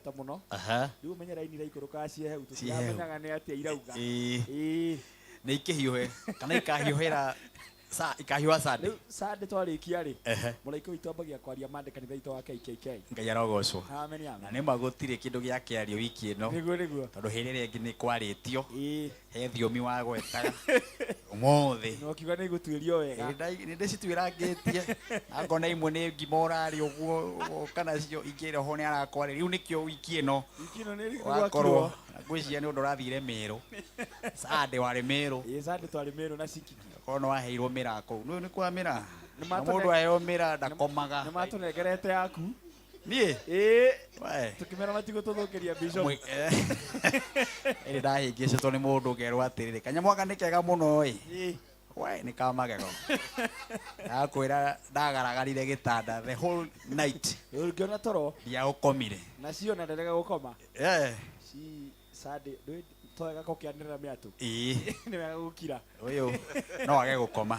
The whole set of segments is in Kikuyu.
bata mũno. Aha. Rĩu ũmenye raini iraikũrũkaga ciĩ hehu, Ciĩ hehu. tũtiramenyaga nĩ atĩa irauga. Ĩĩ. Ĩĩ. Nĩ ikĩhiũhe kana ikahiũhĩra sa ikahiũha Sunday. Rĩu Sunday twarĩkia rĩ, Ehe. mũraika witũ ambagia kwaria Monday kanitha witũ wa KKK. Ngai arogocwo. Amen, Na amen. nĩ ma gũtirĩ kĩndũ gĩa kĩario wiki ĩno. Nĩguo nĩguo. Tondũ hĩndĩ ĩrĩa ĩngĩ nĩ kwarĩtio. Ĩĩ. He thiomi wagwetaga. Ũmũthĩ. Na ũkiuga nĩ igũtuĩrio wega. Nĩ ndĩcituĩrangĩtie. Na ngona imwe nĩ ngima ũrarĩa ũguo kana cio ingĩ roho nĩ arakwarĩria. Rĩu nĩkĩo wiki ĩno. Wiki ĩno nĩ Wakorwo gwakirwo. ngwĩciria nĩ ũndũ ũrathire Mĩrũ. Sunday warĩ Mĩrũ. Ĩĩ Sunday twarĩ Mĩrũ na Cikiki. Korwo nĩ waheirwo mĩraa kũu. Nĩ nĩ kwa mĩraa. Nĩ Na matũne- mũndũ aheo mĩraa ndakomaga. Nĩ matũnengerete yaku. Niĩ? Ĩĩ. We. Tũkĩmera matigũtũthũkĩria bishop. Ĩrĩ ndahĩngĩcĩtwo nĩ mũndũ ngerwo atĩrĩrĩ, kanyamũ gaka nĩ kega mũno ĩ. Ĩĩ. We nĩ ka magego. Ndakwĩra ndagaragarire gĩtanda the whole night. Ũngĩona toro. Ndiagũkomire. Nacio na ndarega gũkoma. Eh. Ci Sunday ndũĩ to wega gũkĩanĩrĩra mĩatũ. Ĩĩ. Nĩ wega gũkira. Ũyũ no age gũkoma.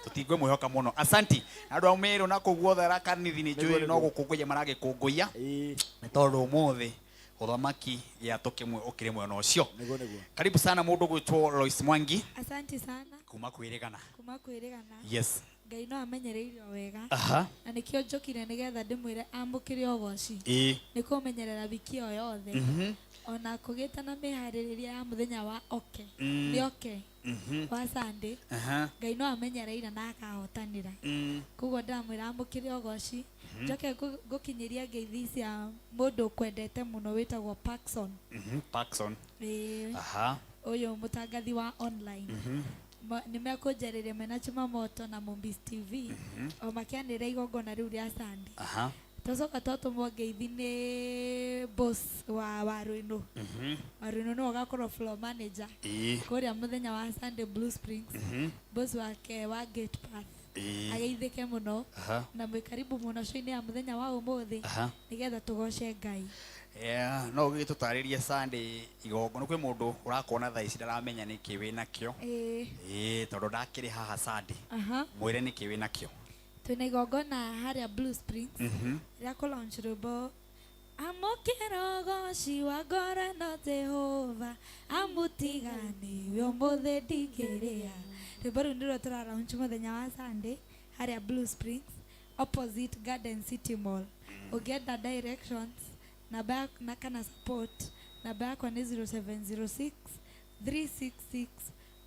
Tũtingĩmwĩhoka mũno. Asanti. Andũ a Meru na kũu guothe Rakanithi nĩ njũĩ no gũkũngũiya maragĩkũngũiya. Ĩĩ. Nĩ tondũ ũmũthĩ ũthamaki gĩatũ kĩmwe ũkĩrĩ mwena ũcio. Nĩguo nĩguo. Karibu sana mũndũ gwĩtwo Lois Mwangi. Asanti sana. Kuma kwĩrĩgana. Kuma kwĩrĩgana. Yes. Ngai no amenyereire o wega. Aha. Na nĩkĩo njũkire nĩgetha ndĩmwĩre amũkĩre ũgoci. Ĩĩ. Nĩ kũmenyerera wiki o yothe. Ona kũgĩte na mĩharĩrĩria ya mũthenya wa oke. Nĩ oke. Wa Sunday. Aha. Ngai no amenyereire na akahotanĩra. Koguo ndĩramwĩra amũkĩre ũgoci. Njoke ngũkinyĩria ngeithi cia mũndũ ũkwendete mũno wĩtagwo Parkson. Parkson. Ĩĩ. Aha. Ũyũ mũtangathi wa online. Nĩ mekũnjarĩria mena Chumamoto na Mombis TV. O makĩanĩrĩra igongona rĩu rĩa Sunday. Aha. Twacoka twatũmwo ngeithi nĩ boss wa Waruinũ. Waruinũ nĩwe ũgakorwo floor manager. Ĩĩ. Kũrĩa mũthenya wa Sunday Blue Springs. Boss wake wa Gate Path. Ĩĩ. Ageithĩke mũno. Aha. Na mwĩ karibu mũno show-inĩ ya mũthenya wa ũmũthĩ. Aha. Nĩgetha tũgoce Ngai. Yeah, no ũgĩtũtarĩrie Sunday igongona kwĩ mũndũ ũrakuona thaa ici ndaramenya nĩkĩ wĩ nakĩo. Ĩĩ. Ĩĩ tondũ ndakĩrĩ haha Sunday. Aha. Mwĩre nĩkĩ wĩ nakĩo. Twĩna igongona harĩa Blue Springs. Rĩa kũ launch rwĩmbo Amũkĩra ũgoci wa ngoro ĩno Jehova amũtiganiwe ũmũthĩ ndingĩrĩa. Rwĩmbo rũu nĩruo tũra launch mũthenya wa Sunday harĩa Blue Springs opposite Garden City Mall. Ũngĩenda directions namba ya, na kana support namba yakwa nĩ 0706 366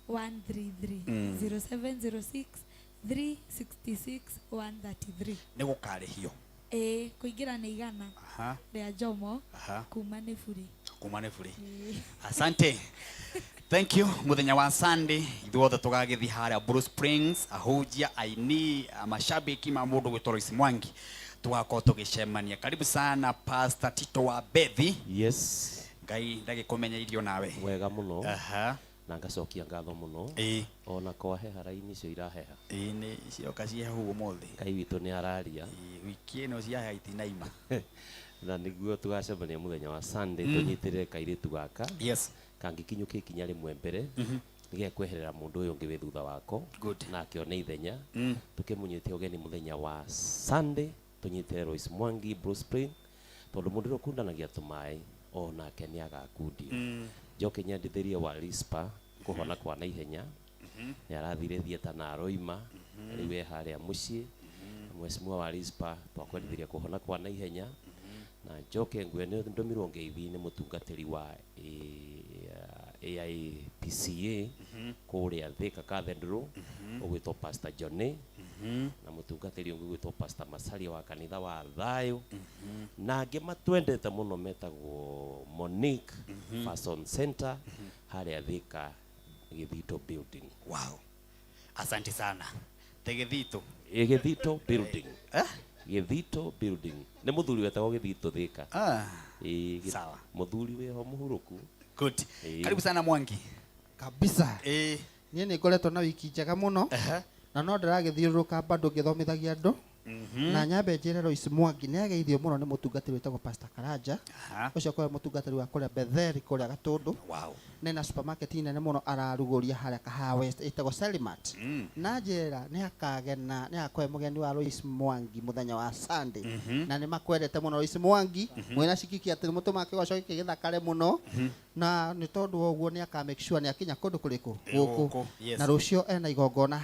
133. 0706 366 133. Nĩ gũkarĩhio. Ĩĩ, kũingĩra nĩ igana Aha. rĩa njomo Aha. kuma nĩ buri. Kuma nĩ buri. Asante. Thank you. Muthenya wa Sunday ithuothe tũgagĩthiĩ harĩa Blue Springs, ahunjia, aini, mashabiki ma mũndũ gwĩtwo Lois Mwangi tũgakorwo tũgĩcemania. Karibu sana Pastor Tito wa Bethi. Yes. Ngai ndagĩkũmenya irio nawe. Wega mũno. Aha. Na ngacokia ngatho mũno. Ĩĩ. Ona kwaheha raini icio iraheha. Ĩĩ nĩ cioka cihehu ũmũthĩ. Ngai witũ nĩ araria. Ĩĩ, wiki ĩno ciaheha itinaima. Na nĩguo tũgacemania mũthenya wa Sunday tũnyitĩrĩre kairĩtu gaka. Yes. Kangĩkinyũkia ikinya rĩmwe mbere nĩgekweherera mũndũ ũyũ ũngĩ wĩ thutha wako. Good. Na akĩone ithenya. Tũkĩmũnyite ũgeni mũthenya wa Sunday tũnyitĩrĩre Lois Mwangi Blue Spring tondũ mũndũ ũrĩa ũkundanagia tũmaĩ onake nĩ agakundio. Njoke nyendithĩrie wa Rispa kũhona kwa naihenya. Nĩ arathire theatre na aroima. Rĩu e harĩa mũciĩ. Na mheshimiwa wa Rispa twakwendithĩria kũhona kwa naihenya. Na njoke ngue nĩ ndũmirwo ngeithi nĩ mũtungatĩri wa AIPCA kũrĩa Thika Cathedral ũgwĩtwo Pastor Johnny na mũtungatĩri ũngĩ ũgwĩtwo Pastor Masaria wa kanitha wa Thayũ na angĩ matwendete mũno metagwo Monique Fashion Center harĩa Thika Gĩthito building. Wow. Asante sana. Te Gĩthito. Ĩ Gĩthito building. Eh? Gĩthito building. Nĩ mũthuri wetagwo Gĩthito Thika. Ah. Ĩ, Sawa. Mũthuri wĩho mũhurũku. Good. Ĩ. Karibu sana Mwangi. Kabisa. Ĩ. Niĩ nĩ ngoretwo na wiki njega mũno. Aha. Na no ndĩragĩthiũrũrũka bado ngĩthomithagia andũ. Na nyambe njĩre Lois Mwangi nĩ ageithio mũno nĩ mũtungatĩri wĩtagwo Pastor Karanja. Ũcio akoragwo mũtungatĩri wa kũrĩa Betheli kũrĩa Gatũndũ. Nena supermarket nene mũno ararugũria harĩa Kahawa West ĩtagwo Selimat. Na njĩra nĩ akagena nĩ agakorwo mũgeni wa Lois Mwangi mũthenya wa Sunday. Na nĩ makwendete mũno Lois Mwangi mwĩna cikiki atĩ nĩ mũtũmaga kĩgoco gĩkĩ gĩthakare mũno. Na nĩ tondũ wa ũguo nĩ aka make sure nĩ akinya kũndũ kũrĩkũ? Gũkũ. Gũkũ, yes. Na rũciũ ena igongona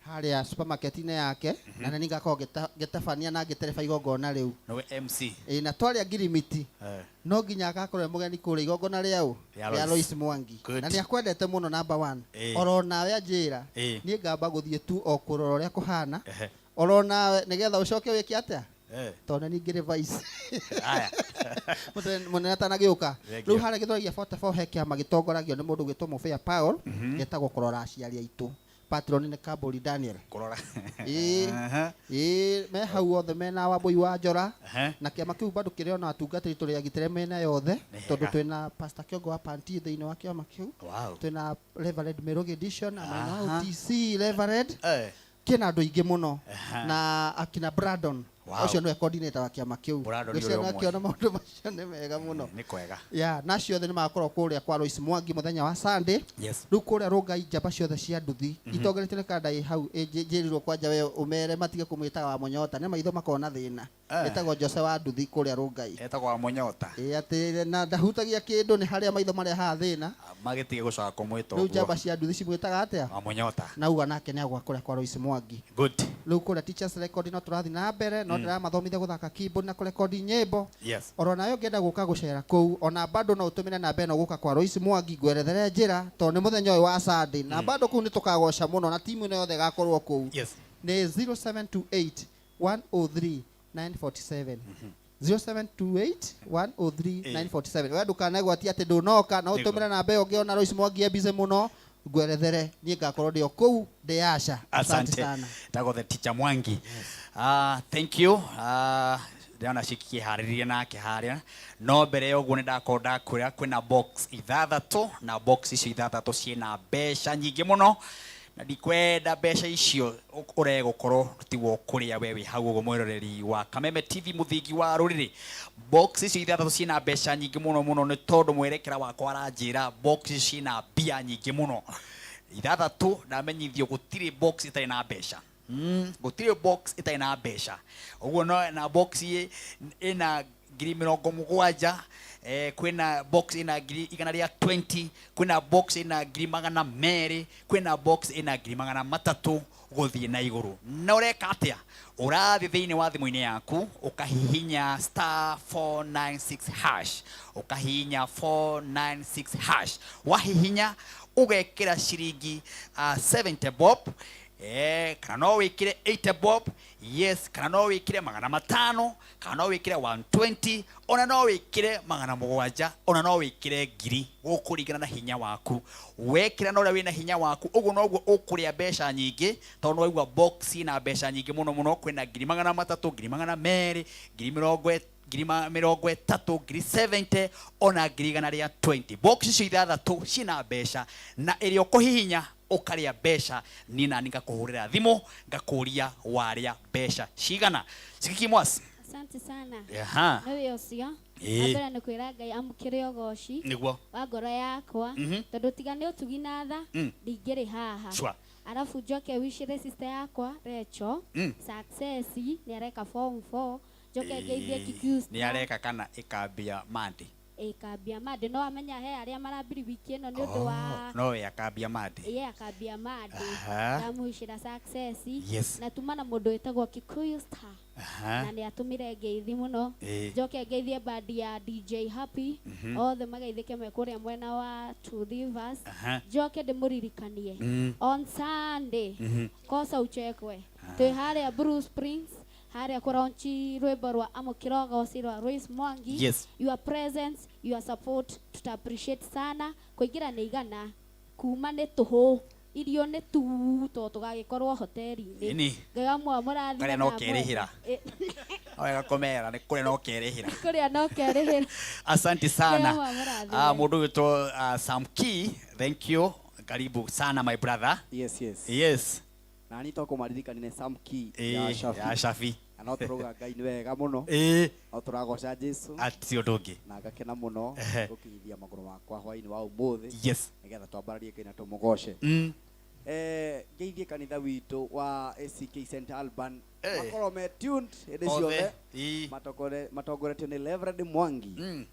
harĩa supermarket-inĩ yake, na nĩ ngakorwo ngĩtabania na ngĩtereba igongona rĩu. Nĩwe MC. Ĩ, na twarĩa ngirimiti no nginya agakorwo e mũgeni kũrĩa igongona rĩa ũ? Rĩa Rĩa Lois. Lois Mwangi. Good. Na nĩ akwendete mũno number 1. Oro nawe anjĩra niĩ ngamba gũthiĩ tu o kũrora ũrĩa kũhana. Oro nawe nĩgetha ũcoke wĩke atĩa? Tondũ nĩ ngĩrĩ vice. Aya. Mũnene atanagĩũka. Thank Rĩu you. harĩa Gĩthweri 44 he kĩama gĩtongoragio nĩ mũndũ ũgwĩtwo Mũbĩa Paul, gĩtagwo kũrora aciari aitũ. Patron nĩ Kambũri Daniel. Kũrora. Ĩĩ. Ĩĩ, me hau othe mena Wambũi wa Njora. Na kĩama kĩu bado kĩrĩ ona atungatĩri tũrĩ agitĩre mĩena yothe, Nĩ tondũ hega. twĩna Pastor Kĩongo wa Panti thĩinĩ wa kĩama kĩu. Twĩna Reverend Mĩrũgĩ Dishon, Amina OTC Reverend. Kĩna andũ aingĩ mũno. Na akina Brandon. Ũcio nĩwe coordinator wa kĩama kĩu. Brandon nĩ Ngwĩciria ũrĩa ũmwe. nĩakĩona maũndũ macio nĩ mega mũno. Nĩ kwega. Ya, na acio othe nĩ magakorwo kũrĩa kwa Lois Mwangi mũthenya wa Sunday. Rĩu kũrĩa Rũngai njamba ciothe cia nduthi itongoretio nĩ kanda ĩ hau njĩrirwo kwanja we ũmere matige kũmwĩtaga wa Mũnyota, nĩ maitho makoragwo na thĩna. Ĩtagwo Jose wa nduthi kũrĩa Rũngai. Etagwo wa Mũnyota. Ĩ, atĩ na ndahutagia kĩndũ, nĩ harĩa maitho marehaga thĩna. Magĩtige gũcoka kũmwĩta Rĩu ũguo. njamba cia nduthi cimwĩtaga atĩa? Wa Mũnyota. Na uga nake nĩ agwa kũrĩa kwa Lois Mwangi. Good. Rĩu kũrĩa Teachers Record no tũrathiĩ na mbere, no ndĩramathomithia gũthaka keyboard na kũrekondi nyĩmbo. Oro nawe ũngĩenda gũka gũcera kũu, ona bado no ũtũmĩre namba ĩno gũka kwa Lois Mwangi ngwerethere njĩra, tondũ nĩ mũthenya ũyũ wa Sunday. Na bado kũu nĩ tũkagoca mũno na timu ĩno yothe ĩgakorwo kũu. Nĩ 0728 103 947. 0728 103 947. We ndũkanegwatie atĩ ndũnoka, no ũtũmĩre namba ĩyo ũngĩona Lois Mwangi e busy mũno, ngwerethere, niĩ ngakorwo ndĩ o kũu ndĩ Asha. Asante Asante. sana. Tagwo the teacher Mwangi. Thank you. Ndĩrona cikĩharĩrĩria nake harĩa. No mbere ya ũguo nĩ ndakorwo ndakwĩra kwĩna box ithathatũ, na box icio ithathatũ ciĩna mbeca nyingĩ mũno. Na ndikwenda mbeca icio ũregũkorwo tigwo kũrĩa we wĩ hau ũguo mwĩroreri wa Kameme TV mũthingi wa rũrĩrĩ. Box icio ithathatũ ciĩna mbeca nyingĩ mũno mũno, nĩ tondũ mwerekera wakwa aranjĩra box icio ciĩna mbia nyingĩ mũno. Ithathatũ ndamenyithio gũtirĩ box ĩtarĩ na mbeca. Gũtirĩ box ĩtarĩ na mbeca. Ũguo no na box ĩna ngiri mĩrongo mũgwanja, kwĩna box ĩna ngiri igana rĩa 20, kwĩna box ĩna ngiri magana merĩ, kwĩna box ĩna ngiri magana matatũ gũthiĩ na igũrũ. Na ũreka atĩa? Ũrathiĩ thĩinĩ wa thimũ-inĩ yaku, ũkahihinya star 496 hash, ũkahihinya 496 hash. Wahihinya ũgekĩra ciringi 70 bob, kana no wĩkĩre 80 bob, yes, kana no wĩkĩre magana matano, kana no wĩkĩre 120, ona no wĩkĩre magana mũgwanja, ona no wĩkĩre ngiri, gũkũringana na hinya waku. Wekĩra na ũrĩa wĩna hinya waku, ũguo noguo ũkũrĩa mbeca nyingĩ, tondũ nĩwaigua box ina mbeca nyingĩ mũno mũno, kwĩna ngiri magana matatũ, ngiri magana merĩ, ngiri mĩrongo ngiri mĩrongo ĩtatũ, ngiri 70, ona ngiri igana rĩa 20. Box icio ithathatũ ciĩna mbeca, na ĩrĩa ũkũhihinya ũkarĩa mbeca, niĩ nani ngakũhũrĩra thimũ ngakũria warĩa mbeca cigana. Cikiki Mwas. Asante sana. Nĩ wĩ ũcio. Wa mbere nĩ kwĩra Ngai amũkĩre ũgoci Nĩguo. wa ngoro yakwa, tondũ tiga nĩ ũtugi na tha, ndingĩrĩ haha. Arabu njoke wicĩre sister yakwa Rachel, success, nĩ areka form 4. Njoke ngeithie Kikuyu Star. Nĩ areka kana ĩkambia Monday? Ĩkambia Monday, no amenya he arĩa marambiri wiki ĩno nĩ ũndũ wa No we akambia Monday. Ye akambia Monday. Ndamũicĩra success. Na tuma na mũndũ wĩtagwo Kikuyu Star. Na nĩ atũmire ngeithi mũno. Njoke ngeithie bandi ya DJ Happy. Othe mageithĩke me kũrĩa mwena wa Two Rivers. Njoke ndĩmũririkanie. On Sunday, kosa uchekwe. Twĩ harĩa Blue Springs, harĩa kũraunchi rwĩmbo rwa Amũkĩra Ũgoci rwa Lois Mwangi. Your presence, your support, tuta appreciate sana. Kũingĩra nĩ igana, kuma nĩ tũhũ, irio nĩ tu, tondũ tũgagĩkorwo hoteli-inĩ. Ĩni. Ngai amwe mũrathime Karĩa no na amwe. kerĩhĩra. Wega kũmera, nĩ kũrĩa no kerĩhĩra. Kũrĩa no kerĩhĩra. Asante sana. Ngai amwe mũrathime. Mũndũ witũ, Sam Key, thank you. Karibu sana my brother. Yes, yes. Yes. Na niĩ to kũmaririkania nĩ Sam Key ya Shafi. Ya Shafi. Na no tũrauga Ngai nĩ wega mũno. No tũragoca Jesu. Ati ũndũ ũngĩ. Na ngakena mũno gũkinyithia magũrũ makwa hwaĩ-inĩ wa ũmũthĩ. Yes. Nĩgetha twambararie Ngai na tũmũgoce. Ngeithie kanitha witũ wa ACK St Alban. Makorwo me tuned hĩndĩ ciothe. Matongoretio nĩ Reverend Mwangi.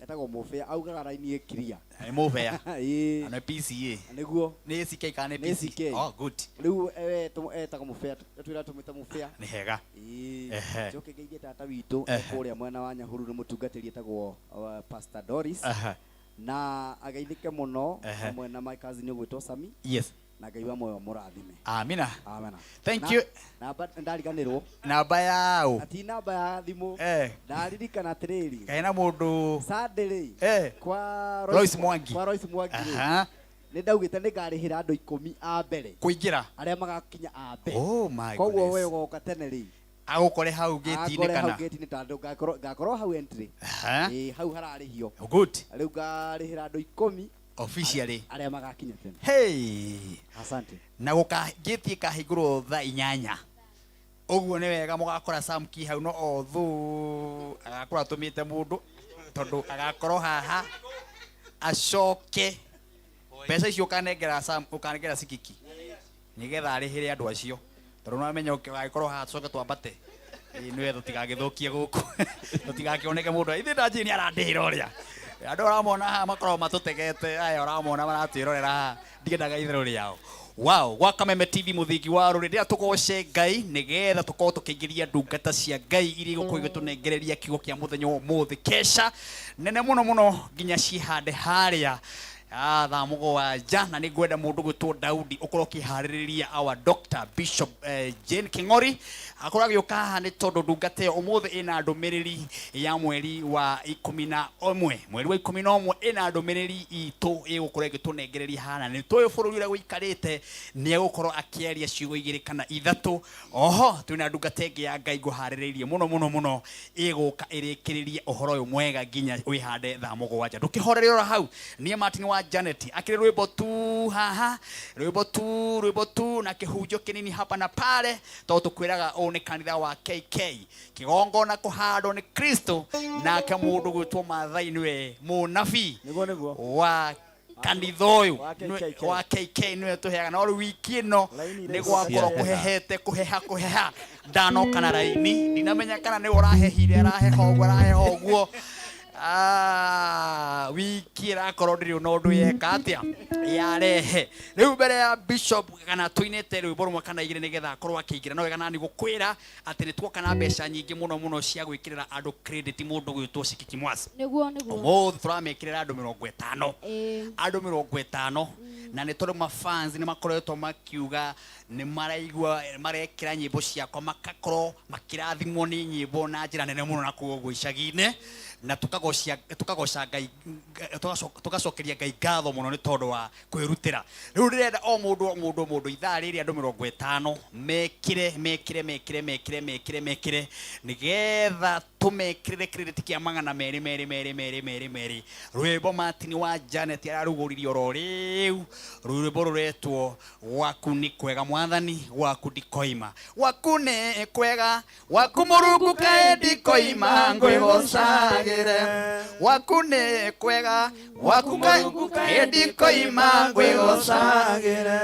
Etagwo Mũbĩa, augaga raini ĩkiria. Nĩ Mũbĩa. Ĩĩ. Na PCA. Nĩguo. Nĩ ACK kana nĩ Nĩ PCA? ACK. Oh, good. Rĩu etagwo Mũbĩa, twĩra tũmwĩte Mũbĩa. Nĩ hega. Ĩĩ. Ehe. Njoke ngeithie tata witũ kũrĩa mwena wa Nyahururu mũtungatĩri etagwo Pastor Doris. Na ageithĩke mũno hamwe na my cousin ũgwĩtwo Sami. Yes. Na Ngai wa muoyo mũrathime. Amina. Amina. Thank you. Namba ndariganĩrwo. Namba yao. Ati namba ya thimũ. Ndaririkana atĩrĩrĩ. Kaĩ na mũndũ. Sunday rĩ. Kwa Royce Mwangi. Kwa Royce Mwangi rĩ. Nĩ ndaugĩte nĩ ngarĩhĩra andũ 10 a mbere. Kũingĩra. Arĩa magakinya a mbere. Oh my Koguo goodness. we ũgoka tene rĩ. Agũkore hau gate-inĩ Angore hau kana? gate-inĩ tondũ ngakorwo hau entry. Ĩĩ, hau hararĩhio. Good. Rĩu ngarĩhĩra andũ 10 Officially. Arĩa magakinya tene. Hey. Asante. Na gũka gate ĩkahingũrwo thaa 8. Ũguo nĩ wega mũgakora Sam Key hau no othu agakorwo atũmĩte mũndũ tondũ agakorwo haha acoke mbeca icio ũkanengera Sam, ũkanengera Sikiki nĩgetha arĩhĩre andũ acio tondũ nĩwamenya ũgagĩkorwo haha tũcoke twambate. Ĩĩ, nĩ wega tũtigagĩthũkie gũkũ. Tũtigakĩoneke mũndũ ithuĩ ndanjĩrĩ nĩ arandĩhĩra ũrĩa. Andũ ũramona haha makoragwo matũtegete, aya ũramona maratwĩrorera haha, ndiendaga itherũ rĩao. Wow, gwa Kameme TV mũthingi wa rũrĩrĩ, rĩrĩa tũgoce Ngai nĩgetha tũkorwo tũkĩingĩria ndungata cia Ngai iria igũkorwo igĩtũnengereria kiugo kĩa mũthenya wa ũmũthĩ. Kesha nene mũno mũno nginya cihande harĩa thaa mũgwanja, na nĩ ngwenda mũndũ gwĩtwo Daudi ũkorwo ũkĩharĩrĩria our Doctor Bishop Jane King'ori akorwo agĩũka haha nĩ tondũ ndungata ĩyo ũmũthĩ ĩna ndũmĩrĩri ya mweri wa 11. Mweri wa 11 ĩna ndũmĩrĩri itũ ĩgũkorwo ĩgĩtũnengereria haha, na nĩ tũĩ bũrũri ũrĩa ũikarĩte nĩ egũkorwo akĩaria ciugo 2 kana 3. Oho twĩna ndungata ĩngĩ ya Ngai ngũharĩrĩirie mũno mũno mũno ĩgũka ĩrĩkĩrĩrie ũhoro ũyũ mwega nginya wĩhande thaa mũgwanja. Ndũkĩhorere oro hau. Niĩ Martin wa Janet akĩrĩ rwĩmbo tu haha, rwĩmbo tu, rwĩmbo tu na kĩhunjo kĩnini hapa na pale, tondũ tũkwĩraga ũũ nĩ kanitha wa KK, kĩgongona kũhandwo nĩ Kristo, nake mũndũ gwĩtwo Maathai nĩwe mũnabii Nĩguo, nĩguo. wa kanitha ũyũ Wa KK. wa KK nĩwe tũheaga. No rĩu wiki ĩno Laini nĩ irĩ gwakorwo ciothe. kũhehete, kũheha, kũheha. Ndanoka na raini, ndinamenya kana nĩwe ũrahehire, araheha ũguo, araheha ũguo. Wiki ĩrakorwo ndĩrĩ ona ũndũ yeka atĩa yarehe. Rĩu mbere ya Bishop kana tũinĩte rwĩmbo rũmwe kana igĩrĩ nĩgetha akorwo akĩingĩra, no wega nani gũkwĩra atĩ nĩ tuoka na mbeca nyingĩ mũno mũno cia gwĩkĩrĩra andũ credit mũndũ gwĩtwo Shikiki Mwasi. Nĩguo, nĩguo. Ũmũthĩ tũramekĩrĩra andũ 50. Ĩĩ. Andũ 50. Na nĩ tondũ mafans nĩ makoretwo makiuga nĩ maraigua marekĩra nyĩmbo ciakwa, makakorwo makĩrathimwo nĩ nyĩmbo na njĩra nene mũno na kũu ũguo icagi-inĩ, na tũkagoca Ngai, tũgacokeria Ngai ngatho mũno nĩ tondũ wa kwĩrutĩra. Rĩu ndĩrenda o mũndũ, o mũndũ, o mũndũ ithaa rĩrĩ andũ 50 mekĩre, mekĩre, mekĩre, mekĩre, mekĩre, mekĩre nĩgetha tũmekĩrĩre credit kĩa magana merĩ, merĩ, merĩ, merĩ, merĩ, merĩ. Rwĩmbo Martin wa Janet ararugũririe oro rĩu, rwĩmbo rũretwo Gwaku nĩ kwega Mwathani, gwaku ndikoima. Gwaku nĩ kwega, gwaku Mũrungu kaĩ ndikoima, ngwĩgocagĩre. Gwaku nĩ kwega, gwaku kaĩ ndikoima, ngwĩgocagĩre.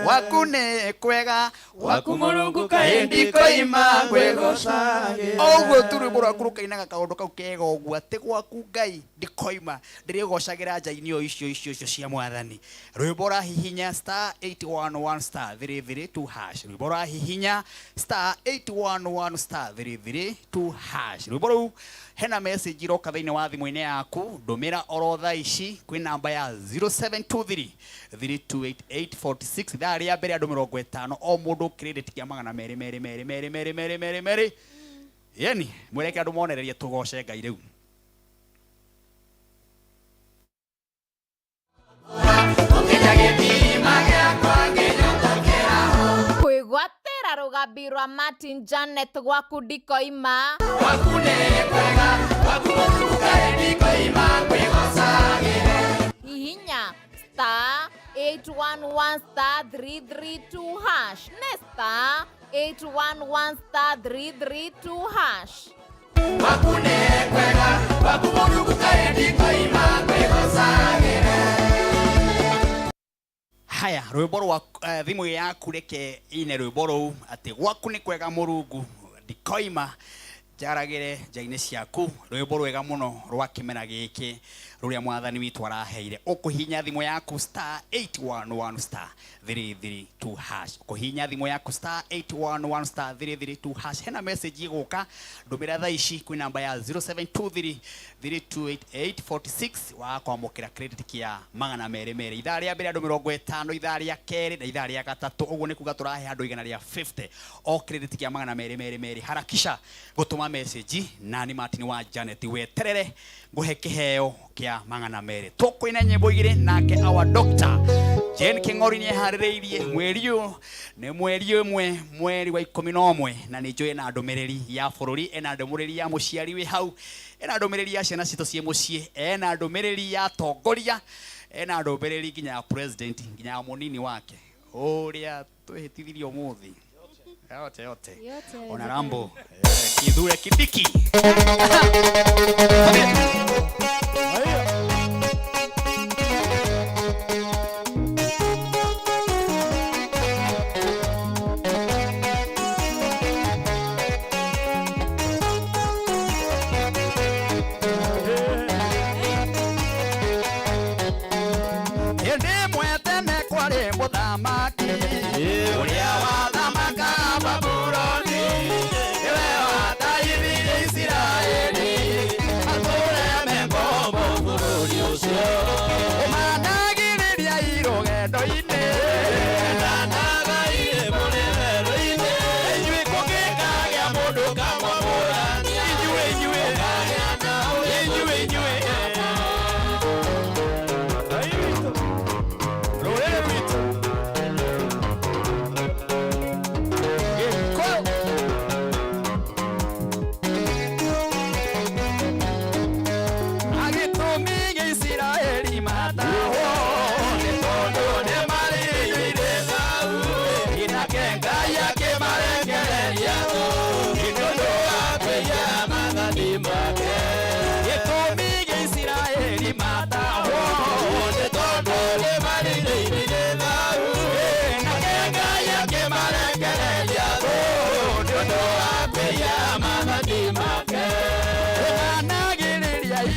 Gwaku nĩ kwega, gwaku Mũrungu kaĩ ndikoima, ngwĩgocagĩre. Ũguo tu rwĩmbo rwaku rũkainaga kaũndũ kau kega ũguo, atĩ gwaku Ngai ndikoima, ndĩrĩgocagĩra nja-inĩ o icio, icio, icio cia Mwathani. Rwĩmbo ũrahihinya star eight one one star three three two hash. Rwĩmbo ũrahihinya star eight one one star three three two hash. Rwĩmbo rũu hena message iroka thĩinĩ wa thimũ-inĩ yaku, ndũmĩra oro thaa ici kwĩ namba ya zero seven two three three two eight eight forty six. Ithaa rĩa mbere andũ 50 o mũndũ credit kĩa magana merĩ, merĩ, merĩ, merĩ, merĩ, merĩ, merĩ, merĩ. Yeni mwereke andũ monererie tũgoce Ngai rĩu. Kwĩgwatĩra rũgambi rwa Martin Janet gwaku ndikoima. Gwaku nĩ kwega, gwaku Mũrungu kaĩ ndikoima, ngwĩgocagĩre. Hihinya star eight 811 star 332 hash. Nĩ star 811 star 332 hash. Haya, rwĩmbo rwa thimũ yaku reke ine rwĩmbo rũu atĩ gwaku nĩ kwega Mũrungu, ndikoima njaragĩre nja-inĩ ciaku. Rwĩmbo rwega mũno rwa kĩmera gĩkĩ rũrĩa mwathani witũ araheire. Ũkũhihinya thimũ yaku star 811 star 332 hash. Ũkũhihinya thimũ yaku star 811 star 332 hash. Hena message ĩgũka, ndũmĩra thaa ici kwĩ namba ya 0723 328846 wa kwamũkĩra credit kĩa magana merĩ merĩ. Ithaa rĩa mbere andũ 50, ithaa rĩa kerĩ na ithaa rĩa gatatũ. Ũguo nĩ kuga tũrahe andũ igana rĩa 50 o credit kĩa magana merĩ merĩ merĩ. Harakisha gũtũma message na nĩ Martin wa Janet, weterere ngũhe kĩheo kĩa magana merĩ. Tũkũina nyĩmbo igĩrĩ nake our doctor Jane King'ori nĩ eharĩrĩirie. Mweri ũyũ nĩ mweri ũmwe, mweri wa 11, na nĩ njũĩ ena ndũmĩrĩri ya bũrũri, ena ndũmĩrĩri ya mũciari wĩ hau, ena ndũmĩrĩri ya ciana citũ ciĩ mũciĩ, ena ndũmĩrĩri ya atongoria, ena ndũmĩrĩri nginya ya president, nginya ya mũnini wake ũrĩa twĩhĩtithirie ũmũthĩ. Yote yote. Yote. Ona Rambo Kithure Kindiki. Hĩndĩ ĩmwe tene kwarĩ mũthamaki ũrĩa wathamakaga Babuloni, nĩwe wataithirie Isiraeli matũũre me ngombo bũrũri ũcio. Ũmanagĩrĩria irũgendo-inĩ, ndanagaire mũrĩ werũ-inĩ, inyuĩ kũngĩkagĩa mũndũ kamwamũrania, inyuĩ inyuĩ inyuĩ inyuĩ rũrĩrĩ rwitũ Gĩkũyũ. Agĩtũmi gĩa Isiraeli matahwo nĩ tondũ nĩmarĩire thau, nake Ngai akĩmarekereria nĩ ũndũ wa kwĩhia maathani make. Gĩtũmi gĩa Isiraeli matahwo nĩ tondũ nĩmarĩire thau, nake Ngai akĩmarekereria nĩ ũndũ wa kwĩhia maathani make. Ũmanagĩrĩria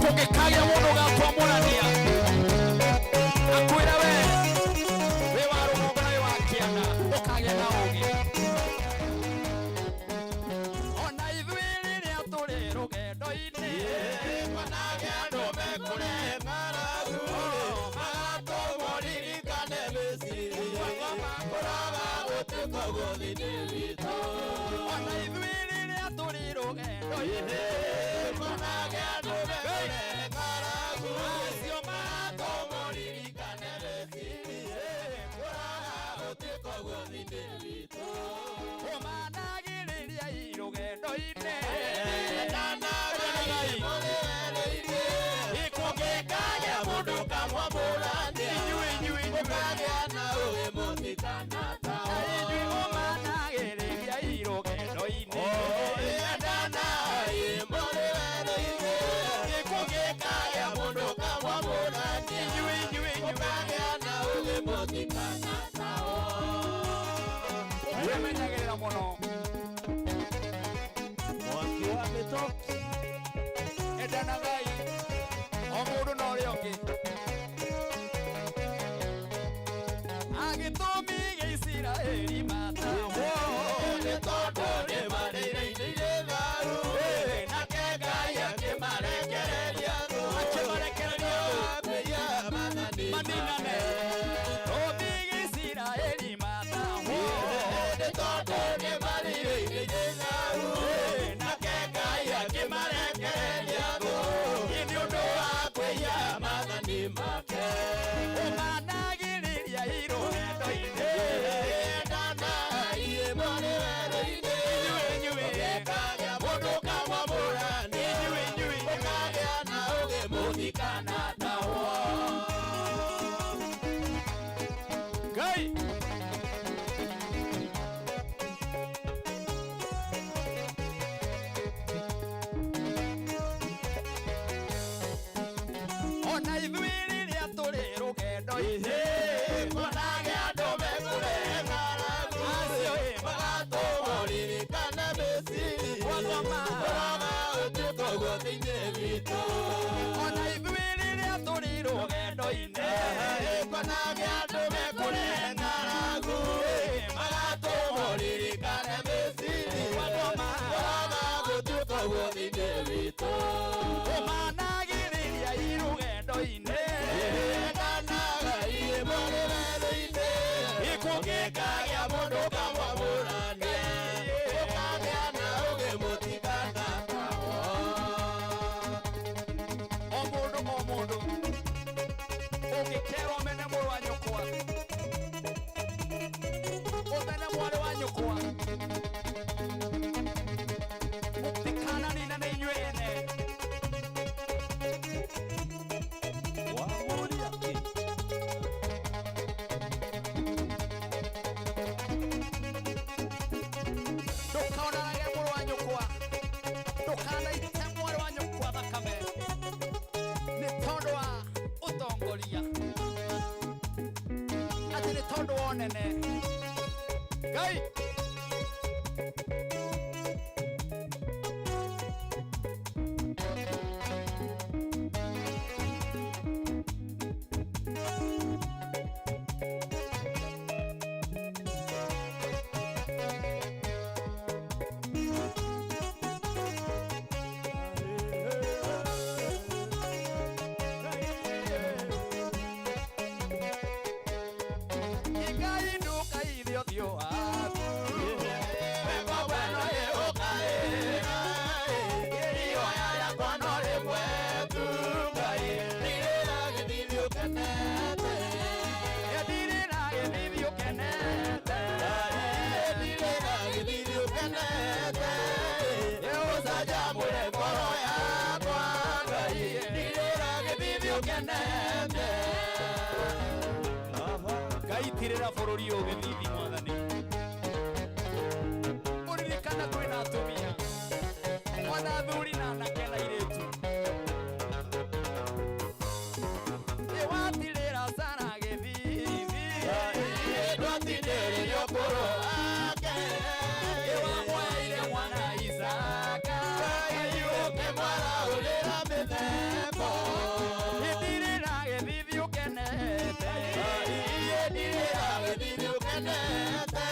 kũngĩkagĩa mũndũ ũgatwamũrania akwĩra we wĩ wa rũgongo na wĩ wa kĩanda, ũkagĩa na ũũgĩ. Ona ithuĩ rĩrĩa tũrĩ rũgendo-inĩ, kwanagĩa andũ mekũrehe ng'aragu, magatũmwo ririkane Misiri, kũraga gũtuĩka gũthiĩ witũ. Ona ithuĩ rĩrĩa tũrĩ rũgendo-inĩ, kwanagĩa andũ mekũrehe ng'aragu, acio magatũmwo ririkane Misiri, kũraga gũtuĩka gũthiĩ witũ. Ũmanagĩrĩria irũgendo-inĩ, kũngĩkagĩa mũndũ kamwamũrania, inyuĩ inyuĩ mũkagĩa na ũũgĩ mũtikanatahwo. Inyuĩ ũmanagĩrĩria irũgendo-inĩ, endanai mũrĩ werũ-inĩ, kũngĩkagĩa mũndũ kamwamũrania, inyuĩ inyuĩ mũkagĩa na ũũgĩ mũtikanatahwo. Wĩmenyagĩrĩra mũno. Mwaki wa mĩtoki. Endanagai o mũndũ na ũrĩa ũngĩ. Agĩtũmi gĩa Isiraeli matahwo nĩ tondũ nĩmarĩire thau, nake Ngai akĩmarekereria akĩmarekereria kwĩhia maathani maninane. Tũmi gĩa Isiraeli matahwo nĩ tondũ nĩmarĩire thau, nake Ngai akĩmarekereria nĩ ũndũ wa kwĩhia maathani make. Ũmanagĩrĩria Mũtikanatahwo. Ngai. Ona ithuĩ rĩrĩa tũrĩ rũgendo-inĩ, tuonage andũ mekũrehe ng'aragu, acio ĩ magatũma ũririkane Misiri, ũroga ũtuĩka ũguo thĩinĩ witũ. Ona ithuĩ rĩrĩa tũrĩ rũgendo-inĩ, tuonage andũ mekũrehe ng'aragu, magatũma ũririkane Misiri, ũroga gũtuĩka ũguo thĩinĩ witũ. Ũmanagĩrĩria irũgendo-inĩ, endanaga irĩmũ rĩwerũ-inĩ, ikũngĩkagĩa mũndũ kamwamũrane, ũkagĩa na ũgĩ mũtikanatahwo. O mũndũ o mũndũ ũngĩkerwo mene mũrũ wa nyũkwa, ũmene mwarĩ wa nyũkwa, mũtikananinane inyuĩ ene. Ndũkonanage mũrũ wa nyũkwa, ndũkanaite mwarĩ wa nyũkwa thakame nĩ tondũ wa ũtongoria, atĩ nĩ tondũ wa ũnene. Ngai. Ngai ndũkaithie ũthiũ waku, wega weno ĩũkaĩra, ihoya rĩakwa no rĩmwe tu, Ngai, ndirĩra gĩthithi ũkenete, ndirĩra gĩthithi ũkenete, ndirĩra gĩthithi ũkenete, ũcanjamũre ngoro yakwa, Ngai, ndirĩra gĩthithi ũkenete. Ngai tirĩra bũrũri ũyũ gĩthithi, Mwathani, ũririkana twĩna atumia ona athuri na anake na airĩtu. Ĩwatirĩra Sara gĩthithi, ndwatindĩrĩrio kũrũ wake, ĩwamwoeire mwana Isaka, ũkĩmwaraũrĩra mĩthembo. Ndirĩra gĩthithi ũkenete, ndirĩra gĩthithi ũkenete,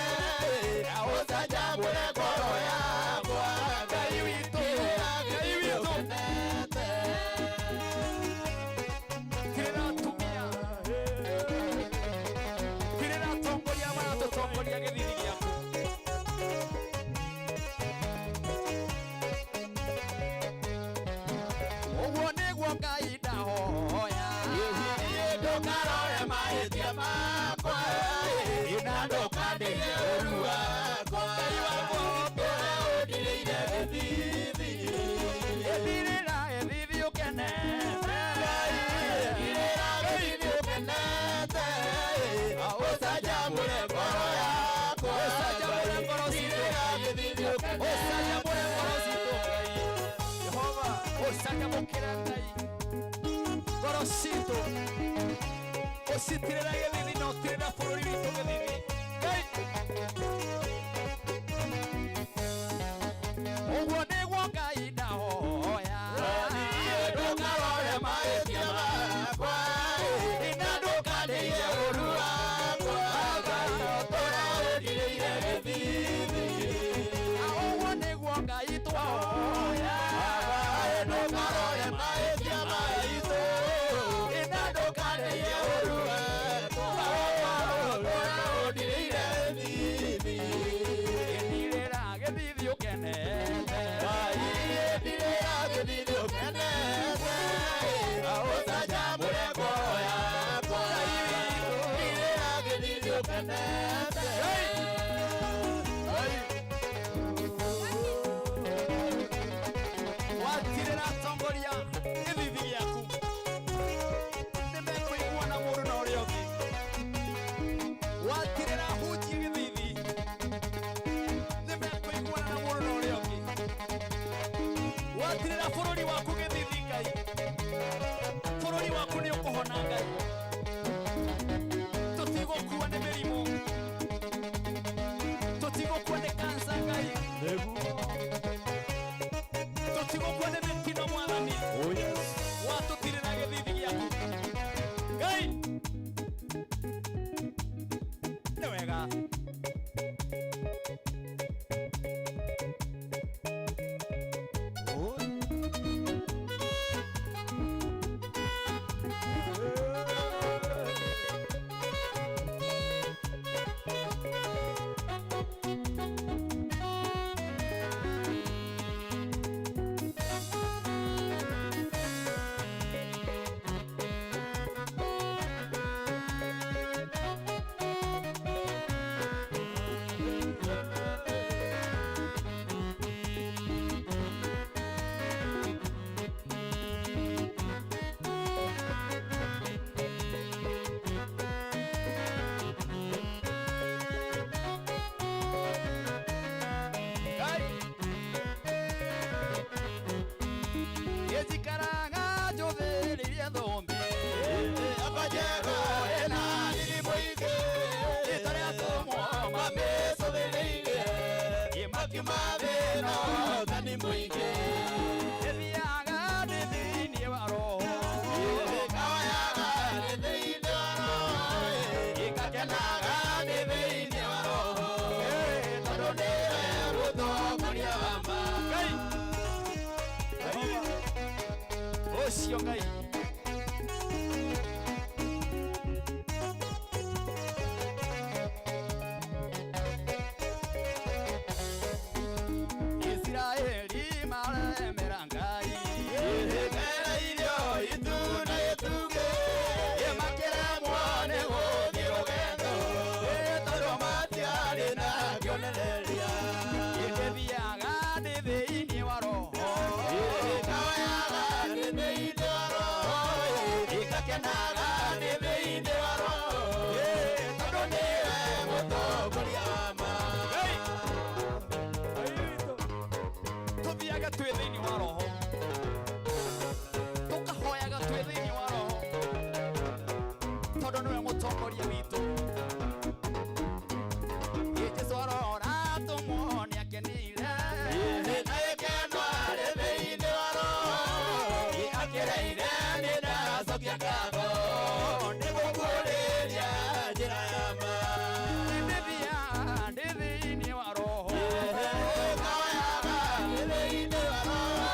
ũcanjamũre ngoro yakwa, Ngai witũ, Ngai witũ. Tirĩra atumia, tirĩra atongoria maratũtongoria gĩthithi gĩaku. Ũguo nĩguo Ngai ndahoya, ndũkarore mahĩtia makwa, na ndũkandige ũũru wakwa, Ngai wakwa, ũtũre ũndirĩire gĩthithi. Ndirĩra gĩthithi ũkenete, ndirĩra gĩthithi ũkenete, ũcanjamũre ngoro yakwa, ũcanjamũre ngoro citũ, gĩthithi ũkenete, ũcanjamũre ngoro citũ, Ngai Jehova, ũcanjamũkĩre Ngai ngoro citũ, ũcitirĩre gĩthithi na ũtirĩre bũrũri witũ gĩthithi, Ngai. Ũguo nĩguo Ngai ndahoya, ndũkarore mahĩtia makwa, na ndũkandige ũũru wakwa, Ngai, ũtũre ũndirĩire gĩthithi. Ũguo nĩguo Ngai twahoya, ndũkarore mahĩtia maitũ, na ndũkandige ũũru wakwa, ũtũre ũndirĩire gĩthithi. Oh yes. Watũtirĩra gĩthithi gĩaku. Ngai. Nĩ wega. Ngai. Njikaraga njũthĩrĩirie thũmbĩ. Akajego ĩna riri mũingĩ. Rĩtwa rĩa atũmwo mamĩcũthĩrĩirie. Makiuma thĩna ũhotani mũingĩ. Ĩthiaga ndĩ thĩinĩ wa roho. Ĩkaoyaga ndĩ thĩinĩ wa roho. Ĩkakenaga ndĩ thĩinĩ wa roho. Tondũ nĩwe mũtongoria wa ma. Ngai. Ũcio Ngai. Isiraeli maremera Ngai. Mera irio ituna ĩtunge. Makĩremwo nĩ gũthiĩ rũgendo. Tondũ matiarĩ na kĩonereria. Ĩndĩthiaga ndĩ thĩinĩ wa roho. Ĩkaoyaga ndĩ thĩinĩ wa roho. Ĩkakenaga ndĩ thĩinĩ wa roho. Tondũ nĩwe mũtongoria wa ma. Ngai. Tũthiaga twĩ thĩinĩ wa roho. Tũkahoyaga twĩ thĩinĩ wa roho. Tondũ nĩwe mũtongoria witũ. Jesũ arora atũmwo nĩakenire. Na gĩkeno arĩ thĩinĩ wa roho. Akĩreire nĩ ndacokia ngatho. Nĩ gũkuũrĩria njĩra ya ma. Ndĩthiaga ndĩ thĩinĩ wa roho. Ĩkaoyaga ndĩ thĩinĩ wa roho.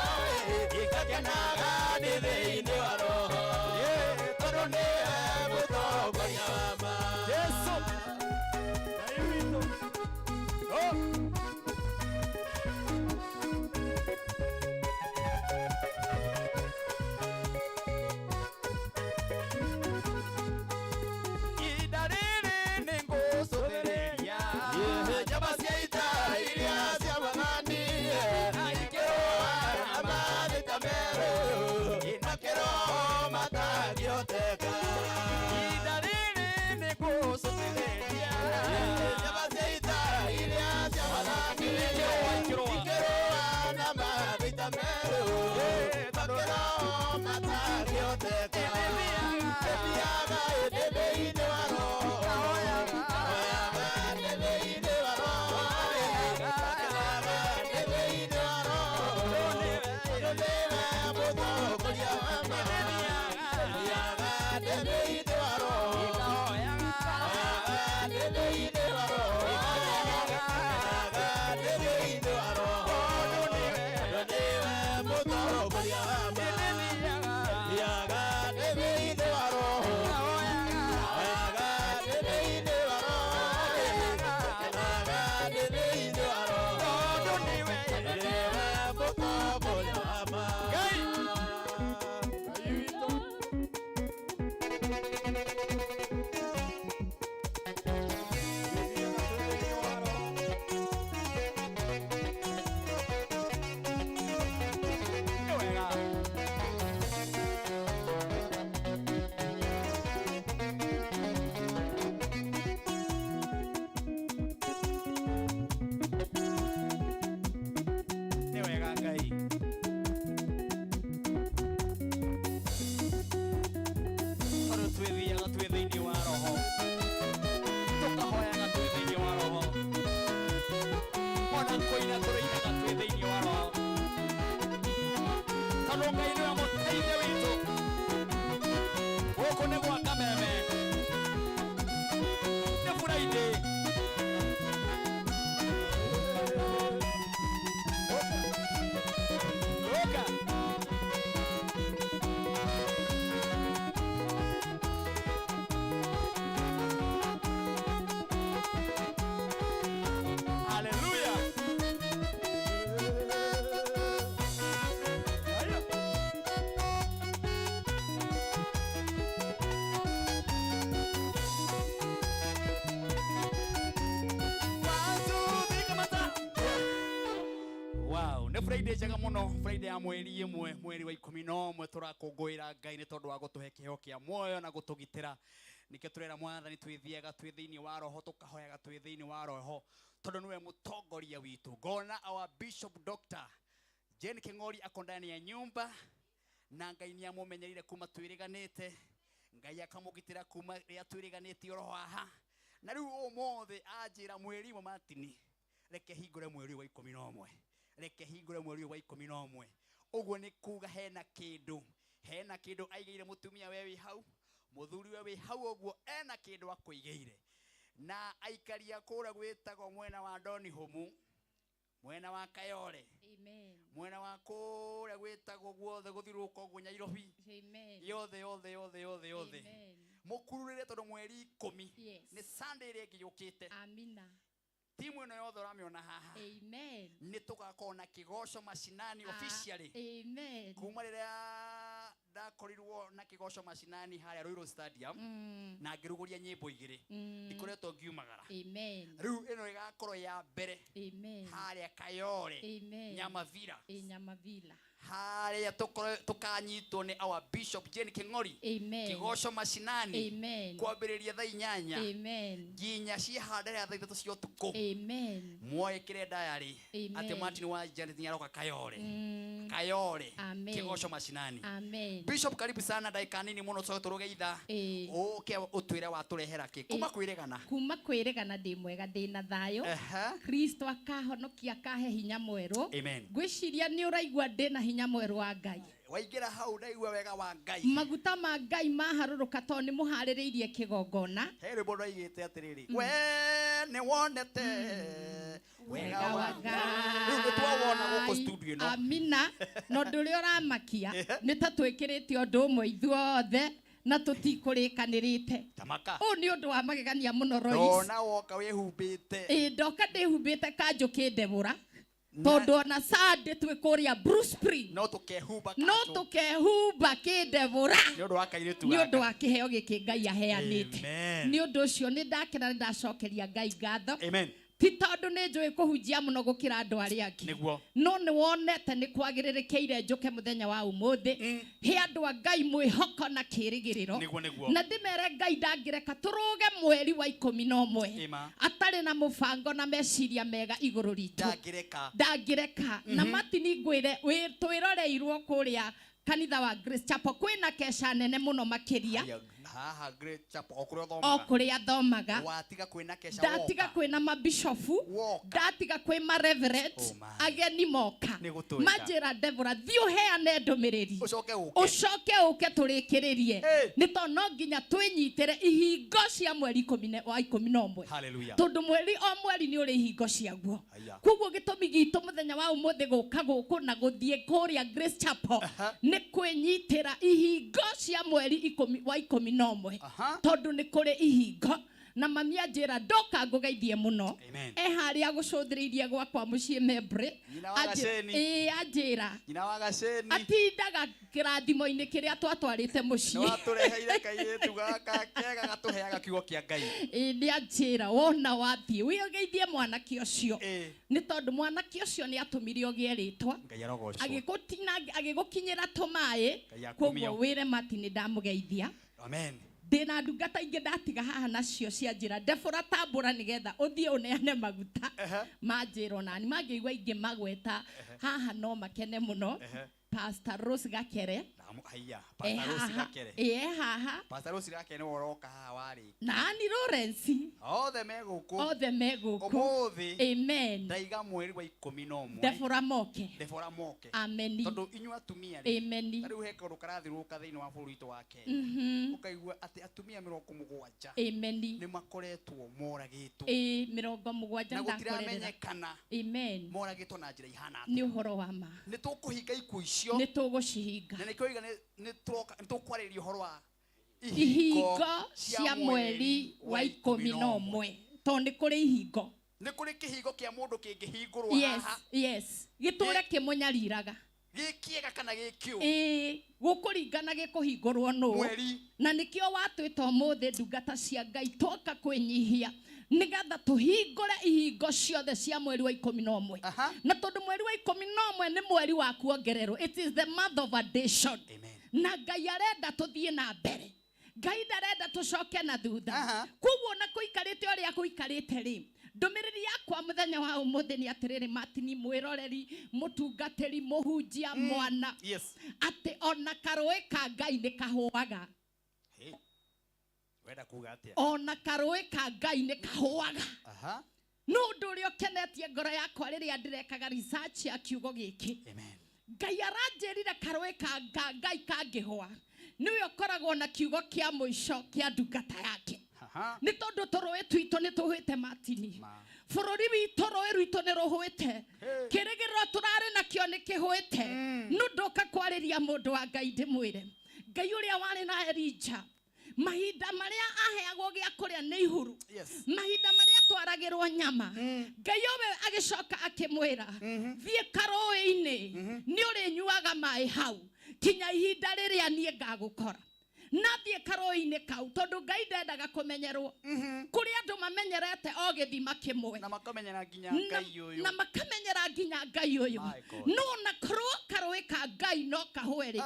Ĩkakenaga ndĩ thĩinĩ wa roho. Tondũ nĩwe mũtongoria wa ma. Jesũ. Ngai witũ. Oh. Ihinda rĩrĩ nĩ ngũcũthĩrĩria. Njamba cia ita iria cia mwathani. Na ikĩrũa na mathĩta merũ. Makĩroho matangĩhoteka. Ihinda rĩrĩ nĩ ngũcũthĩrĩria. Njamba cia ita iria cia mwathani. Ikĩrũa na mathĩta merũ. Makĩroho matangĩhoteka. Ĩthiaga ĩndĩ thĩinĩ wa roho. Ĩkaoyaga ndĩ thĩinĩ wa roho. Ĩkakenaga ndĩ thĩinĩ wa roho. Tondũ nĩwe mũtongoria wa ma. Ĩthiaga ndĩ thĩinĩ wa roho. Ĩkaoyaga ndĩ thĩinĩ wa roho. Ĩkakenaga ndĩ thĩinĩ wa roho. Tondũ nĩwe mũtongoria wa ma. Ĩthiaga Gũkũ nĩ gwa Kameme. Nĩ Friday. Ũka. Hallelujah. Haya. One, two, three, kamata. Wow, nĩ Friday njega mũno, Friday ya mweri ĩmwe, mweri wa 11 tũrakũngũĩra Ngai nĩ tondũ wa gũtũhe kĩheo kĩa muoyo na gũtũgitĩra. Nĩkĩo tũrera Mwathani twĩthiaga twĩ thĩinĩ wa roho, tũkahoyaga twĩ thĩinĩ wa roho, tondũ nĩwe mũtongoria witũ. Ngona our Bishop Dr. Jane King'ori ako ndani ya nyumba na Ngai nĩ amũmenyereire kuma twĩrĩganĩte, Ngai akamũgitĩra kuma rĩrĩa twĩrĩganĩte oro haha. Na rĩu ũmũthĩ anjĩra mweri ũmwe Martin, reke hingũre mweri wa 11, reke hingũre mweri wa 11. Ũguo nĩ kuga hena kĩndũ, hena kĩndũ aigĩire mũtumia we wĩ hau, mũthuri we wĩ hau, ũguo ena kĩndũ akũigĩire. Na aikaria kũrĩa gwĩtagwo mwena wa Donihumu, mwena wa Kayole. Amen. Mwena wa kũrĩa gwĩtagwo guothe gũthiũrũrũka ũguo Nyairobi. Amen. Yothe, yothe, yothe, yothe, yothe. Amen. Mũkururĩre tondũ mweri 10 Yes. nĩ Sunday ĩrĩa ĩngĩ yũkĩte. Amina. Timu ĩno yothe ũramĩona haha. Amen. Nĩ tũgakorwo na kĩgoco macinani officially. Amen. Kuma rĩrĩa ndakorirwo na kĩgoco macinani harĩa Ruiru Stadium, na ngĩrugũria nyĩmbo igĩrĩ, ndikoretwo ngiumagara. Amen. Rĩu ĩno ĩgakorwo ya mbere. Amen. Harĩa Kayole. Amen. Nyamavira. Nyamavila. Harĩa tũkanyitwo nĩ our Bishop Jane King'ori. Amen. Kĩgoco macinani. Amen. Kwambĩrĩria thaa 8. Amen. Nginya ciĩhandĩra thaa 3 cia ũtukũ. Amen. Mwoĩkĩre diary. Amen. Atĩ Martin wa Janet nĩaroka Kayole. Kayole. Amen. Kĩgoco macinani. Amen. Bishop, karibu sana, ndagĩka nini mũno tũcoke tũrũge ithaa. Ũke ũtwĩre watũrehera kĩ kuma kwĩrĩgana. Kuma kwĩrĩgana ndĩ mwega, ndĩ na thayũ. Kristo akahonokia, akahe hinya mwerũ. Amen. Ngwĩciria nĩ ũraigua ndĩ na hinya mwerũ wa Ngai. Waingĩra hau ndaigua wega wa Ngai. Maguta ma Ngai maharũrũka tondũ nĩ mũharĩrĩirie kĩgongona. He rwĩmbo rwaigĩte atĩrĩrĩ, we nĩ wonete wega wa Ngai. Rĩu nĩ twawona gũkũ studio ĩno. Amina. Na ũndũ ũrĩa ũramakia nĩ ta twĩkĩrĩte ũndũ ũmwe ithuothe na tũtikũrĩkanĩrĩte. Tamaka. Ũũ nĩ ũndũ wa magegania mũno, Royce. Ndona woka wĩhumbĩte. Ĩ, ndoka ndĩhumbĩte kanjũ kĩndebũra. Tondũ ona Sunday twĩ kũrĩa Blue Spring. No tũkehumba No kanjũ. tũkehumba kĩndebũra. Nĩ ũndũ wa kairĩtu Nĩ ũndũ gaka. wa kĩheo gĩkĩ Ngai aheanĩte. Amen. Nĩ ũndũ ũcio nĩ ndakena, nĩ ndacokeria Ngai ngatho. Amen. Ti tondũ nĩ njũĩ kũhunjia mũno gũkĩra andũ arĩa angĩ. Nĩguo. No nĩ wonete nĩ kwagĩrĩrĩkĩire njũke mũthenya wa ũmũthĩ. He andũ a Ngai mwĩhoko na kĩĩrĩgĩrĩro. Nĩguo, nĩguo. Na ndĩmere Ngai ndangĩreka tũrũge mweri wa 11. Ĩma. Atarĩ na mũbango na meciria mega igũrũ ritũ. Ndangĩreka. Ndangĩreka. Na Martin ngwĩre, twĩroreirwo kũrĩa kanitha wa Grace Chapel kwĩna keca nene mũno makĩria. Haya, haha Grace Chapel, o kũrĩa O ũthomaga. kũrĩa thomaga. Watiga kwĩna keca Ndatiga woka. kwĩna mabishofu. Woka. Ndatiga kwĩ mareverend. Oh my. Ageni moka. Nĩ gũtwĩka. Manjĩra Deborah, thiĩ ũheane ndũmĩrĩri. Ũcoke ũke. Ũcoke ũke tũrĩkĩrĩrie. Hey. Nĩ tondũ no nginya twĩnyitĩre ihingo cia mweri wa 11. Hallelujah. Tondũ mweri o mweri nĩ ũrĩ ihingo ciaguo. Haya. Koguo gĩtũmi gitũ mũthenya wa ũmũthĩ gũka gũkũ na gũthiĩ kũrĩa Grace Chapel nĩ kwĩnyitĩra ihingo cia mweri wa 11. Tondũ nĩ kũrĩ ihingo. Na mami anjĩra ndoka ngũgeithie mũno. Amen. E harĩa gũcũthĩrĩirie gwakwa mũciĩ Membre. Nyina wa Gaceni. Ĩĩ, anjĩra. Nyina wa Gaceni. Atindaga kĩrathimo-inĩ kĩrĩa twatwarĩte mũciĩ. Nĩ watũreheire kairĩtu gaka kega gatũheaga kiugo kĩa Ngai. Ĩĩ, nĩ anjĩra wona wathiĩ wĩgeithie mwanake ũcio. Ĩĩ. Nĩ tondũ mwanake ũcio nĩ atũmire ũgĩe rĩtwa. Ngai arogocwo. Agĩgũkinyĩra tũmaĩ. Ngai akumio. Koguo wĩre Martin nĩ ndamũgeithia. Amen. Ndĩna ndungata ingĩ ndatiga haha nacio cia njĩra ndebũra tambũra nĩgetha ũthiĩ ũneane maguta. Manjĩra onani mangĩigua ingĩ magweta haha no makene mũno. Pastor Rose Gakere. Haiya, E Pastor Rose haha. Gakere. Ĩ, e haha. Pastor Rose Gakere nĩwe ũroka haha warĩ. Na Annie Lawrence. Othe me gũkũ. Othe me gũkũ. Ũmũthĩ. Amen. Ndaiga mweri wa 11. Deborah Moke. Deborah Moke. Ameni. Tondũ inyuĩ atumia rĩ. Ameni. Ta rĩu he kaũndũ karathiũrũrũka thĩinĩ wa bũrũri witũ wa Kenya. Ũkaigua atĩ atumia 70 Ameni. nĩ makoretwo moragĩtwo. Ĩ, 70 Na ndakorerera. gũtiramenyekana. Amen. Moragĩtwo na njĩra ihana atĩa. Nĩ ũhoro wa ma. Nĩ tũkũhinga ikuũ icio. Nĩ tũgũcihinga. Na nĩkĩo oiga nĩ tũkwarĩrĩria ũhoro wa ihingo cia mweri wa 11. Tondũ nĩ kũrĩ ihingo. Nĩ kũrĩ kĩhingo kĩa mũndũ kĩngĩhingũrwo Yes, haha. yes. Gĩtũre kĩmũnyariraga. Gĩ kĩega kana gĩ kĩũru? Ĩĩ, gũkũringana gĩkũhingũrwo nũ. Mweri. Na nĩkĩo watwĩta ũmũthĩ ndungata cia Ngai twoka kwĩnyihia nĩgetha tũhingũre ihingo ciothe cia mweri wa 11. Na tondũ mweri wa 11 nĩ mweri wa kuongererwo. It is the month of addition. Amen. Na Ngai arenda tũthiĩ na mbere. Ngai ndarenda tũcoke na thutha. Koguo na kũikarĩte ũrĩa kũikarĩte rĩ, ndũmĩrĩri yakwa mũthenya wa ũmũthĩ nĩ atĩrĩrĩ, Martin mwĩroreri, mũtungatĩri, mũhunjia, mwana. Yes. Atĩ ona karũĩ ka Ngai nĩ kahũaga. Hey. Wenda kuga atĩa? Ona karũĩ ka Ngai nĩ kahũaga. Nĩ ũndũ ũrĩa ũkenetie ngoro yakwa rĩrĩa ndĩrekaga research ya kiugo gĩkĩ. Amen. Ngai aranjĩrire karũĩ ka Ngai kangĩhũa nĩwe ũkoragwo na kiugo kĩa mũico kĩa ndungata yake. Nĩ tondũ tũrũĩ twitũ nĩ tũhũĩte Martin. Bũrũri witũ rũĩ rwitũ nĩ rũhũĩte. Kĩrĩgĩrĩro tũrarĩ nakĩo nĩ kĩhũĩte. No ndoka kwarĩria mũndũ wa Ngai ndĩmwĩre. Ngai ũrĩa warĩ na Elijah, mahinda marĩa aheagwo gĩa kũrĩa nĩ ihuru. Yes. Mahinda marĩa atwaragĩrwo nyama. Ngai ũwe agĩcoka akĩmwĩra, thiĩ karũĩ-inĩ, nĩ ũrĩnyuaga maĩ hau kinya ihinda rĩrĩa niĩ ngagũkora. Na thiĩ karũĩ-inĩ kau tondũ Ngai ndendaga kũmenyerwo. Kũrĩ andũ mamenyerete o gĩthima kĩmwe. Na makamenyera nginya Ngai ũyũ. Na makamenyera nginya Ngai ũyũ. My God. No na korwo karũĩ ka Ngai no kahũe rĩ.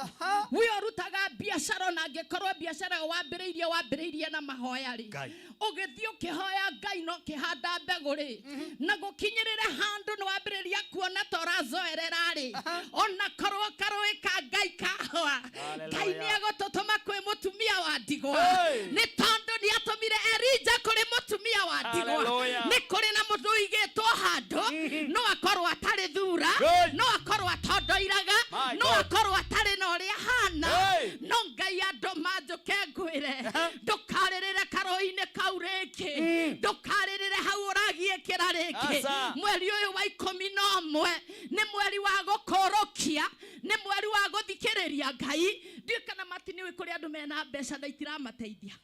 We ũrutaga biacara ona angĩkorwo biacara ĩyo wambĩrĩirie na mahoya rĩ. Ngai. Ũgĩthiĩ ũkĩhoya Ngai no ũkĩhanda mbegũ rĩ. Na gũkinyĩrĩre handũ nĩ wambĩrĩria kuona ta ũrazoerera rĩ. Ona korwo karũĩ ka Ngai kahũa. Ngai nĩ egũtũtũma kwĩ mũtumia wa ndigwa. Hey! Nĩ tondũ nĩ atũmire Elijah kũrĩ mũtumia wa ndigwa. Hallelujah. Nĩ kũrĩ na mũndũ ũigĩtwo handũ, no akorwo atarĩ thura, Hey! no akorwo atondoiraga, My no God. akorwo atarĩ na ũrĩa ahana. Hey! No Ngai andũ manjũke ngwĩre, ndũkarĩrĩre karũĩ-inĩ kau rĩngĩ, ndũkarĩrĩre hau ũragiĩkĩra rĩngĩ. Aca. Mweri ũyũ wa 11 nĩ mweri wa gũkũrũkia, nĩ mweri wa gũthikĩrĩria Ngai. Ndiũĩ kana Martin nĩũĩ kũrĩ andũ mena mbeca na itiramateithia.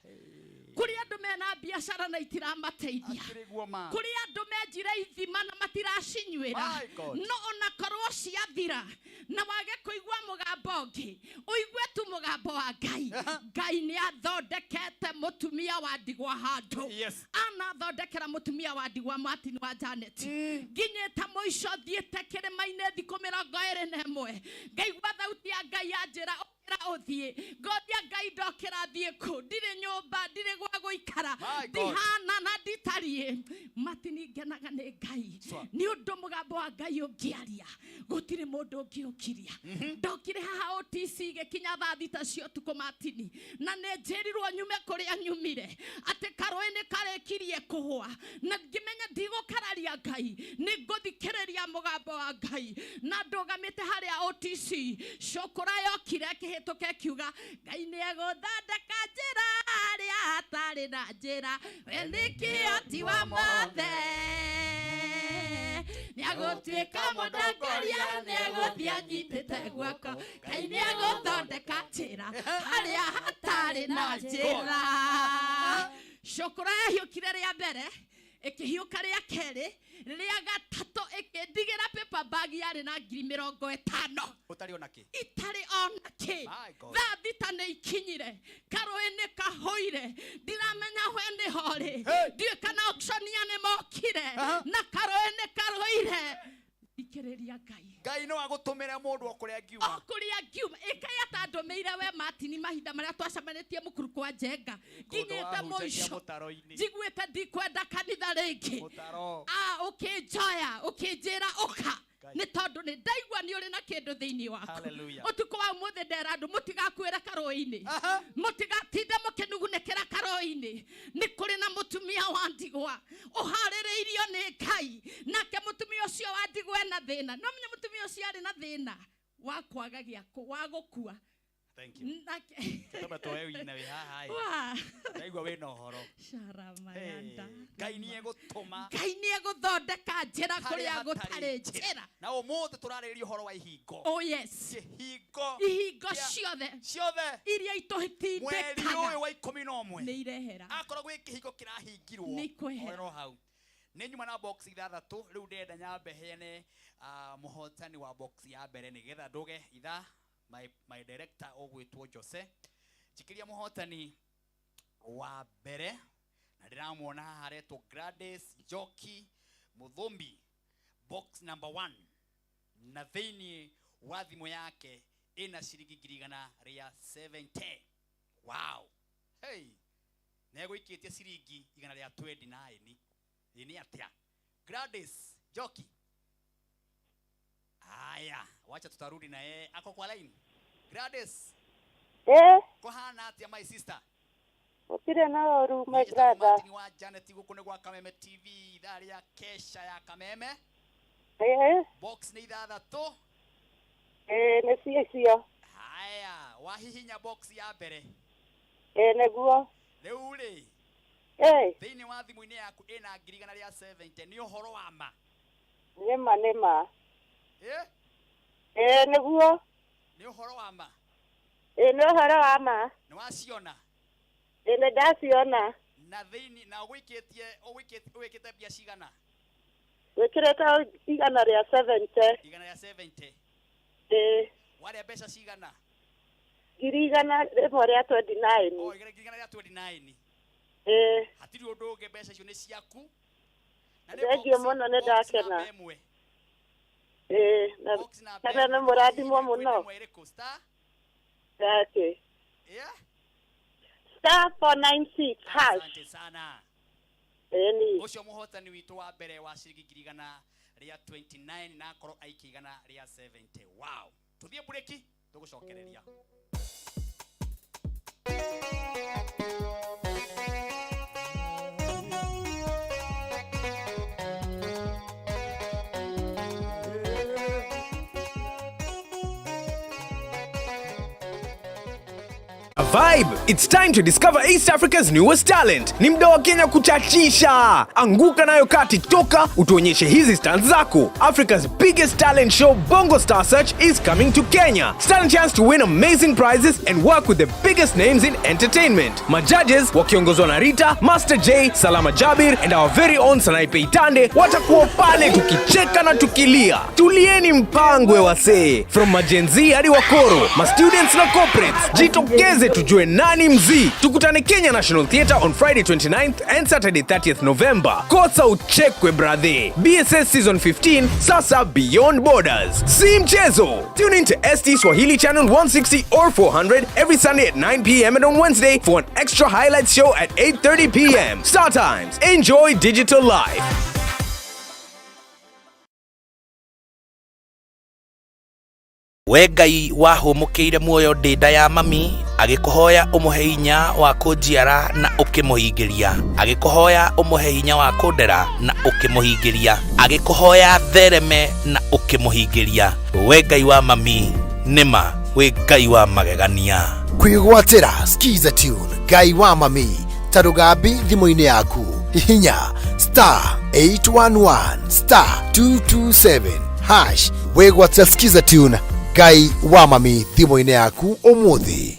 Kũrĩ andũ mena biacara na itiramateithia. Akĩrĩguo ma. Kũrĩ andũ menjire ithima na matiracinyuĩra. My God. No ona korwo ciathira na wage kũigua mũgambo ũngĩ, ũigue tu mũgambo wa Ngai. Ngai nĩ athondekete mũtumia wa ndigwa handũ. Yes. Anathondekera mũtumia wa ndigwa Martin wa Janet. Nginyĩte mũico thiĩte kĩrĩma-inĩ thikũ 21. Ngaigua thauti ya Ngai yanjĩra ũkĩra ũthiĩ. Ngoria Ngai ndokĩra thiĩ kũ? Ndirĩ nyũmba, ndirĩ gwa gũikara. My God. Ndihana na nditariĩ. Martin ngenaga nĩ Ngai. Swa. Nĩ ũndũ mũgambo wa Ngai ũngĩaria, gũtirĩ mũndũ ũngĩũkiria. Ndokire haha OTC gĩkinya thaa 6 cia ũtukũ Martin, na nĩ njĩrirwo nyume kũrĩa nyumire atĩ karũĩ nĩ karĩkirie kũhũa, na ngĩmenya ndigũkararia Ngai, nĩ ngũthikĩrĩria mũgambo wa Ngai. Na ndũgamĩte harĩa OTC, cũkũra yokire ĩkĩhĩtũka ĩkiuga, Ngai nĩ egũthondeka njĩra harĩa hatarĩ na njĩra, we nĩ kĩhoti wa mothe. Nĩ egũtuĩka mũtongoria, nĩ egũthiĩ anyitĩte guoko, Ngai nĩ egũthondeka njĩra harĩa hatarĩ na njĩra. Cũkũra yahiũkire rĩa mbere, ĩkĩhiũka rĩa kerĩ, rĩa gatatũ ĩkĩndigĩra paper bag yarĩ na ngiri 50. Ũtarĩ ona kĩ? Itarĩ ona kĩ. My God. Thaa 6 nĩ ikinyire, karũĩ nĩ kahũire, ndiramenya we nĩ horĩ, ndiũĩ kana auctioneer nĩ mokire, na karũĩ nĩ karũire. Thikĩrĩria Ngai. Ngai no agũtũmĩre mũndũ o kũrĩa angiuma. O kũrĩa angiuma. Ĩkai atandũmĩire we Martin mahinda marĩa twacemanĩtie mũkuru kwa Njenga. Nginyĩte wahunjagia mũico. mũtaro-inĩ. Njiguĩte ndikwenda kanitha rĩngĩ. Mũtaro. Ũkĩnjoya, ũkĩnjĩra ũka. Nĩ tondũ nĩ ndaigua nĩ ũrĩ na kĩndũ thĩinĩ waku. Hallelujah. Ũtukũ wa ũmũthĩ ndera andũ mũtigakuĩre karũĩ-inĩ, mũtigatinde mũkĩnugunĩkĩra karũĩ-inĩ. Nĩ kũrĩ na mũtumia wa ndigwa ũharĩrĩirio nĩ Ngai, nake mũtumia ũcio wa ndigwa ena thĩna. No menya mũtumia ũcio arĩ na thĩna wa kwaga gĩa wa gũkua. Thank you. Nake Tũmbe tuoe wĩina wĩ haha ĩ. Wa. Ndaigua wĩna ũhoro. Sharamayanda. Ngai nĩ egũtũma Ngai nĩ egũthondeka njĩra harĩa kũrĩa hatarĩ gũtarĩ njĩra. Na ũmũthĩ tũrarĩrĩria ũhoro wa ihingo. Oh yes. Ihingo. Ihingo ciothe. Ciothe. Iria Mweri itũtindĩkaga. ũyũ wa 11. Nĩ irehera. Akorwo gwĩ kĩhingo kĩrahingirwo. Nĩ ikwehera. Oro hau. Nĩ nyuma na box 6 rĩu ndĩrenda nyambe heane mũhotani wa box ya mbere nĩgetha ndũge ithaa my director ũgwĩtwo Jose. Njikĩria mũhotani wa mbere na ndĩramuona haha aretwo Gladys Njoki Muthumbi, box number 1, na thĩinĩ wa thimũ yake ĩna ciringi 170,000. Wow. Hey. Negũikĩtie ciringi 129. Ĩ nĩ atĩa? Gladys Njoki. Aya, wacha tutarudi na yeye. Ako kwa line. Gladys. Kũhana atĩa my sister? Gũtirĩ na ũru my Niĩ njĩtagwo brother. Martin wa Janet gũkũ nĩ gwa Kameme TV ithaa rĩa kesha ya Kameme. Box nĩ 6. Nĩ cio icio. Haya, wahihinya box ya mbere. Nĩguo. Rĩu rĩ. Thĩinĩ wa thimũ-inĩ yaku ĩna 170,000 nĩ ũhoro wa ma. Nĩ ma nĩ ma. Nĩguo. Nĩ ũhoro wa ma. Nĩ ũhoro wa ma. Nĩ waciona. Nĩ ndaciona. Na thĩinĩ na ũgũikĩtie ũgwĩkĩte mbia cigana? Gwĩkĩrĩte 170. 170. Warĩa mbeca cigana? 129,000. Oh, 129,000. Hatirĩ ũndũ ũngĩ, mbeca icio nĩ ciaku. Na nĩ Thengiũ box- mũno nĩ box ndakena. namba ĩmwe. Na Box namba na ĩmwe. nĩ mũrathimwo mũno. Ĩmwe ĩrĩkũ? Star? Thake. Yeah? Star 496 hash. Asante sana. Ĩni. Ũcio mũhotani witũ wa mbere wa ciringi 129,000 na akorwo aikia 170. Wow. Tũthiĩ mburĩki tũgũcokereria. A vibe. It's time to discover East Africa's newest talent. Ni mda wa Kenya kuchachisha. Anguka nayo kati toka utuonyeshe hizi stunts zako. Africa's biggest talent show Bongo Star Search is coming to Kenya. Stand a chance to win amazing prizes and work with the biggest names in entertainment. Majudges wakiongozwa na Rita, Master J, Salama Jabir and our very own Sanaipei Tande watakuwa pale tukicheka na tukilia. Tulieni mpangwe wasee. From majenzi hadi wakoro, ma students na corporates, jitokeze tujue nani mzii. Tukutane Kenya National Theatre on Friday 29th and Saturday 30th November. Kosa uchekwe brother. BSS Season 15 sasa beyond borders. Si mchezo. Tune in to ST Swahili Channel 160 or 400 every Sunday at 9 p.m. and on Wednesday for an extra highlights show at 8:30 p.m. Star Times. Enjoy digital life. We Ngai wahũmũkĩire muoyo ndĩ nda ya mami, agĩkũhoya ũmũhe hinya wa kũnjiara na ũkĩmũhingĩria, agĩkũhoya ũmũhe hinya wa kũndera na ũkĩmũhingĩria, agĩkũhoya thereme na ũkĩmũhingĩria. We Ngai wa mami, nĩma wĩ Ngai wa magegania. Kwĩgwatĩra Skiza Tune Ngai wa mami ta rũgambi thimũ-inĩ yaku, hihinya star 811 star 227 hash wĩgwatĩra Skiza Tune Ngai wa mami thimũ-inĩ yaku ũmũthĩ.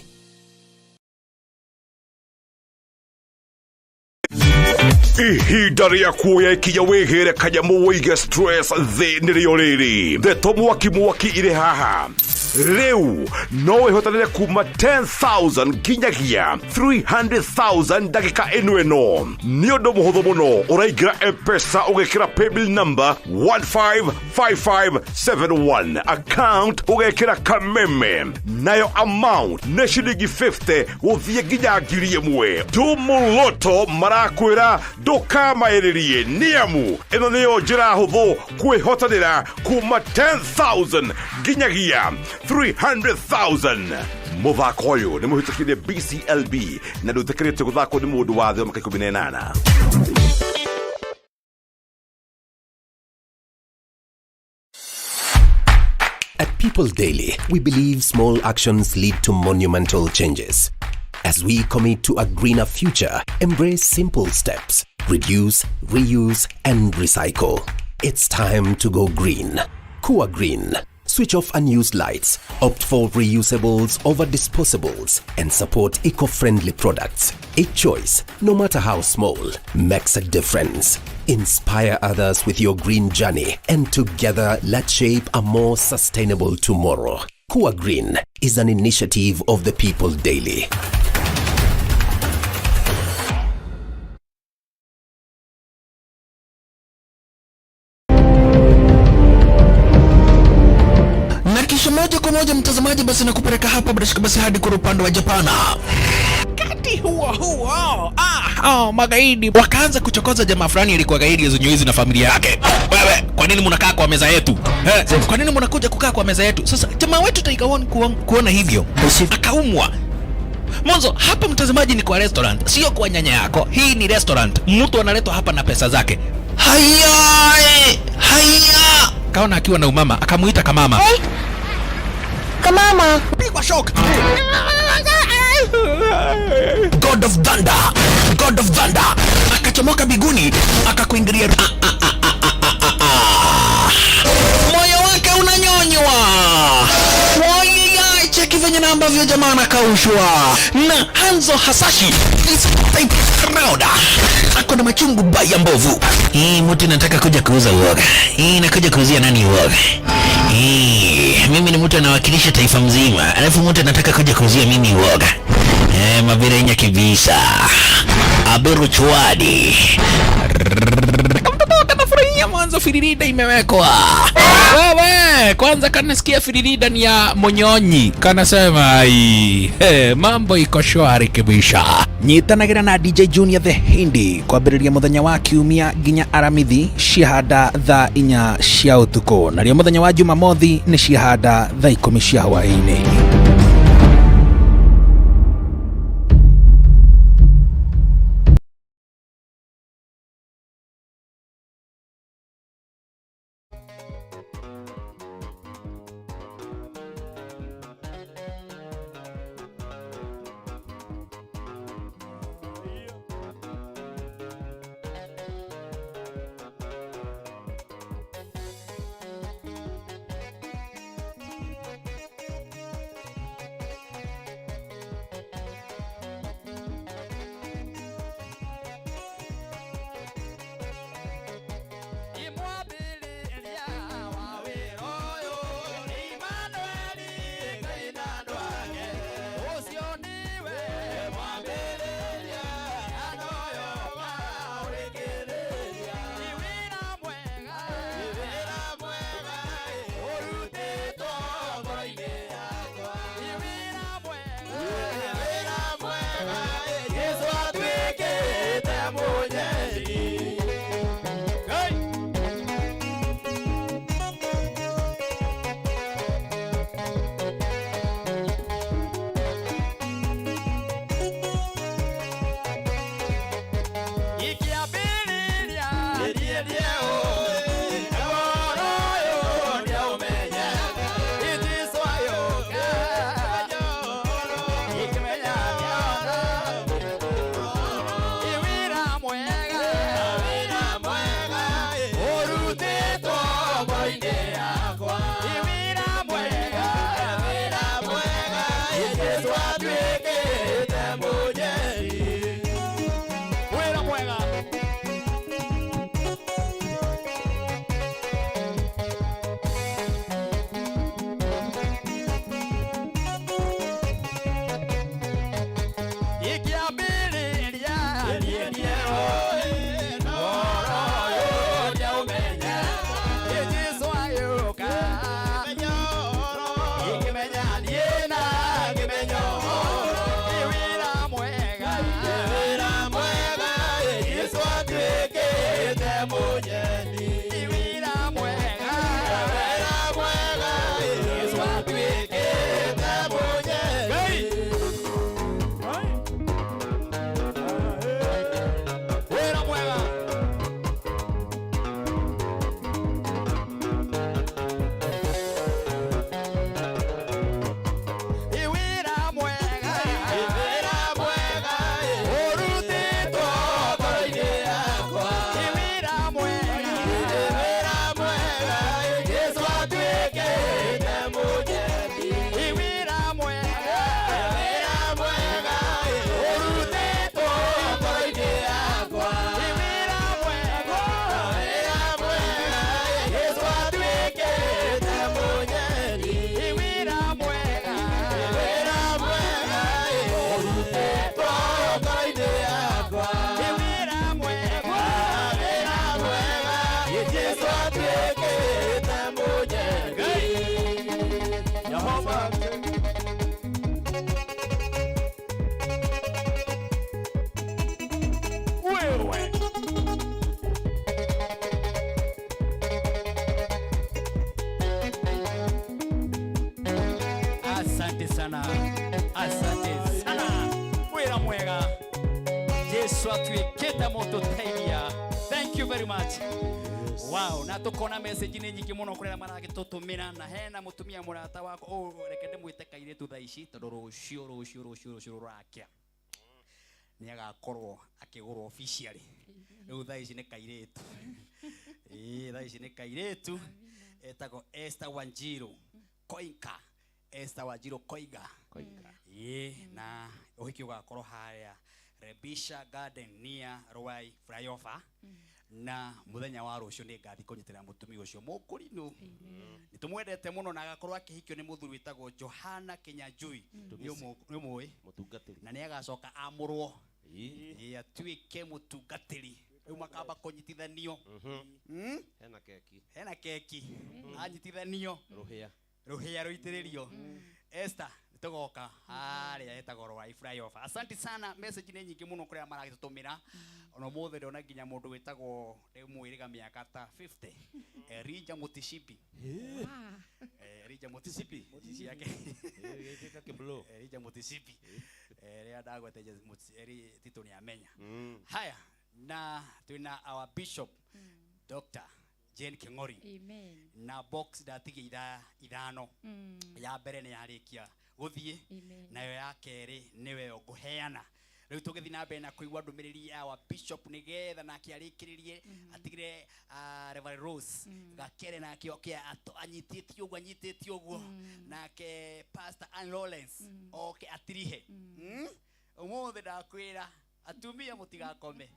Ihinda rĩa kuoya ikinya wĩgĩre kanyamũ wĩige stress thĩ nĩrĩo rĩrĩ. Ndeto mwaki mwaki irĩ haha. Rĩu no wĩhotanĩre kuma 10,000 nginyagia 300,000 ndagĩka ĩno ĩno. Nĩ ũndũ mũhũthũ mũno, ũraingĩra M-Pesa ũgekĩra paybill number 155571, account ũgekĩra Kameme, nayo amount nĩ ciringi 50 gũthiĩ nginya 1,000. Tumuloto marakwĩra ndũkamaĩrĩrie, nĩamu ĩno nĩyo njĩra hũthũ kwĩhotanĩra kuma 10,000 nginyagia 300,000. Mũthako ũyũ nĩ mũhĩtũkire BCLB na ndũtĩkĩrĩtio gũthakwo nĩ mũndũ wa thĩ wa mĩaka 18. At People Daily, we believe small actions lead to monumental changes. As we commit to a greener future, embrace simple steps. Reduce, reuse, and recycle. It's time to go green. Kua Green. Switch off unused lights, opt for reusables over disposables, and support eco-friendly products. Each choice, no matter how small, makes a difference. Inspire others with your green journey, and together let's shape a more sustainable tomorrow. Kua Green is an initiative of the People Daily. Na kisha moja kwa moja mtazamaji, basi nakupeleka hapa bila shaka basi hadi kwa upande wa Japana. Wakati huo huo, magaidi wakaanza kuchokoza jamaa fulani alikuwa gaidi ya na familia yake. Wewe, kwa nini mnakaa kwa meza yetu? Kwa nini mnakuja kukaa kwa meza yetu? Sasa jamaa wetu Tiger One kuona hivyo, akaumwa. Mwanzo hapa mtazamaji ni kwa restaurant, sio kwa nyanya yako. Hii ni restaurant. Mtu analetwa hapa na pesa zake. Haya, haya. Kaona akiwa na umama, akamuita kamama. Hey. Kamama. Pigwa shock. God of Thunder, God of Thunder. Akachomoka biguni, akakuingilia. Moyo wake unanyonywa. Wai, cheki venye na ambavyo jamaa anakaushwa. Na Hanzo Hasashi this time round ako na machungu baya mbovu. Hii mtu nataka kuja kuuza uoga. Hii nakuja kuuzia nani uoga? Hii mimi ni mtu anawakilisha taifa mzima, alafu mtu anataka kuja kuuzia mimi uoga. Mabirenya kibisa. Aberu chwadi. Kamtoto kanafurahia mwanzo firirida imewekwa. Wewe, kwanza kanasikia firirida ni ya monyonyi. Kanasema ai, mambo iko shwari kibisha. Nyitanagira na DJ Junior the Hindi kwambĩrĩria mũthenya wa kiumia nginya Aramithi ciahanda thaa 4 cia ũtukũ, narĩo mũthenya wa Jumamothi nĩ ciahanda thaa 10 cia hwaĩ-inĩ. Mwega Jesu atuĩkĩte mũtũteithia. Thank you very much. Wow, na tukona message nĩ nyingĩ mũno kũrĩa maragĩtũtũmĩra, na hena mũtumia mũrata wakwa, oh, reke ndĩmwĩte kairĩtu thaa ici tondũ rũciũ rũciũ rũciũ rũciũ rũrakĩa nĩ agakorwo akĩgũrwo officially. Rĩu thaa ici nĩ kairĩtu, ĩĩ, thaa ici nĩ kairĩtu etagwo Esther Wanjiru Koinka, Esther Wanjiru Koiga. Ĩĩ, na ũhiki ũgakorwo harĩa Rebisha Garden near Ruai flyover, na muthenya wa rũciũ nĩ ngathi kũnyitĩrĩra mũtumia ũcio mũkũrinũ. Nĩ tũmwendete mũno, na agakorwo akĩhikio nĩ mũthuri wĩtagwo Johana Kinyanjui. Nĩ ũmũĩ? Mũtungatĩri. Na nĩ agacoka amũrwo. Ĩĩ, atuĩke mũtungatĩri. Rĩu makamba kũnyitithanio. Hena keki. Hena keki. Anyitithanio. Rũhĩa. Rũhĩa rũitĩrĩrio. Esther, nĩtũgoka harĩa etagwo Ruai flyover. Asante sana, message nĩ nyingĩ mũno kũrĩa maragĩtũtũmĩra. Ona ũmũthĩ ndona nginya mũndũ wĩtagwo ndĩmwĩrĩga mĩaka ta 50, Elijah Mutishibi. Elijah Mutishibi ciake. Elijah Mutishibi. Rĩrĩa ndagweta Tito nĩ amenya. Haya, na twĩna our bishop Dr. Jane King'ori. Amen. Na box ndatigia ithano. Ya mbere nĩ yarĩkia gũthiĩ. Amen. Nayo ya kerĩ nĩwe ngũheana. Rĩu tũgĩthiĩ na mbere na kũigua ndũmĩrĩri ya wa bishop nĩgetha nake arĩkĩrĩrie, atigire, Reverend Rose Gakere nake oke anyitĩtie ũguo, anyitĩtie ũguo, nake Pastor Ann Lawrence oke atirihe. Ũmũthĩ ndakwĩra atumia mũtigakome,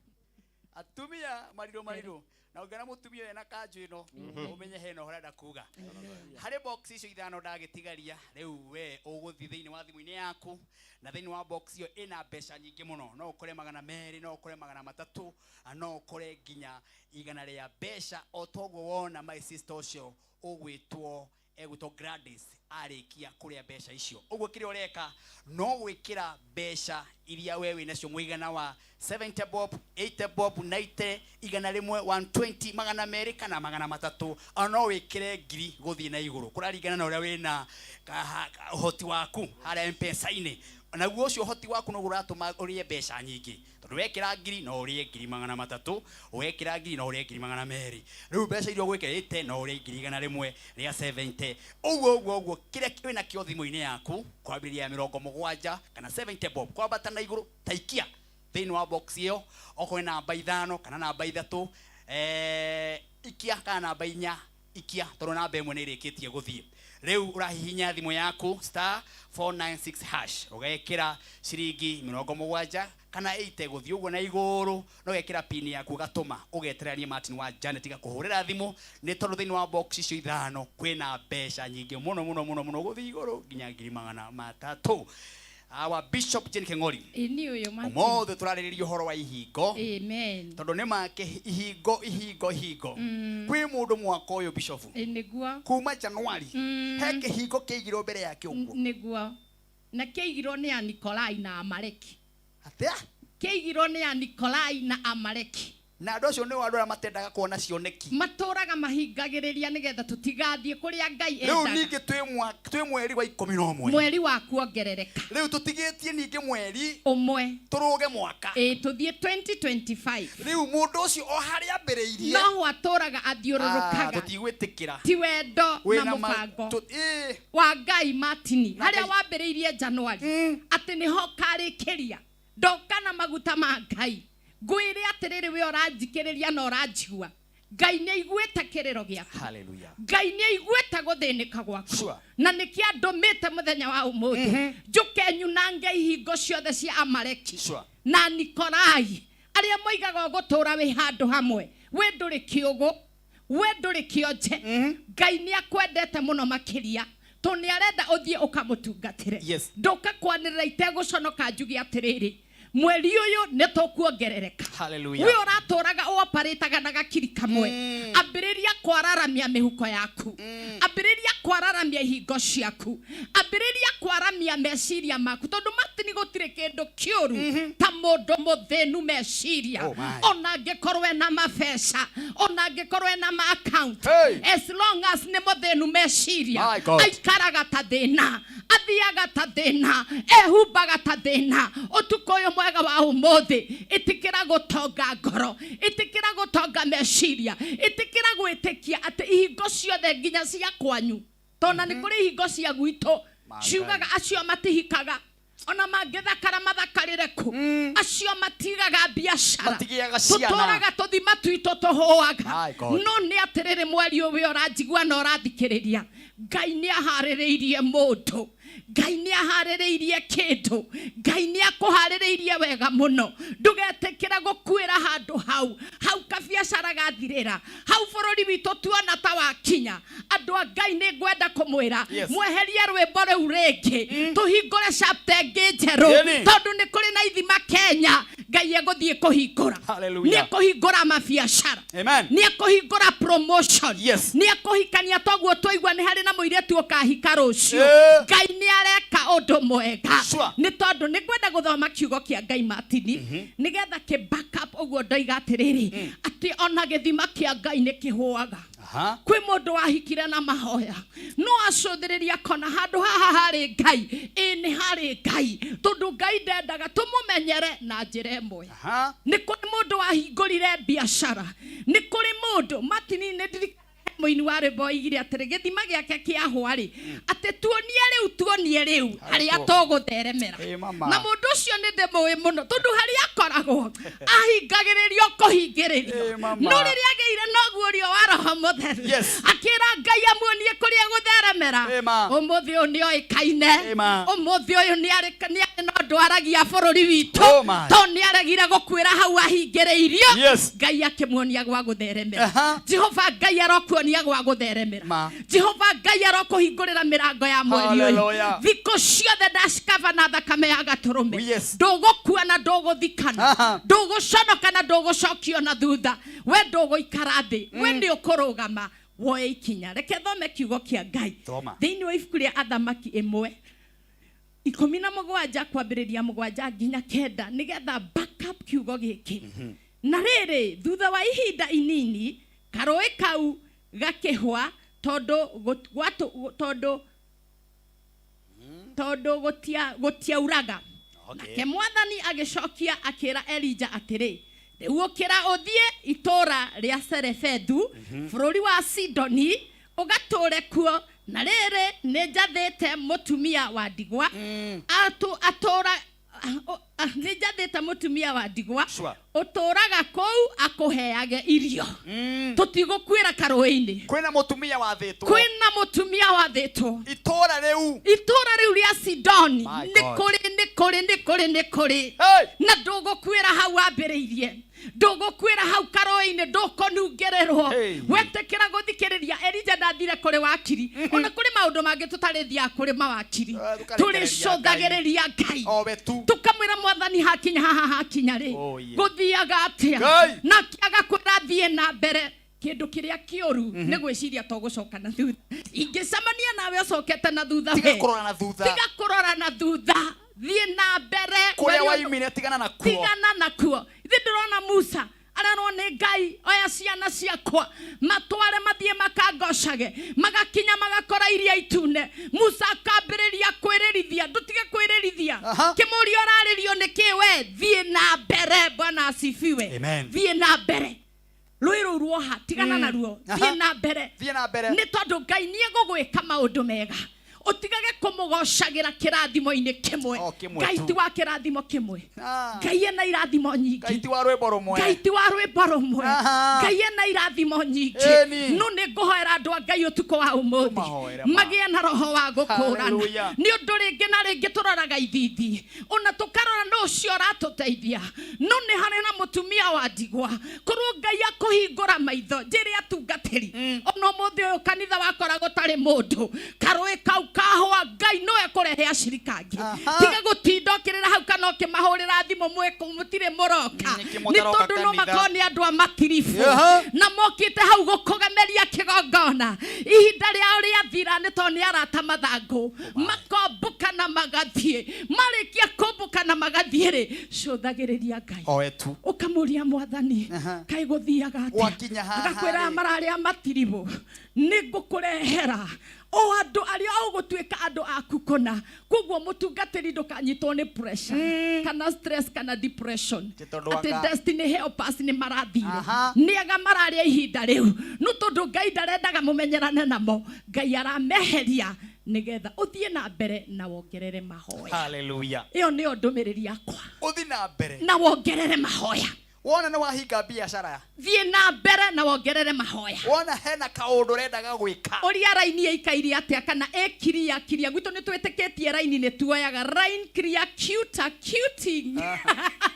atumia marirũ marirũ, na ũngĩona mũtumia wena kanjũ ĩno, ũmenye hena ũhoro arenda kuga. Harĩ box icio ithano ndagĩtigaria, rĩu we ũgũthiĩ thĩinĩ wa thimũ-inĩ yaku, na thĩinĩ wa box ĩyo ĩna mbeca nyingĩ mũno. No ũkore 200, no ũkore 300, na no ũkore nginya 100 rĩa mbeca. O toguo wona my sister ũcio ũgwĩtwo egwĩtwo Gladys arĩkia kũrĩa mbeca icio. Ũguo kĩrĩa ũreka no gwĩkĩra mbeca iria we wĩnacio mũigana wa 70 bob, 80 bob, 90, 100, 120, 200 kana 300, ona no wĩkĩre 1000 gũthiĩ na igũrũ, kũraringana na ũrĩa wĩna ũhoti waku harĩa M-Pesa-inĩ. Naguo ũcio ũhoti waku noguo ũratũma ũrĩe mbeca nyingĩ, tondũ wekĩra 1000 no ũrĩe 300,000, wekĩra 1000 no ũrĩe 200,000. Rĩu mbeca iria ũgwĩkĩrĩte no ũrĩe 100,000 rĩa 70, ũguo ũguo ũguo. Kĩrĩa wĩnakĩo thimũ-inĩ yaku kwambĩrĩria 70 kana 70 bob kwambata na igũrũ, ta ikia thĩinĩ wa box ĩyo, okorwo nĩ namba 5 kana namba 3, ikia, kana namba 4 ikia, tondũ namba 1 nĩ ĩrĩkĩtie gũthiĩ. Rĩu ũrahihinya thimũ yaku star 496 hash, ũgekĩra ciringi 70 kana 80 gũthiĩ ũguo na igũrũ, na ũgekĩra pin yaku, ũgatũma, ũgeterera niĩ Martin wa Janet gakũhũrĩra thimũ, nĩ tondũ thĩinĩ wa box icio ithano kwĩna mbeca nyingĩ mũno mũno mũno mũno gũthiĩ igũrũ nginya 300,000. Our Bishop Jane King'ori. Ĩni ũyũ Martin. Ũmũthĩ tũrarĩrĩria ũhoro wa ihingo. Amen. Tondũ nĩ make ihingo ihingo ihingo. Kwĩ mũndũ mwaka ũyũ, Bishop. Ĩ, nĩguo. Kuma January. He kĩhingo kĩigirwo mbere yake ũguo. Nĩguo. Na kĩigirwo nĩ Anikolai na Amaleki. Atĩa? Kĩigirwo nĩ Anikolai na Amaleki. Na andũ acio nĩo andũ arĩa matendaga kuona cioneki. Matũraga mahingagĩrĩria nĩgetha tũtigathiĩ kũrĩa Ngai Rĩu endaga. ningĩ twĩ mweri wa 11. Mweri wa kuongerereka. Rĩu tũtigĩtie ningĩ mweri ũmwe tũrũge mwaka. Ĩ, tũthiĩ 2025. Rĩu mũndũ ũcio o harĩa ambĩrĩirie no ho atũraga athiũrũrũkaga. Tũtigwĩtĩkĩra. Ti wendo na Wĩna mũbango ĩ. wa Ngai Martini, Na harĩa Ngai- wambĩrĩirie January atĩ nĩho karĩkĩria. Ndoka na maguta ma Ngai ngwĩre atĩrĩrĩ, we ũranjikĩrĩria na ũranjigua, Ngai nĩ aiguĩte kĩrĩro gĩaku. Hallelujah. Ngai nĩ aiguĩte gũthĩnĩka gwaku. Sure. Na nĩkĩo andũmĩte mũthenya wa ũmũthĩ njũke nyunange ihingo ciothe cia Amaleki Sure. na Nikolai arĩa moigaga ũgũtũũra wĩ handũ hamwe, we ndũrĩ kĩũgũ, we ndũrĩ kĩonje. Ngai nĩ akwendete mũno makĩria, tondũ nĩ arenda ũthiĩ ũkamũtungatĩre. Yes. Ndũka kwanĩrĩra itegũconoka njuge atĩrĩrĩ, mweri ũyũ nĩ tũkuongerereka. Hallelujah. We ũratũraga ũoparĩtaga na gakiri kamwe, ambĩrĩria kwararamia mĩhuko yaku, ambĩrĩria kwararamia ihingo ciaku, ambĩrĩria kwaramia meciria maku, tondũ Martin gũtirĩ kĩndũ kĩũru ta mũndũ mũthĩnu meciria. Oh my. Ona angĩkorwo ena mabeca, ona angĩkorwo ena ma account, Hey. as long as nĩ mũthĩnu meciria, My God. aikaraga ta thĩna, athiaga ta thĩna, ehumbaga ta thĩna. Ũtukũ ũyũ Mwega wa ũmũthĩ, ĩtĩkĩra gũtonga ngoro, ĩtĩkĩra gũtonga meciria, ĩtĩkĩra gwĩtĩkia atĩ ihingo ciothe nginya cia kwanyu, tona nĩ kũrĩ ihingo cia gwitũ ciugaga acio matihikaga, ona mangĩthakara mathakarĩre kũ, acio matigaga biacara, Matigĩaga ciana. Tũtũraga tũthima twitũ tũhũaga. My God. No nĩ atĩrĩrĩ, mweri ũyũ ũranjigua na ũrathikĩrĩria, Ngai nĩ aharĩrĩirie mũndũ, Ngai nĩ aharĩrĩirie kĩndũ, Ngai nĩ akũharĩrĩirie wega mũno. Ndũgetĩkĩra gũkuĩra handũ hau hau kabiacara gathirĩra hau, bũrũri witũ tuona ta wakinya. Andũ a Ngai, nĩ ngwenda kũmwĩra, mweherie rwĩmbo rũu rĩngĩ, tũhingũre chapter ĩngĩ njerũ, tondũ nĩ kũrĩ na ithima Kenya Ngai egũthiĩ kũhingũra. Hallelujah. Nĩ ekũhingũra mabiacara. Amen. Nĩ ekũhingũra promotion. Nĩ ekũhikania, toguo twaigua nĩ harĩ na mũirĩtu ũkahika rũciũ. Ngai nĩ areka ũndũ mwega. Nĩ tondũ nĩ ngwenda gũthoma kiugo kĩa Ngai, Martini, nĩgetha kĩ back up ũguo ndoiga atĩrĩrĩ, atĩ ona gĩthima kĩa Ngai nĩ kĩhũaga. Kwĩ mũndũ wahikire na mahoya, no acũthĩrĩria akona handũ haha harĩ Ngai, ĩ nĩ harĩ Ngai, tondũ Ngai ndendaga tũmũmenyere na njĩra ĩmwe. Nĩ kũrĩ mũndũ wahingũrire biacara, nĩ kũrĩ mũndũ, Martini, nĩ ndirikanaga mũini wa rwĩmbo oigire atĩrĩ, gĩthima gĩake kĩahwa rĩ, atĩ tuonie rĩu, tuonie rĩu harĩa tũgũtheremera. Ĩ mama. Na mũndũ ũcio nĩ ndĩmũĩ mũno, tondũ harĩa akoragwo ahingagĩrĩrio kũhingĩrĩrio. Ĩ mama. No rĩrĩa agĩire na ũguũrio wa Roho Mũtheru, akĩra Ngai amuonie kũrĩa gũtheremera. Ĩ ma. Ũmũthĩ ũyũ nĩ oĩkaine. Ĩ ma. Ũmũthĩ ũyũ nĩ arĩ na ũndũ aragia bũrũri witũ, Oh my. tondũ nĩ aregire gũkuĩra hau ahingĩrĩirio. Ngai akĩmuonia gwa gũtheremera. Jehova Ngai arokuonia gwa gũtheremera. Ma. Jehova Ngai arokũhingũrĩra mĩrango ya mweri ũyũ. Hallelujah. Thikũ ciothe ndacikaba na thakame ya gatũrũme. Ndũgũkua na ndũgũthikana, ndũgũconoka na ndũgũcokio na thutha. We ndũgũikara thĩ, we nĩ ũkũrũgama woe ikinya. Reke thome kiugo kĩa Ngai Thoma. thĩinĩ wa ibuku rĩa Athamaki 1:17 kwambĩrĩria 7 nginya 9, nĩgetha back up kiugo gĩkĩ. Na rĩrĩ, thutha wa ihinda inini, karũĩ kau gakĩhwa, tondũ tondũ gũtiauraga. Nake mwathani agĩcokia akĩra Elija atĩrĩ, rĩu ũkĩra ũthiĩ itũũra rĩa Serefethu, bũrũri wa Sidoni, ũgatũũre kuo. Na rĩrĩ, nĩ njathĩte mũtumia wa ndigwa atũũra, nĩ njathĩte mũtumia wa ndigwa ũtũũraga kũu akũheage irio. Tũtigũkuĩra karũĩ-inĩ. Kwĩna mũtumia wathĩtwo. Kwĩna mũtumia wathĩtwo itũũra rĩu, itũũra rĩu rĩa Sidoni. My Nĩ God. kũrĩ, nĩ kũrĩ, nĩ kũrĩ, nĩ kũrĩ, na ndũgũkuĩra hau wambĩrĩirie, ndũgũkuĩra hau karũĩ-inĩ, ndũkũnungĩrĩrwo. Wetĩkĩra gũthikĩrĩria Elija, ndathire kũrĩ wakiri. Ona kũrĩ maũndũ mangĩ tũtarĩthiaga kũrĩ mawakiri, tũrĩcũthagĩrĩria Ngai, tũkamwĩra mwathani, hakinya haha, hakinya rĩ, gũthiaga atĩa? Ngai. Na agakwĩra thiĩ na mbere. Kĩndũ kĩrĩa kĩũru nĩ gwĩciria to gũcoka na thutha. Ingĩcemania nawe ũcokete na thutha, Tiga we. kũrora na thutha. Tiga kũrora na thutha, thiĩ na mbere. Kũrĩa Weri waimire, tigana nakuo. Tigana nakuo. Ithe ndĩrona Musa arerwo nĩ Ngai, oya ciana ciakwa matware mathiĩ makangocage. Magakinya magakora Iria Itune. Musa akambĩrĩria kwĩrĩrithia. Ndũtige kwĩrĩrithia. Kĩmũria ũrarĩrio nĩ kĩ? We thiĩ na mbere. Bwana asifiwe. Amen. Thiĩ na mbere. Rũĩ rũu ruoha, tigana naruo. Thiĩ na mbere. Thiĩ na mbere. Nĩ tondũ Ngai nĩ egũgwĩka maũndũ mega. Ũtigage kũmũgocagĩra kĩrathimo-inĩ kĩmwe. Kĩmwe Ngai tu. ti wa kĩrathimo kĩmwe. Ngai ena irathimo nyingĩ. Ngai ti wa rwĩmbo rũmwe. Ngai ti wa rwĩmbo rũmwe. Ngai ena irathimo nyingĩ. Ĩni. No nĩ ngũhoera andũ a Ngai ũtukũ wa ũmũthĩ Tũmahoere ma. magĩe na roho wa gũkũrana. Hallelujah. Nĩ ũndũ rĩngĩ na rĩngĩ tũroraga ithithi, ona tũkarora nũ ũcio ũratũteithia, no nĩ harĩ na mũtumia wa ndigwa. Korwo Ngai akũhingũra maitho, njĩre atungatĩri, ona ũmũthĩ ũyũ kanitha wakora gũtarĩ mũndũ, karũĩ kau kahũa, Ngai no ekũrehe acirika angĩ. Tiga gũtinda ũkĩrĩra hau kana ũkĩmahũrĩra thimũ, mwĩkũ mũtirĩ mũroka, Nĩkĩ nĩ mũtaroka tondũ no kanitha? makorwo nĩ andũ a matiribũ na mokĩte hau gũkũgemeria kĩgongona. Ihinda rĩao rĩathira, nĩ tondũ nĩ arata mathangũ, makombũka na magathiĩ. Marĩkia kũmbũka na magathiĩ rĩ, cũthagĩrĩria Ngai. Oe tu. Ũkamũria, mwathani, kaĩ gũthiaga atĩa? Gwakinya haha Agakwĩra rĩ. mararĩa matiribũ, nĩ ngũkũrehera. O andũ arĩa ũgũtuĩka andũ aku kũna. Koguo mũtungatĩri ndũkanyitwo nĩ pressure kana stress kana depression. Ti tondũ Atĩ anga- destiny helpers nĩ marathire. Nĩ aga mararĩa ihinda rĩu. No tondũ Ngai ndarendaga mũmenyerane namo, Ngai arameheria nĩgetha ũthiĩ na mbere na wongerere mahoya. Hallelujah. Ĩyo nĩyo ndũmĩrĩri yakwa. Ũthiĩ na mbere na wongerere mahoya. Wona nĩ wahinga biacara, Thiĩ na mbere na wongerere mahoya. Wona hena kaũndũ ũrendaga gwĩka, Ũria raini ĩikaire atĩa kana ĩkiria kiria. Gwitũ nĩ twĩtĩkĩtie raini nĩ tuoyaga rain clear cuter cuting.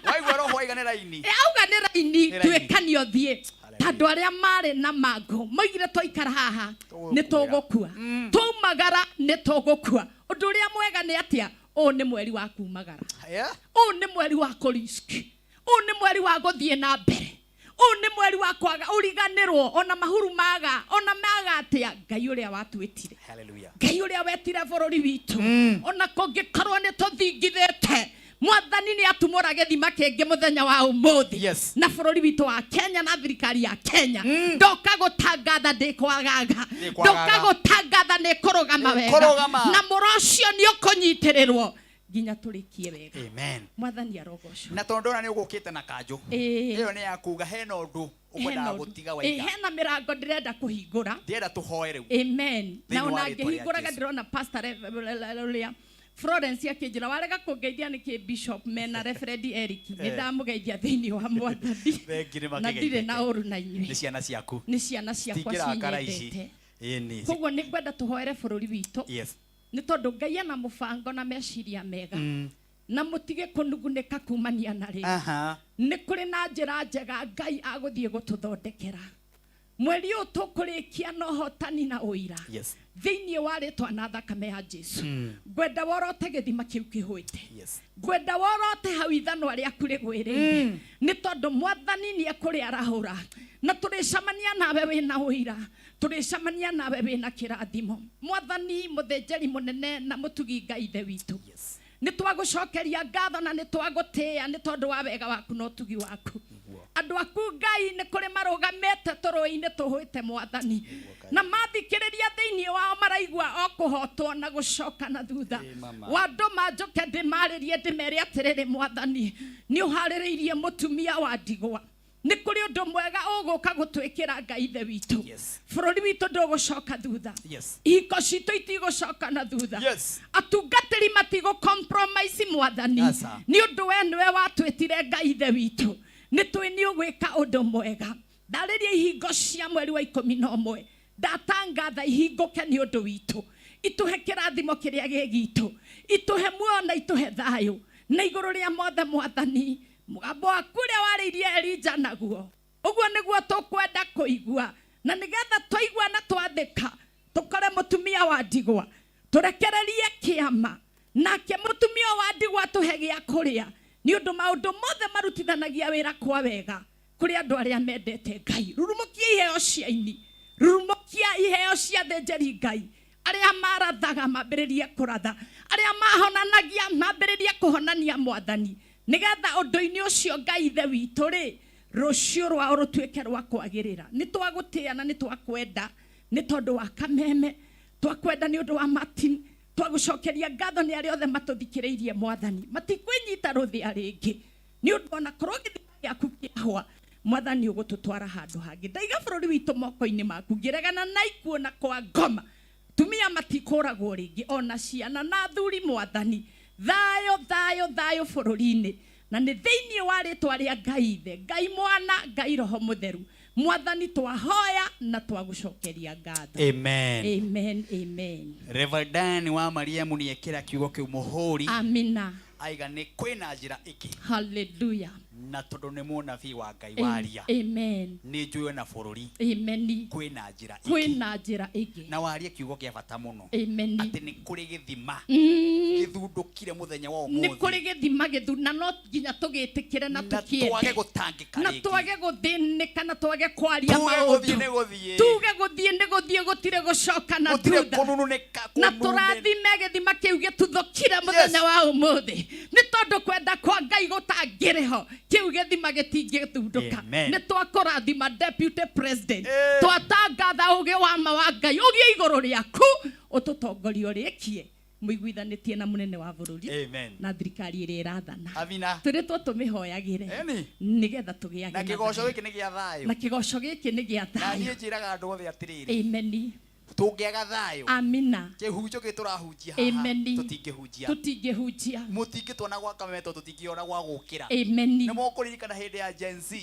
Waigua roho waiga nĩ raini. Auga nĩ raini. Nĩ raini. Tuĩkani ũthiĩ ta andũ arĩa marĩ na mangũ moigire twaikara haha nĩ tũgũkua, twaumagara nĩ tũgũkua. Ũndũ ũrĩa mwega nĩ atĩa? Ũũ nĩ mweri wa kumagara. Ũũ nĩ mweri wa kũrisk. Ũũ nĩ mweri wa gũthiĩ na mbere. Ũũ nĩ mweri wa kwaga ũriganĩrwo ona mahuru maga ona maga atĩa. Ngai ũrĩa watwĩtire, Hallelujah. Ngai ũrĩa wetire bũrũri witũ, ona kũngĩkorwo nĩ tũthingithĩte, mwathani nĩ atumũra gĩthima kĩngĩ mũthenya wa ũmũthĩ. Na bũrũri witũ wa Kenya na thirikari ya Kenya, ndoka gũtangatha ndĩkwagaga. Ndĩkwagaga. Ndoka gũtangatha nĩ kũrũgama wega. Nĩkũrũgama. Na mũro ũcio nĩ ũkũnyitĩrĩrwo nginya tũrĩkie wega. Amen. Mwathani arogocwo. Na tondũ ndona nĩ ũgũkĩte na kanjũ ĩyo nĩ ya kuga hena ũndũ ũkwendaga gũtiga waiga. Hena mĩrango ndĩrenda kũhingũra. Ndĩrenda tũhoe rĩu. Amen. Thĩinĩ Na wa ona rĩtwa rĩa ngĩhingũraga Jesu. ndĩrona pastor ũrĩa Florence akĩnjĩra warega kũngeithia nĩkĩ bishop mena Reverend Eric. Nĩ ndamũgeithia thĩinĩ wa mwathani. Thengi nĩ Na ndirĩ na makĩgeithĩke. ũru na inyuĩ. Nĩ ciana ciaku. Nĩ ciana ciakwa Citingĩrakara ici. cinyendete. Ĩni. Koguo nĩ ngwenda tũhoere bũrũri witũ. Yes. Nĩ tondũ Ngai ena mũbango na meciria mega. Na mũtige kũnugunĩka kumania na rĩu. Nĩ kũrĩ na njĩra njega Ngai agũthiĩ gũtũthondekera. Mweri ũyũ tũkũrĩkia na ũhotani na ũira. Thĩinĩ wa rĩtwa na thakame ya Jesu. Ngwenda worote gĩthima kĩu kĩhũĩte. Ngwenda worote hau ithanwa rĩaku rĩgwĩrĩire. Nĩ tondũ mwathani nĩ ekũrĩarahũra. Na tũrĩcemania nawe wĩna ũira. Tũrĩcemania nawe wĩna kĩrathimo. Mwathani mũthĩnjĩri mũnene na mũtugi Ngai ithe witũ. Nĩ twagũcokeria ngatho na nĩ twagũtĩĩa nĩ tondũ wa wega waku na ũtugi waku. Andũ aku Ngai nĩ kũrĩ marũgamĩte tũrũĩ-inĩ tũhũĩte mwathani. Na mathikĩrĩria thĩinĩ wao maraigua o kũhotwo na gũcoka na thutha. Mama. Wandũma njũke ndĩmarĩrie ndĩmere atĩrĩrĩ mwathani, nĩ ũharĩrĩirie mũtumia wa ndigwa. Nĩ kũrĩ ũndũ mwega ũgũka gũtwĩkĩra Ngai ithe witũ. Bũrũri witũ ndũgũcoka thutha. Ihiko citũ itigũcoka na thutha. Atungatĩri matigũ compromise mwathani. Aca. Nĩ ũndũ we nĩwe watwĩtire Ngai ithe witũ. Nĩ tũĩ nĩ ũgwĩka ũndũ mwega. Ndarĩria ihingo cia mweri wa 11. Ndatangatha ihingũke nĩ ũndũ witũ. Itũhe kĩrathimo kĩrĩa gĩ gitũ. Itũhe muoyo na itũhe thayũ. Na igũrũ rĩa mothe mwathani, mũgambo waku ũrĩa warĩirie Elija naguo. Ũguo nĩguo tũkwenda kũigua. Na nĩgetha twaigua na twathĩka, tũkore mũtumia wa ndigwa. Tũrekererie kĩama. Nake mũtumia wa ndigwa atũhe gĩa kũrĩa. Nĩ ũndũ maũndũ mothe marutithanagia wĩra kwa wega kũrĩ andũ arĩa mendete Ngai. Rurumũkia iheo cia ini. Rurumũkia iheo cia thĩnjĩri Ngai. Arĩa marathaga mambĩrĩrie kũratha. Arĩa mahonanagia mambĩrĩrie kũhonania mwathani. Nĩgetha ũndũ-inĩ ũcio Ngai ithe witũ rĩ, rũciũ rwao rũtuĩke rwa kwagĩrĩra. Nĩ twagũtĩĩa na nĩ twakwenda nĩ tondũ wa Kameme, twakwenda nĩ ũndũ wa Martin, twagũcokeria ngatho nĩ arĩa othe matũthikĩrĩirie mwathani. Matikwĩnyita rũthĩa rĩngĩ. Nĩ ũndũ ona korwo gĩthima gĩaku kĩahwa, mwathani ũgũtũtwara handũ hangĩ. Ndaiga bũrũri witũ moko-inĩ maku, ngĩregana na ikuũ na kwa ngoma. Tumia matikũragwo rĩngĩ ona ciana na athuri mwathani. Thayũ, thayũ, thayũ bũrũri-inĩ. Na nĩ thĩinĩ wa rĩtwa rĩa Ngai ithe, Ngai mwana, Ngai roho mũtheru. Mwathani twahoya na twagũcokeria ngatho. Amen. Amen, amen. Reverend Dan wa Mariamu nĩ ekĩra kiugo kĩu mũhũri. Amina. Aiga nĩ kwĩna njĩra ĩngĩ. Hallelujah. Na tondũ nĩ mũnabii wa Ngai waria. Amen. Nĩ njũĩ ona bũrũri. Amen. Kwĩna njĩra ĩngĩ. Kwĩna njĩra ĩngĩ. Na warie kiugo kĩa bata mũno. Amen. Atĩ nĩ kũrĩ gĩthima. Gĩthundũkire mũthenya wa Nĩ ũmũthĩ. kũrĩ gĩthima gĩthu na no nginya tũgĩtĩkĩre na Na tũkĩende. twage gũtangĩka Na rĩngĩ. twage gũthĩnĩka na twage kwaria Tuge maũndũ. gũthiĩ nĩ gũthiĩ. Tuge gũthiĩ nĩ gũthiĩ gũtirĩ gũcoka na Gũtirĩ thutha. kũnununĩka, Na kũnunĩ- tũrathime gĩthima kĩu gĩtuthũkire mũthenya wa ũmũthĩ. Nĩ tondũ kwenda kwa Ngai gũtangĩrĩ ho. Kĩu gĩthima gĩtingĩthundũka. Amen. Nĩ twakũrathima deputy president. Twatangatha ũgĩ wa ma wa Ngai ũgĩe igũrũ rĩaku, ũtũtongorie ũrĩkie mũiguithanĩtie na mũnene wa bũrũri Amen. na thirikari ĩrĩa ĩrathana. Amina. Tũrĩtwo tũmĩhoyagĩre Ĩni. nĩgetha tũgĩage Na na kĩgoco thayũ. gĩkĩ nĩ gĩa thayũ. Na kĩgoco gĩkĩ nĩ gĩa Na thayũ. niĩ njĩraga andũ othe atĩrĩrĩ, Amen. tũngĩaga thayũ, Amina. kĩhunjio gĩkĩ tũrahunjia haha, Amen. tũtingĩhunjia. Tũtingĩhunjia. Mũtingĩtuona gwa Kameme tondũ tũtingĩona gwa gũkĩra. Amen. Nĩ mũkũririkana hĩndĩ ya Gen Z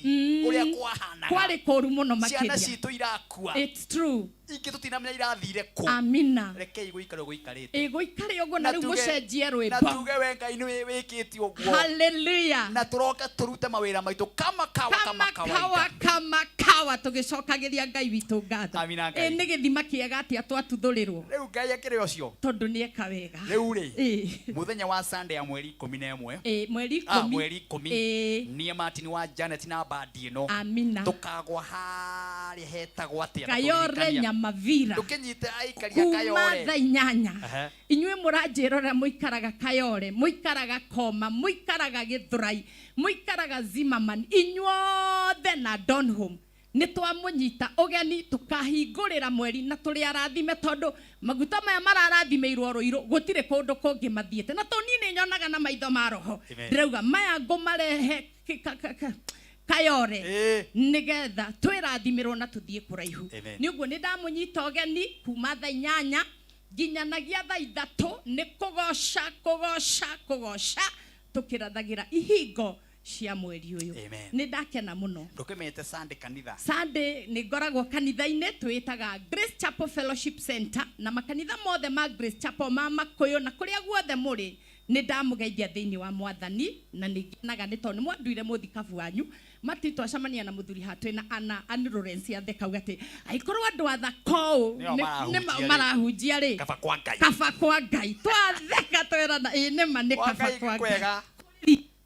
ũrĩa kwahanaga. Kwarĩ kũru mũno Ciana makĩria. citũ irakua. It's true. Ingĩ tũtinamenya irathire kũ. Amina. Rekei gũikare gũikarĩte. Ĩ gũikare ũguo na rĩu mũcenjie Na rwĩmbo. tuge we Ngai nĩ wĩkĩte ũguo. Hallelujah. Na tũroke tũrute mawĩra maitũ kama kawa kama Kama kawaida. kawa kama kawa tũgĩcokagĩria Ngai witũ ngatho. Amina Ngai. Ĩ nĩ gĩthima kĩega atĩa twatuthũrĩrwo. Rĩu Ngai akĩrĩ ũcio. Tondũ nĩ eka wega. Rĩu rĩ, Ĩ. mũthenya wa Sunday ya mweri 11. Ĩ mweri Ah, 10. mweri 10. Ĩ. Niĩ Martin wa Janet na bandi ĩno. Amina. Tũkagwa harĩa hetagwo atĩa? Kayore Tũririkania. Nyamavira. Ndũkĩnyite aikari a Kuma Kayore. thaa 8. Ehe. Inyuĩ mũranjĩrora mũikaraga Kayore, mũikaraga Koma, mũikaraga Gĩthũrai, mũikaraga Zimmerman, inyuothe na Donholm. Nĩ twamũnyita ũgeni tũkahingũrĩra mweri na tũrĩ arathime tondũ maguta maya mararathimĩirwo Rũirũ gũtirĩ kũndũ kũngĩ mathiĩte. Na tondũ niĩ nĩ nyonaga na maitho ma roho. Amen. Ndĩrauga maya ngũmarehe Kayore nĩgetha twĩrathimĩrwo na tũthiĩ kũraihu. Amen. Nĩ ũguo nĩ ndamũnyita ũgeni kuma thaa 8 nginyanagia thaa 3 nĩ kũgoca kũgoca kũgoca tũkĩrathagĩra ihingo cia mweri ũyũ. Amen. Nĩ ndakena mũno. Ndũkĩmete Sunday kanitha. Sunday nĩ ngoragwo kanitha-inĩ twĩtaga Grace Chapel Fellowship Center na makanitha mothe ma Grace Chapel ma Makũyũ na kũrĩa guothe mũrĩ nĩ ndamũgeithia thĩinĩ wa Mwathani na nĩ ngenaga nĩ tondũ nĩ mwanduire mũthikabu wanyu. Mati twacemania na mũthuri haha twĩna Anna Ann Lawrence athe kauga atĩ angĩkorwo andũ a Thaka ũũ Nĩo nĩ marahunjia rĩ. marahunjia rĩ, Kaba kwa Ngai. kaba kwa Ngai. Twatheka twerana ĩ nĩ ma nĩ Kwa kaba Ngai kwa Ngai. kwega.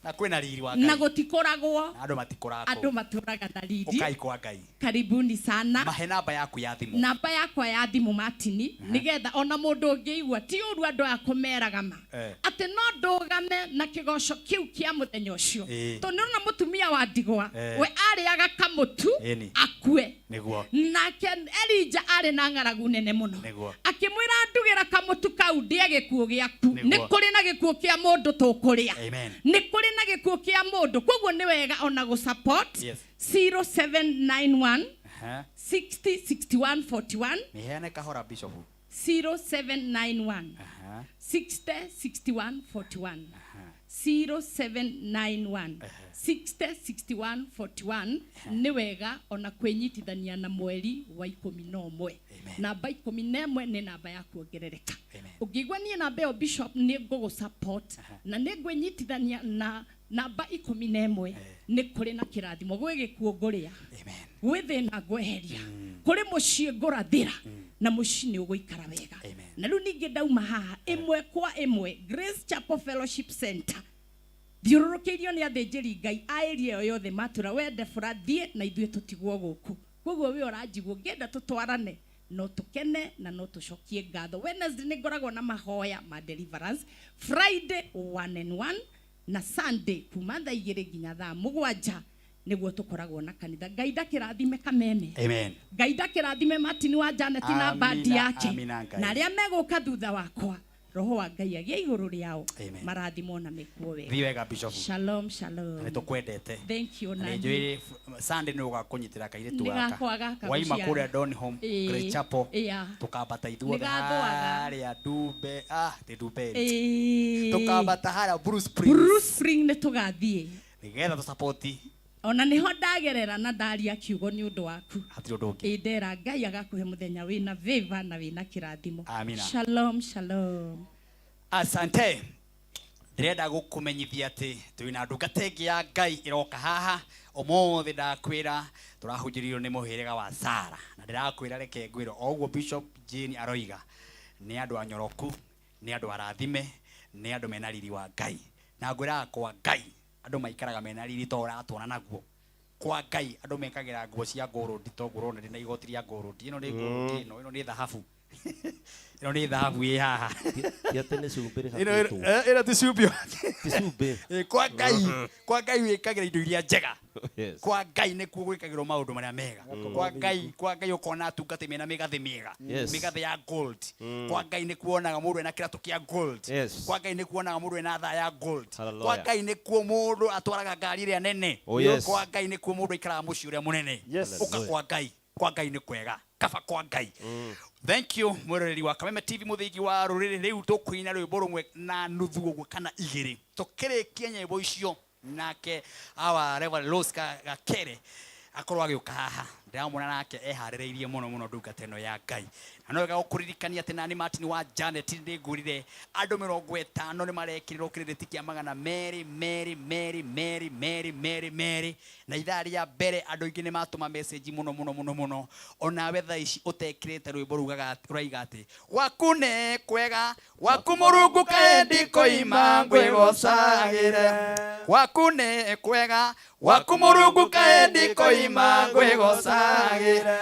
Na kwĩna riri wa Na Ngai. gũtikũragwo. Na andũ matikũraga Andũ matũraga na riri. Ũkai kwa Ngai. Karibuni sana. Mahe namba yaku ya thimũ. Namba yakwa ya thimũ Martini nĩgetha ona mũndũ ũngĩigua ti ũru andũ aya kũmeraga ma atĩ no ndũgame na kĩgoco kĩu kĩa mũthenya ũcio tondũ nĩũrona mũtumia wa ndigwa we arĩaga kamũtu Ĩni. akue. Nĩguo. Nake Elija arĩ na ng'aragu nene mũno. Nĩguo. Akĩmwĩra ndugĩra kamũtu kau ndĩe gĩkuũ gĩaku. Nĩguo. Nĩ kũrĩ na gĩkuũ kĩa mũndũ tũkũrĩa. Amen. Nĩ kũrĩ na gĩkuũ kĩa mũndũ koguo nĩ wega ona gũ support. Yes. 0791 Aha. 60 61 41. Mĩheane kahora Bishop. 0791 Aha. 60 61 41. 0791 60 61 41. Nĩ wega ona kwĩnyitithania na mweri wa 11. Namba 11 nĩ namba ya kuongerereka. Ũngĩigua niĩ namba ĩyo Bishop nĩ ngũgũ support na nĩ ngwĩnyitithania na namba 11 nĩ kũrĩ na kĩrathimo gwĩ gĩkuũ ngũrĩa, gwĩ thĩna ngweheria, kũrĩ mũciĩ ngũrathĩra na mũciĩ nĩ ũgũikara wega. Na rĩu ningĩ ndauma haha ĩmwe kwa ĩmwe Grace Chapel Fellowship Center thiũrũrũkĩirio nĩ athĩnjĩri Ngai a area ĩyo yothe matũra we Debora thiĩ na ithuĩ tũtigwo gũkũ. Koguo we ũranjigua ũngĩenda tũtwarane no tũkene na no tũcokie ngatho. Wednesday nĩ ngoragwo na mahoya ma deliverance, Friday 1 and 1 na Sunday kuma thaa 2 nginya thaa 7 nĩguo tũkoragwo na kanitha. Ngai ndakĩrathime Kameme. Amen. Ngai ndakĩrathime Martin wa Janet na bandi Amina, yake. amina Ngai. Na arĩa megũka thutha wakwa roho wa Ngai agĩe igũrũ rĩao Amen. marathimwo na mekuo wega. Thiĩ wega Bishop. Shalom, shalom. Nĩ tũkwendete. Thank you Na nani. nĩ njũĩ Sunday nĩ ũgakũnyitĩra kairĩtu Nĩ gaka. gakwa gaka Waima gũciara. kũrĩa Donholm, Ĩĩ. Grace Chapel. Ĩya. Tũkambata ithuothe Nĩ gathũaga. harĩa Ndumbe, ti Ndumbe. Ĩĩ. Tũkambata harĩa Blue Springs. Blue Spring nĩ tũgathiĩ. Nĩgetha tũsapoti. Ona nĩho ndagerera na ndaria kiugo nĩ ũndũ waku. Hatirĩ ũndũ ũngĩ. Ĩ ndera Ngai agakũhe mũthenya wĩna favor na wĩna kĩrathimo. Amina. Shalom, shalom. Asante. Ndĩrenda gũkũmenyithia atĩ twĩna ndungata ĩngĩ ya Ngai ĩroka haha ũmũthĩ. Ndakwĩra tũrahunjĩrĩirio nĩ mũhĩrĩga wa Sara na ndĩrakwĩra reke ngwĩre o ũguo Bishop Jane aroiga nĩ andũ anyoroku, nĩ andũ arathime, nĩ andũ mena riri wa Ngai. Na ngwĩraga kwa Ngai andũ maikaraga mena riri to ũratuona naguo. Kwa Ngai andũ mekagĩra nguo cia ngũrũndi to ũguo ũrona ndĩna igoti rĩa ngũrũndi. Ĩno nĩ ngũrũndi, ĩno nĩ thahabu. Ĩno nĩ thahabu ĩ haha. Ti atĩ nĩ cumbĩ Ĩno rĩhakĩtwo. ĩno ti cumbĩ. Ti cumbĩ. Kwa Ngai, kwa Ngai wĩkagĩra indo iria njega. Yes. Kwa Ngai nĩkuo gwĩkagĩrwo maũndũ marĩa mega. Kwa Ngai, kwa Ngai ũkona atungati mena mĩgathĩ mĩega. Yes. Mĩgathĩ ya gold. Kwa Ngai nĩkuo wonaga mũndũ ena kĩratũ kĩa gold. Yes. Kwa Ngai nĩkuo wonaga mũndũ ena thaa ya gold. Hallelujah. Kwa Ngai nĩkuo mũndũ atwaraga ngari ĩrĩa nene. Oh, yes. Kwa Ngai nĩkuo mũndũ aikaraga mũciĩ ũrĩa mũnene. Yes. Ũka kwa Ngai. Kwa Ngai nĩ kwega. Kaba kwa Ngai. Thank you mwĩroreri wa Kameme TV mũthingi wa rũrĩrĩ. Rĩu tũkũina rwĩmbo rũmwe na nuthu ũguo kana igĩrĩ, tũkĩrĩkia nyĩmbo icio nake awa Reverend Rose Gakere akorwo agĩũka haha. Ndĩramwona nake eharĩrĩirie mũno mũno ndungata ĩno ya Ngai. Na no wega gũkũririkania atĩ nani Martin wa Janet ndĩngwĩrire andũ 50 nĩ marekĩrĩrwo kĩrĩndĩti kĩa magana merĩ merĩ merĩ merĩ merĩ merĩ merĩ, na ithaa rĩa mbere andũ aingĩ nĩ matũma message mũno mũno mũno mũno. Onawe thaa ici ũtekĩrĩte rwĩmbo rugaga rũraiga atĩ gwaku nĩ kwega, gwaku Mũrungu kaĩ ndikoima ngwĩgocagĩre, gwaku nĩ kwega, gwaku Mũrungu kaĩ ndikoima ngwĩgocagĩre,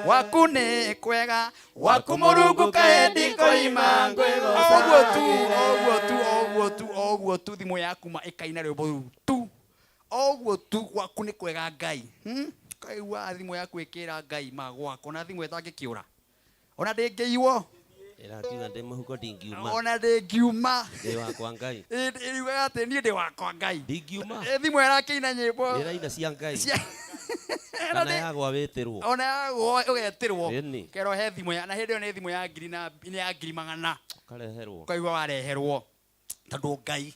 gwaku nĩ kwega, gwaku Mũrungu kaĩ ndikoima ngwĩgocagĩre. Ũguo tu, ũguo tu, ũguo tu, ũguo tu, thimũ yaku ma ĩkaina rwĩmbo rũu tu, ũguo tu, gwaku nĩ kwega Ngai. Kaigua thimũ yaku ĩkĩra Ngai ma gwakwa, ona thimũ ĩtangĩkĩũra, ona ndĩngĩiywo, Ĩrakiuga ndĩ mũhuko ndingiuma. Ona ndĩngiuma. Ndĩ wakwa Ngai. Ĩriugaga atĩ niĩ ndĩ wakwa Ngai. Ndingiuma. Thimũ ĩrakĩina nyĩmbo. Ĩraina cia Ngai. Ĩno Kana nĩ yagwa wĩtĩrwo. Ona yagwa ũgetĩrwo. Ĩni. Kerwo he thimũ ya, na hĩndĩ ĩyo nĩ thimũ ya ngiri na nĩ ya ngiri magana. Ũkareherwo. Ũkaigua wareherwo. Tondũ Ngai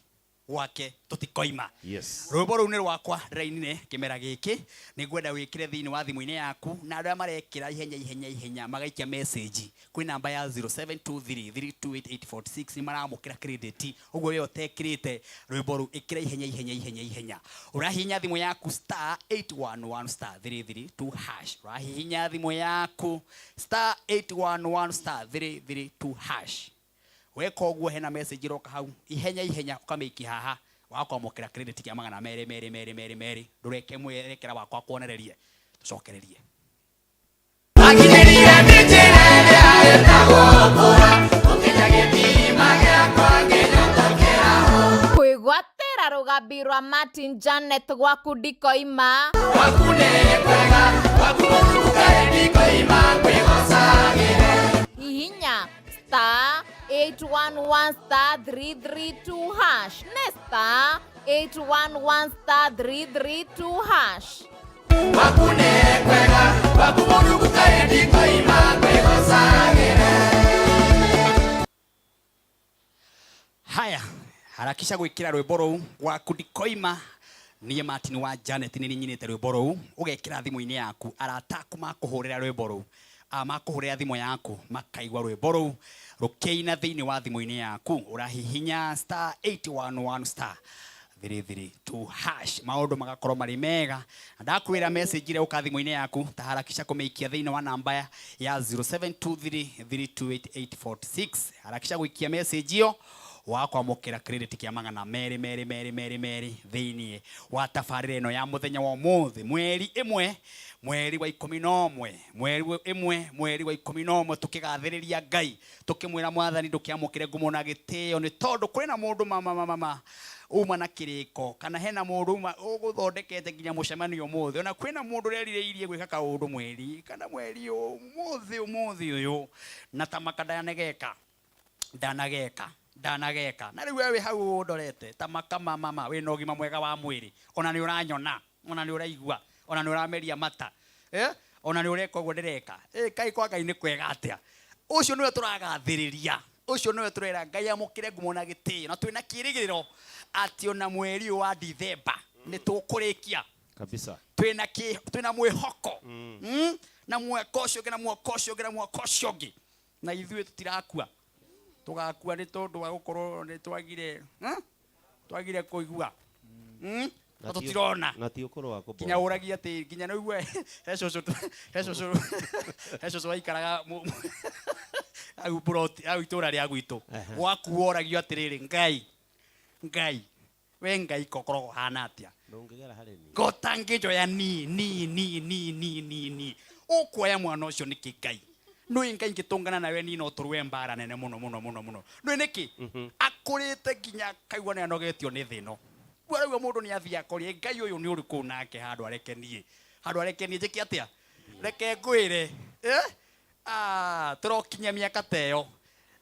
gwake tũtikoima. Yes. Rwĩmbo rũu nĩ rwakwa ndĩrainire kĩmera gĩkĩ, nĩ ngwenda wĩkĩre thĩinĩ wa thimũ-inĩ yaku, na andũ arĩa marekĩra ihenya ihenya ihenya magaikia message kwĩ namba ya 0723328846 nĩ maramũkĩra credit. Ũguo we ũtekĩrĩte rwĩmbo rũu ĩkĩra ihenya ihenya ihenya ihenya. Ũrahihinya thimũ yaku star 811 star 332 hash. Ũrahihinya thimũ yaku star 811 star 332 hash. Weka ũguo hena message ĩroka hau ihenya ihenya, ũkamĩikia haha wakwamũkĩra credit kĩa magana merĩ merĩ merĩ merĩ merĩ. Ndũreke mwerekera wakwa kuonererie, tũcokererie. Akinyĩrire mĩtĩra ĩrĩa ĩtagwo mbura, ũkĩnya gĩthima gĩakwa ngĩnyotokera ho. Kwĩgwatĩra rũgambi rwa Martin Janet gwaku ndikoima. Gwaku nĩ kwega, gwaku Mũrungu kaĩ ndikoima ngwĩgocagĩre. Hihinya star 811 star 332 hash. Ne star 811 star 332 hash. Gwaku nĩ kwega, gwaku Mũrungu kaĩ ndikoima ngwĩgocagĩre. Haya, harakisha gwĩkĩra rwĩmbo rũu gwaku ndikoima. Niĩ Martin wa Janet nĩ nyinĩte rwĩmbo rũu, ũgekĩra thimũ-inĩ yaku, arata aku makũhũrĩra rwĩmbo rũu, makũhũrĩra thimũ yaku makaigua rwĩmbo rũu rũkĩina thĩinĩ wa thimũ-inĩ yaku. Ũrahihinya star 811 star 332 hash, maũndũ magakorwo marĩ mega. Na ndakwĩra message ĩrĩa ũka thimũ-inĩ yaku, ta harakisha kũmĩikia thĩinĩ wa namba ya 0723328846. Harakisha gũikia message ĩyo wakwamũkĩra credit kĩa magana merĩ merĩ merĩ merĩ merĩ thĩinĩ wa tabarĩra ĩno ya mũthenya wa ũmũthĩ, mweri ĩmwe mweri wa ikũmi na ũmwe, mweri ĩmwe mweri wa ikũmi na ũmwe, tũkĩgathĩrĩria Ngai tũkĩmwĩra Mwathani ndũkĩamũkĩre ngumo na gĩtĩo, nĩ tondũ kwĩna mũndũ mama mama mama uma na kĩrĩko, kana hena mũndũ uma ũgũthondekete nginya mũcemanio ũmũthĩ, ona kwĩna mũndũ ũrerirĩirie gwĩka kaũndũ mweri kana mweri ũmũthĩ ũmũthĩ ũyũ, na ta maka ndanageka ndanageka ndanageka, na rĩu we wĩ hau ũndorete ta maka mama mama wĩna ũgima mwega wa mwĩrĩ, ona nĩ ũranyona, ona nĩ ũraigua, ona nĩ ũrameria mata, ona nĩ ũreka ũguo ndĩreka. Kaĩ kwa Ngai nĩ kwega atĩa? Ũcio nĩwe tũragathĩrĩria, ũcio nĩwe tũrera Ngai amũkĩre ngumo na gĩtĩo, na twĩna kĩĩrĩgĩrĩro atĩ ona mweri ũyũ wa Dithemba nĩ tũkũrĩkia kabisa. Twĩna twĩna mwĩhoko. Na mwaka ũcio ũngĩ, na mwaka ũcio ũngĩ, na mwaka ũcio ũngĩ, na ithuĩ tũtirakua, tũgakua nĩ tondũ wa gũkorwo nĩ twagire, twagire kũigua. Na tũtirona. Na ti ũkũrũ wa kũbora. Nginya ũragia atĩ, nginya nĩ ũigue, he cũcũ he cũcũ, he cũcũ waikaraga hau plot, hau itũra rĩa gwitũ. Gwaku woragio atĩrĩrĩ, Ngai, Ngai, we Ngai kokoragwo ũhana atĩa? Ndũngĩgera harĩ niĩ. Ngotangĩnjoya ni, ni, ni, ni, ni, ni, ni. Ũkuoya mwana ũcio nĩkĩ Ngai? Nũĩ Ngai ngĩtũngana nawe niĩ no tũrũe mbara nene mũno mũno mũno mũno. Nũĩ nĩkĩ? Akũrĩte nginya akaigua nĩ anogetio nĩ thĩ ĩno. Rĩu araigua mũndũ nĩ athiĩ akoria Ngai ũyũ nĩ ũrĩkũ nake handũ arekenie. Handũ arekenie njĩke atĩa? Reke ngwĩre. Eh? Ah, tũrokinyia mĩaka ta ĩyo.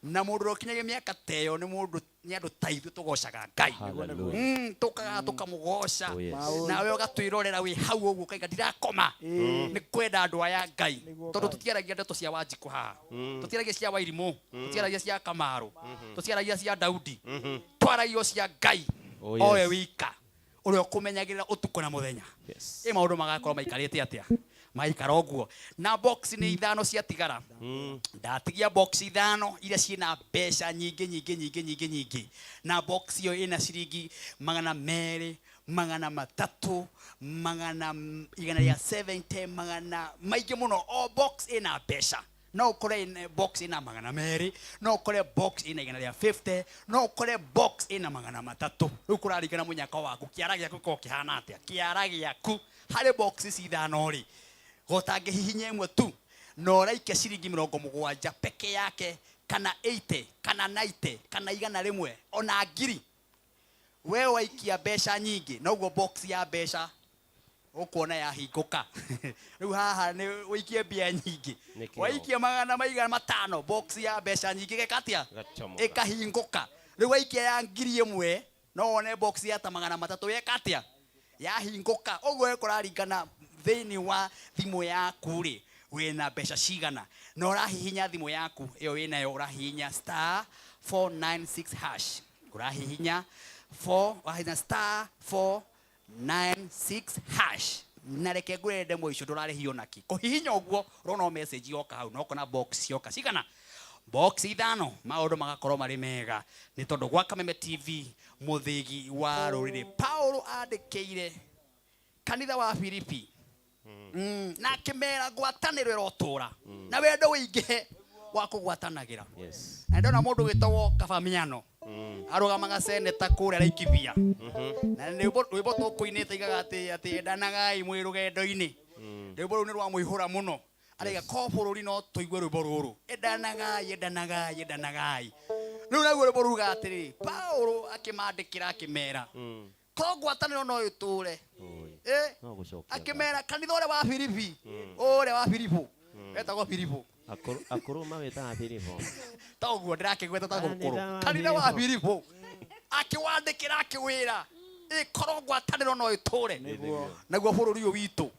Na mũndũ ũrokinyagia mĩaka ta ĩyo nĩ mũndũ nĩ andũ ta ithuĩ tũgocaga Ngai. Hallelujah. Tũkaga tũkamũgoca. Oh, yes. Nawe ũgatwĩrorera wĩ hau ũguo ũkaiga ndirakoma. Nĩ kwenda andũ aya Ngai. Tondũ tũtiaragia ndeto cia Wanjikũ haha. Tũtiaragia cia Wairimũ. Tũtiaragia cia Kamaru. Tũtiaragia cia Daudi. Twaragia cia Ngai. Oh, yes. Owe wika. Ũrĩa ũkũmenyagĩrĩra ũtukũ na mũthenya. Yes. Ĩ maũndũ magakorwo maikarĩte atĩa? Maikara ũguo. Na box nĩ ithano ciatigara. Ndatigia box ithano iria ciĩna mbeca nyingĩ nyingĩ nyingĩ nyingĩ nyingĩ. Na box ĩyo ĩna ciringi 200, 300, 170, magana maingĩ mũno. O box ĩna mbeca. No ũkore ĩna box ĩna 200, no ũkore box ĩna 150, no ũkore box ĩna 300. Rĩu kũraringana mũnyaka waku, kĩara gĩaku gĩkoragwo kĩhana atĩa? Kĩara gĩaku harĩ box ici ithano rĩ, gotangĩhihinya ĩmwe tu, na ũraikia ciringi 70 peke yake, kana 80, kana 90, kana 100, ona 1000. We waikia mbeca nyingĩ, noguo box ya mbeca ũkuona yahingũka. Rĩu haha nĩ ũikie mbia nyingĩ. Nĩkĩo. Waikia magana maigana matano, box ya mbeca nyingĩ geka atĩa? Gachomoka. Ĩkahingũka. Rĩu waikia ya 1000, no wone box ya ta 300 yeka atĩa? Yahingũka. Ũguo kũraringana thĩinĩ wa thimũ yaku rĩ, wĩna mbeca cigana. Na ũrahihinya thimũ yaku ĩyo wĩnayo, ũrahihinya star 496 hash. Ũrahihinya four, ũrahihinya star 496 hash. Na reke ngwĩre ndemwa icio ndũrarĩhio naki. Kũhihinya ũguo ũrona o message yoka hau, na ũkona box cioka cigana? Box ithano, maũndũ magakorwo marĩ mega. Nĩ tondũ gwa Kameme TV mũthĩgi wa rũrĩrĩ. Paulo andĩkĩire kanitha wa Filipi. Na akĩmera ngwatanĩro ĩrotũra. Na wendo ũingĩhe wa kũgwatanagĩra. Yes. Na ndona mũndũ wĩtagwo Kabamiano. Arũgamaga seneta kũrĩa Laikipia. Na nĩ rwĩmbo tũkũinĩte igaga atĩ endanagai mwĩ rũgendo-inĩ. Rwĩmbo rũu nĩ rwamũihũra mũno. Araiga ko bũrũri no tũigue rwĩmbo rũrũ. Endanagai, endanagai, endanagai. Rĩu naguo rwĩmbo rugaga atĩrĩrĩ, Paulo akĩmandĩkĩra akĩmera, ko ngwatanĩro no ĩtũre. No gũcokia Akĩmera kanitha ũrĩa wa Filipi, ũrĩa wa Filipo, wetagwo Filipo. Akũrũ mawĩtaga Filipo. Ta ũguo ndĩrakĩgweta ta Kanitha gũkũrũ. wa Kanitha wa Filipo. Filipo. Akĩwandĩkĩra akĩwĩra, ĩkorwo ngwatanĩro no ĩtũre. Naguo bũrũri ũyũ witũ,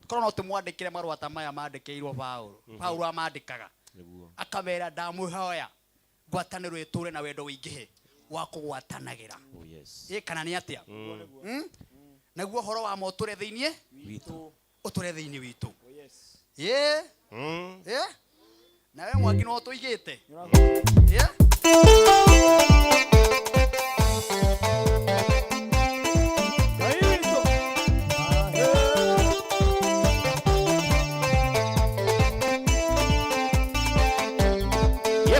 korwo no tũmwandĩkĩre marũa ta maya mandĩkĩirwo Paulo. Paulo amandĩkaga. Nĩguo. Akamera ndamũhoya ngwatanĩro ĩtũre na wendo ũingĩhe wa kũgwatanagĩra. Oh, yes. Ĩ kana nĩ atĩa? Naguo ũhoro wa ma ũtũre thĩiniĩ? Witũ. Ũtũre thĩiniĩ witũ. Ĩ? Ĩ? Nawe Mwangi no ũtũigĩte? Ĩ?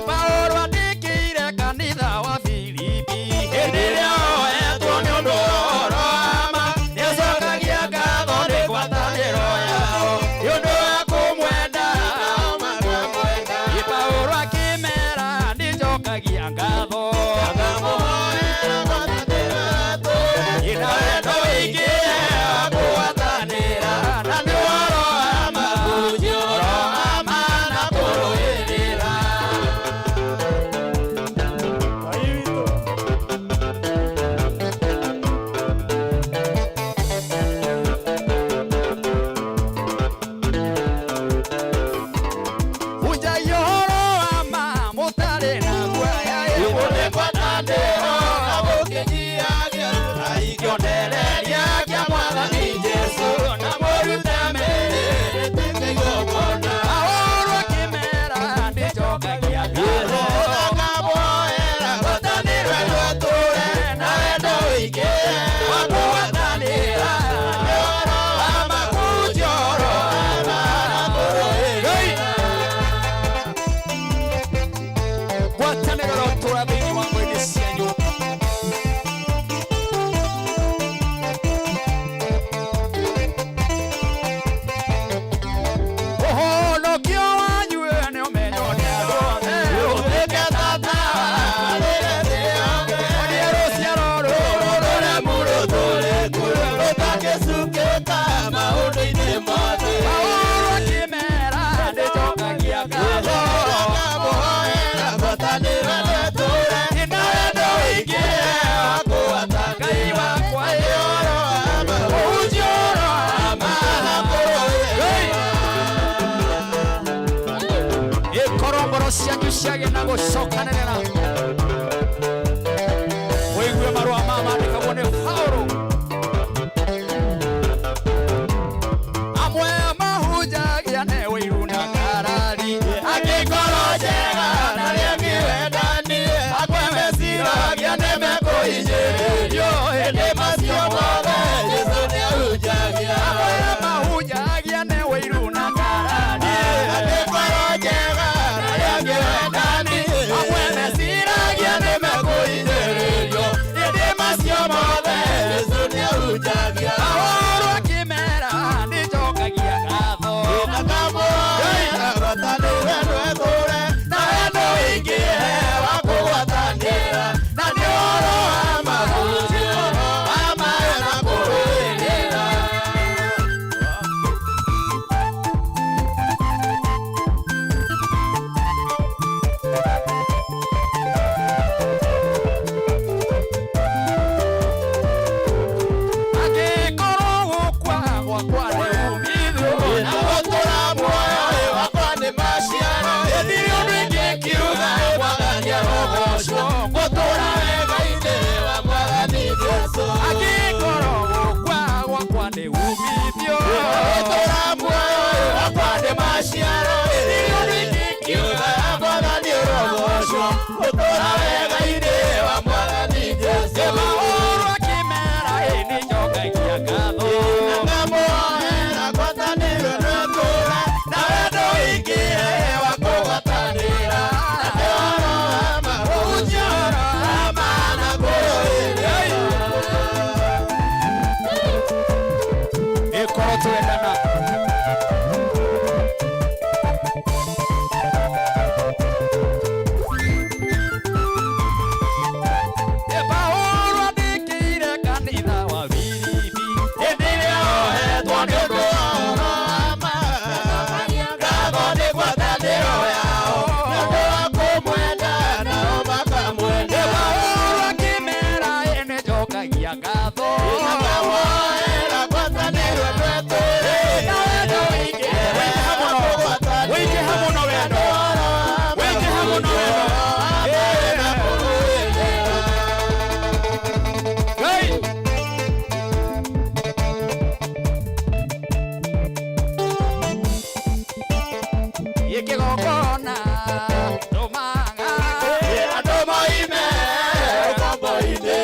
Paulo andĩkĩire kanitha wa Filipi, hĩndĩ ĩrĩa oetwo nĩ ũndũ wa ũhoro wa ma, nĩacokagia ngatho nĩ ngwatanĩro yao, nĩ ũndũ wa kũmwenda. Paulo akĩmera nĩnjokagia ngatho Ciage na gũcokanĩrĩra. Ũigue marũa ma mandĩkagwo nĩ Paũlũ. Amwe mahunjagia nĩ ũiru na ngarari, angĩ ngoro njega na arĩa angĩ wendani, amwe meciragia nĩ mekũhinyĩrĩrio, ĩndĩ macio mothe Jesũ nĩahunjagia. Amwe mahunjagia nĩ ũiru na ngarari, angĩ ngoro njega na arĩa angĩ wendani, amwe meciragia nĩ mekũhinyĩrĩrio, ĩndĩ macio mothe Jesũ nĩahunjagia. Paũlũ akĩmera nĩnjokagia ngatho, Angĩkorwo gũkua gwakwa nĩ umithio, na gũtũũra muoyo wakwa nĩ maciaro, gũtirĩ ũndũ ingĩkiuga Mwathani arogocwo, gũtũũra wega-inĩ wa Mwathani Jesũ. Angĩkorwo gũkua gwakwa nĩ umithio, na gũtũũra muoyo wakwa nĩ maciaro, gũtirĩ ũndũ ingĩkiuga Mwathani arogocwo, gũtũũra wega-inĩ wa Mwathani Jesũ. Paũlũ akĩmera ĩ nĩnjokagia ngatho, ĩkorwo twendana. Paũlũ andĩkĩire kanitha wa Filipi, hĩndĩ ĩrĩa ohetwo nĩ ũndũ wa ũhoro wa ma. Ngatho nĩ ngwatanĩro yao, nĩ ũndũ wa kũmwenda nao makamwenda. Paũlũ akĩmera ĩ nĩnjokagia ngatho, wĩingĩhe mũno wendo, wĩingĩhe mũno wendo. Hey! Ikĩgongona tũmaga andũ moime ũkombo-inĩ,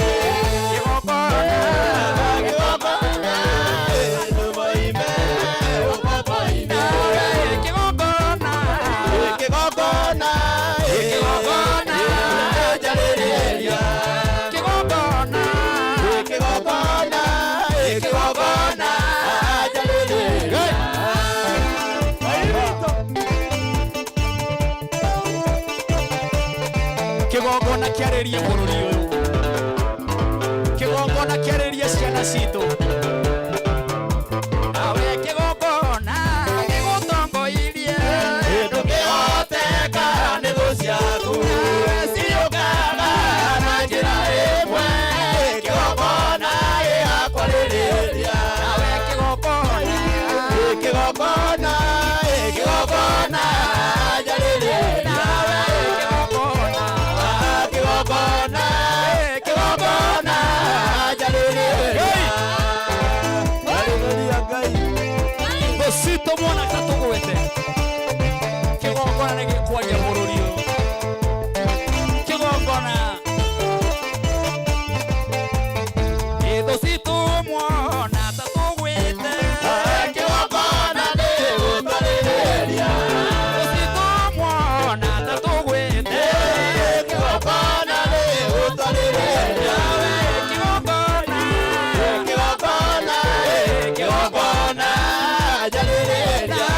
kĩgongona, kĩgongona, andũ moime ũkombo-inĩ, kĩgongona, kĩgongona, kĩgongona, njarĩrĩria, kĩgongona, kĩgongona, kĩgongona, njarĩrĩria. Kĩgongona kĩarĩrie bũrũri ũyũ, kĩgongona kĩarĩrie ciana citũ, nawe kĩgongona gĩgũtongoirie, ndũngĩhoteka nĩ thũ ciaku, nawe ciũkaga na njĩra ĩmwe, kĩgongona gĩgakwarĩrĩria, nawe kĩgongona, kĩgongona, kĩgongona njarĩrĩria, nawe kĩgongona, kĩgongona, kĩgongona njarĩrĩria. Thũ citũ mwana ta tũgwete, kĩgongona nĩ gĩkwaria bũrũri ũyũ, kĩgongona thũ citũ mwana ta tũgwĩte, kĩgongona nĩ gũtwarĩrĩria, thũ citũ mwana ta tũgwĩte, kĩgongona nĩ gũtwarĩrĩria, kĩgongona, kĩgongona, kĩgongona njarĩrĩria,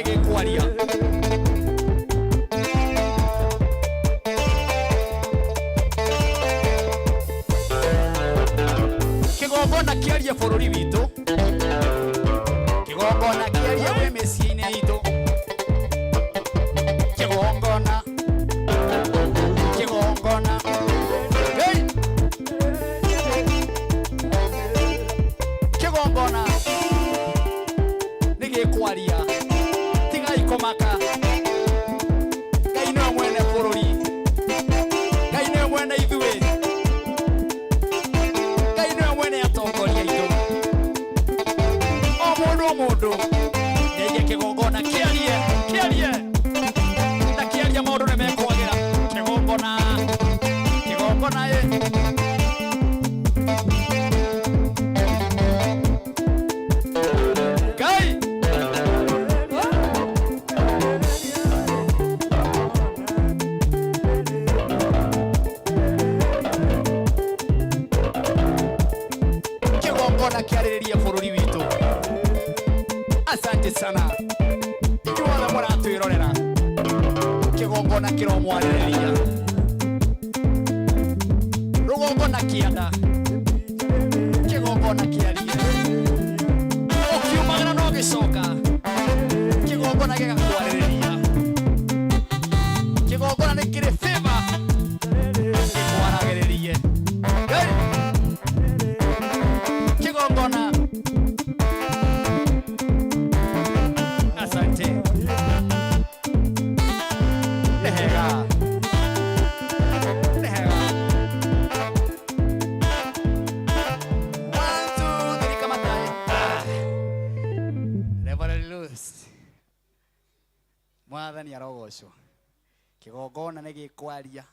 Kĩgongona nĩ gĩkwaria. Kĩgongona kĩarie bũrũri witũ. Kĩgongona kĩarie gwĩ mĩciĩ-inĩ itũ. Kĩgongona. Kĩgongona. Hey! Kĩgongona nĩ gĩkwaria. Tigai kũmaka. Ngai nĩwe mwene bũrũri. Ngai nĩwe mwene ithuĩ. Ngai nĩwe mwene atongoria aitũ. O mũndũ o mũndũ nĩaige kĩgongona kĩarie, kĩarie. Na kĩaria maũndũ nĩ mekwagĩra. Kĩgongona, kĩgongona ĩ. Ngai. Kĩgongona kĩarĩrĩrie bũrũri witũ. Asante sana inyuothe mũratwĩrorera. Kĩgongona kĩromwarĩrĩria rũgongo na kĩanda. Kĩgongona kĩarie ũkiumagara no gĩcoka. Kĩgongona gĩgakwarĩrĩria. Kĩgongona nĩ kĩrĩ favor gĩkwaragĩrĩrie. Hey! Kĩgongona. Asante. Nĩ hega. Nĩ hega. One, two, three, kamatai. Ah. Reverend Lewis. Mwathani arogocwo. Kĩgongona nĩ gĩkwaria.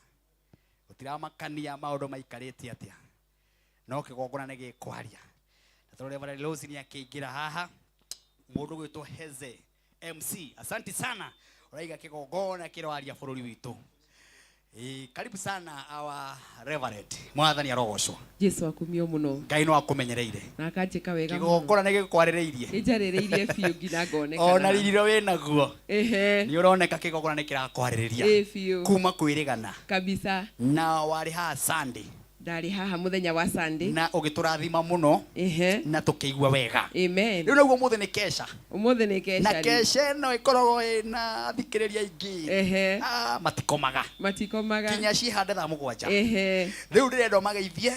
Gũtiramakania maũndũ maikarĩte atĩa. No kĩgongona nĩ gĩkwaria. Na tondũ Reverend Lewis nĩ akĩingĩra haha, mũndũ gwĩtwo Heze MC. Asante sana. Ũraiga kĩgongona kĩroaria bũrũri witũ. Karibu sana our Reverend. Mwathani arogocwo. Jesu akumio muno. Ngai no akũmenyereire. Na akanjĩka wega mũno. Kĩgongona nĩ gĩkwarĩrĩirie. Ĩnjarĩrĩirie biũ nginya ngonekana. Ona riri ũrĩa wĩnaguo. Ehe. Nĩ ũroneka kĩgongona nĩ kĩrakwarĩrĩria. Ĩ biũ. Kuma kwĩrĩgana. Kabisa. Na warĩ haha Sunday. Ndarĩ haha mũthenya wa Sunday. Na ũgĩtũrathima mũno. Ehe. Na tũkĩigua wega. Amen. Rĩu naguo ũmũthĩ nĩ kesha. Ũmũthĩ nĩ kesha. Na rĩu. kesha ĩno ĩkoragwo ĩna athikĩrĩria aingĩ. Ehe. Ah, matikomaga. Matikomaga. Kinya cihande thaa mũgwanja. Ehe. Rĩu ndĩrenda ũmageithie.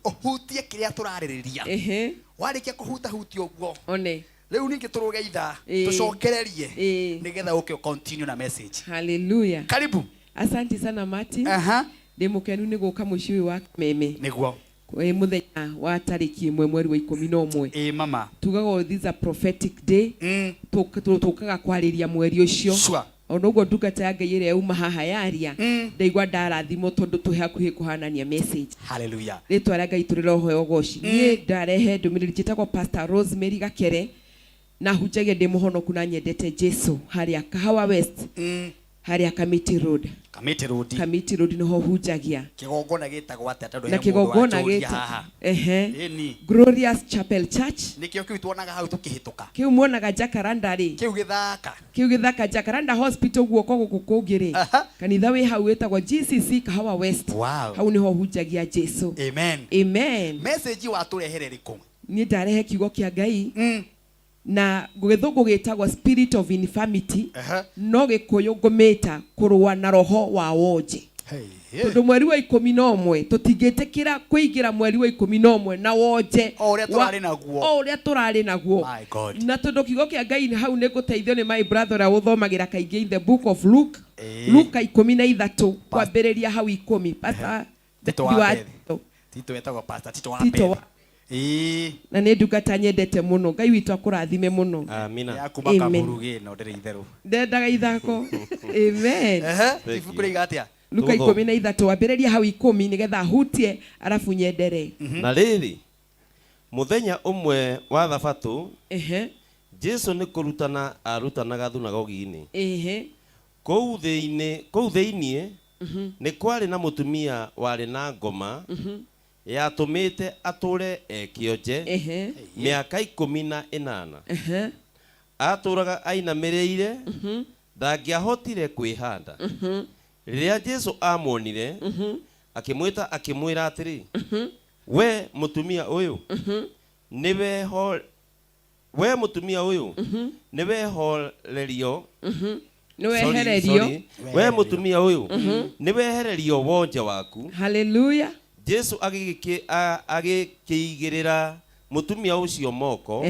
Ũhutie kĩrĩa tũrarĩrĩria. Ehe. Warĩkia kũhutahutia ũguo. One. Rĩu ningĩ tũrũge ithaa. Ĩĩ. Tũcokererie. Ĩĩ. Nĩgetha ũke continue na message. Hallelujah. Karibu. Asante sana Martin. Aha. Ndĩ mũkenu nĩ gũka mũciĩ ũyũ wa Kameme. Nĩguo. Kwĩ mũthenya wa tarĩki 1 mweri wa 11. Ĩĩ mama. Tugaga this is a prophetic day. Tũkaga kwarĩria mweri ũcio. Sure. Ona ũguo ndungata ya Ngai ĩrĩa yauma haha yaria, ndaigua ndarathimwo tondũ twĩ hakuhĩ kũhanania message. Hallelujah. Rĩtwa rĩa Ngai tũrĩrohoya ũgoci. Niĩ ndarehe ndũmĩrĩri, njĩtagwo Pastor Rosemary Gakere na hunjagia ndĩ mũhonoku na nyendete Jesu harĩa Kahawa West. Harĩa Kamiti Road. Kamiti Road. Kamiti Road nĩho hunjagia. Kĩgongona gĩtagwo atĩa tondũ Na he mũndũ kĩgongona wanjũria gĩta haha. Ehe. Ĩni. Glorious Chapel Church. Nĩkĩo kĩu tuonaga hau tũkĩhĩtũka. Kĩu muonaga Jacaranda rĩ. Kĩu gĩthaka. Kĩu gĩthaka Jacaranda Hospital guoko gũkũ kũngĩ rĩ. Kanitha wĩ hau wĩtagwo GCC Kahawa West. Wow. Hau nĩho hunjagia Jesu. Amen. Amen. Message watũrehere rĩkũ? Niĩ ndarehe kiugo kĩa Ngai. Na gĩthũngũ gĩtagwo spirit of infirmity. No gĩkũyũ ngũmĩta kũrũa na roho wa wonje. Tondũ mweri wa 11 tũtingĩtĩkĩra kũingĩra mweri wa 11 na wonje O ũrĩa tũrarĩ naguo. O ũrĩa tũrarĩ naguo. My God. Na tondũ kiugo kĩa Ngai hau nĩ ngũteithio nĩ my brother ũrĩa ũthomagĩra kaingĩ in the book of Luke. Luka 13 kwambĩrĩria hau 10. Pastor Tito Tito wa wa Beth. Tito etagwo Pastor Tito wa Tito Beth. wa Ĩĩ. Na nĩ ndungata nyendete mũno. Ngai witũ akũrathime mũno. Amina. Ya kuma Amen. kaburu gĩno ndĩrĩ itherũ. Ndendaga ithako. Amen. Ehe. Ibuku rĩiga atĩa? Luka 13 ambĩrĩria hau 10 nĩgetha hutie arabu nyendere. Na rĩrĩ, mũthenya ũmwe wa thabatũ, Ehe. Jesu nĩ kũrutana arutanaga thunagogi-inĩ. Ehe. Kũu thĩinĩ nĩ kwarĩ na mũtumia warĩ na ngoma yatũmĩte atũre e kĩonje Ehe. mĩaka 18. Ehe. Atũraga ainamĩrĩire, ndangĩahotire kwĩhanda. Rĩrĩa Jesu amuonire, akĩmwĩta akĩmwĩra atĩrĩ, we mũtumia ũyũ, nĩweho we mũtumia ũyũ, nĩwehorerio. Nĩwehererio. Sorry, sorry. We mũtumia ũyũ, nĩwehererio wonje waku. Haleluya. Jesu agĩkĩigĩrĩra mũtumia ũcio moko,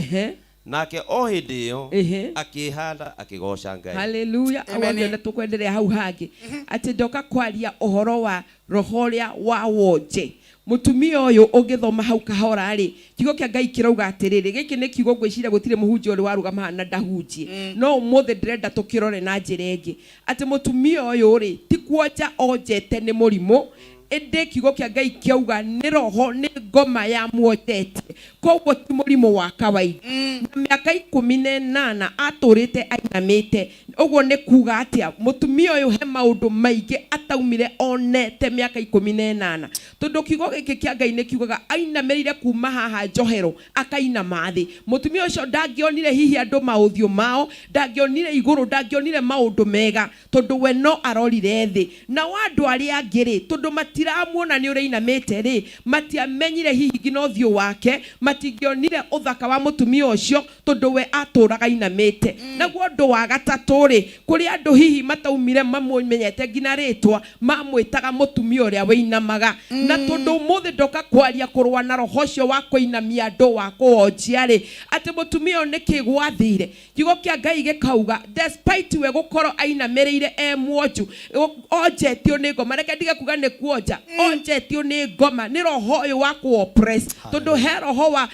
nake o hĩndĩ ĩyo akĩĩhanda akĩgooca Ngai. Haleluya. Amen. Awangĩona tũkwenderea hau hangĩ atĩ ndoka kwaria ũhoro wa roho ũrĩa wa wonje. Mũtumia ũyũ ũngĩthoma hau kahora rĩ, kiugo kĩa Ngai kĩrauga atĩrĩrĩ, gĩkĩ nĩ kiugo ngwĩciria gũtirĩ mũhunjia ũrĩ warũgama haha na ndahunjie, no ũmũthĩ ndĩrenda tũkĩrore na njĩra ĩngĩ, atĩ mũtumia ũyũ rĩ, ti kuonja onjete nĩ mũrimũ, ĩndĩ kiugo kĩa Ngai kĩauga nĩ roho, nĩ ngoma ya muonjetie, koguo ti mũrimũ wa kawaida. Na mĩaka 18 atũrĩte ainamĩte. Ũguo nĩ kuga atĩa? Mũtumia ũyũ he maũndũ maingĩ ataumire onete mĩaka 18, tondũ kiugo gĩkĩ kĩa Ngai nĩ kiugaga ainamĩrĩire kuma haha njohero akainama thĩ. Mũtumia ũcio ndangĩonire hihi andũ maũthiũ mao, ndangĩonire igũrũ, ndangĩonire maũndũ mega, tondũ we no arorire thĩ. Nao andũ arĩa angĩ rĩ, tondũ matiramuona nĩ ũrĩa ainamĩte rĩ, matiamenyire hihi nginya ũthiũ wake, matingĩonire ũthaka wa mũtumia ũcio, tondũ we atũraga ainamĩte. Naguo ũndũ wa gatatũ rĩ, kũrĩ andũ hihi mataumire mamũmenyete nginya rĩtwa, mamwĩtaga mũtumia ũrĩa wĩinamaga. Na tondũ ũmũthĩ ndoka kwaria kũrũa na roho ũcio wa kũinamia andũ, wa kũwonjia rĩ, atĩ mũtumia ũyũ nĩkĩ gwathire? Kiugo kĩa Ngai gĩkauga despite we gũkorwo ainamĩrĩire e mwonju, onjetio nĩ ngoma, reke ndige kuga nĩ kuonja, onjetio nĩ ngoma, nĩ roho ũyũ wa kũ-oppress. Tondũ he roho wa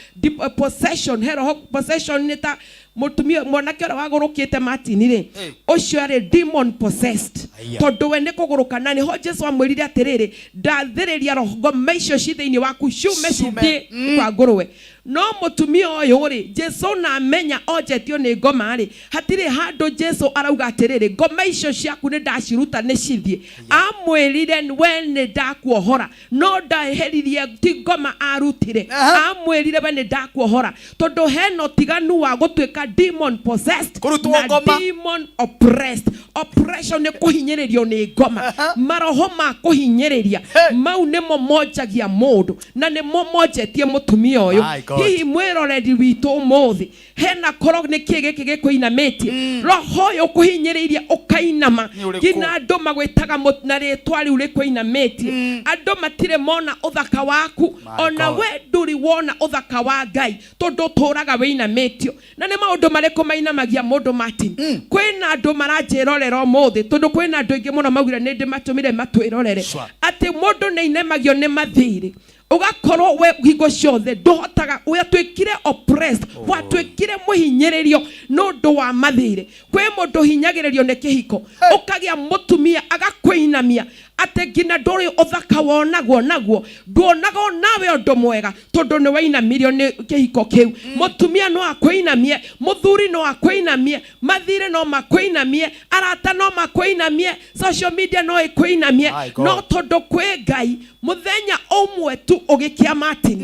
possession, he roho possession nĩ ta mũtumia mwanake ũrĩa wagũrũkĩte Martin rĩ, ũcio arĩ demon possessed. Tondũ we nĩ kũgũrũka, na nĩho Jesu amwĩrire atĩrĩrĩ, ndathĩrĩria roho ngoma icio ci thĩinĩ waku ciume cithiĩ kwa ngũrwe. No mũtumia ũyũ rĩ, Jesu na amenya onjetio nĩ ngoma rĩ, hatirĩ handũ Jesu arauga atĩrĩrĩ, ngoma icio ciaku nĩ ndaciruta nĩ cithiĩ. Amwĩrire we nĩ ndakuohora, no ndaheririe, ti ngoma arutire. Amwĩrire we nĩ ndakuohora, tondũ hena ũtiganu wa gũtuĩka demon possessed Kũrutwo na ngoma. demon oppressed. Oppression nĩ kũhinyĩrĩrio nĩ ngoma. Maroho ma kũhinyĩrĩria mau nĩmo monjagia mũndũ, na nĩmo monjetie mũtumia ũyũ. My God. Hihi mwĩroreri witũ ũmũthĩ, hena korwo nĩ kĩ gĩkĩ gĩkũinamĩtie, roho ũyũ ũkũhinyĩrĩirie ũkainama, Nĩ ũrĩkũ? nginya andũ magwĩtaga na rĩtwa rĩu rĩkũinamĩtie. Andũ matirĩ mona ũthaka waku, My ona God. we ndũrĩ wona ũthaka wa Ngai, tondũ ũtũraga wĩinamĩtio. Na nĩ maũndũ marĩkũ mainamagia mũndũ Martin? Kwĩna andũ maranjĩrorera ũmũthĩ, tondũ kwĩna andũ aingĩ mũno maugire nĩ ndĩmatũmire matwĩrorere, atĩ mũndũ nĩ ainamagio nĩ mathirĩ, ũgakorwo we hingo ciothe ndũhotaga, watuĩkire oppressed, watuĩkire mũhinyĩrĩrio nĩ ũndũ wa mathirĩ. Kwĩ mũndũ ũhinyagĩrĩrio nĩ kĩhiko, ũkagĩa mũtumia agakũinamia atĩ nginya ndũrĩ ũthaka wonagwo naguo, nduonaga onawe ũndũ mwega, tondũ nĩ wainamirio nĩ kĩhiko kĩu. Mũtumia no akũinamie, mũthuri no akũinamie, mathirĩ no makũinamie, arata no makũinamie, social media no ĩkũinamie, My God. no tondũ kwĩ Ngai, mũthenya ũmwe tu ũgĩkĩa Martin,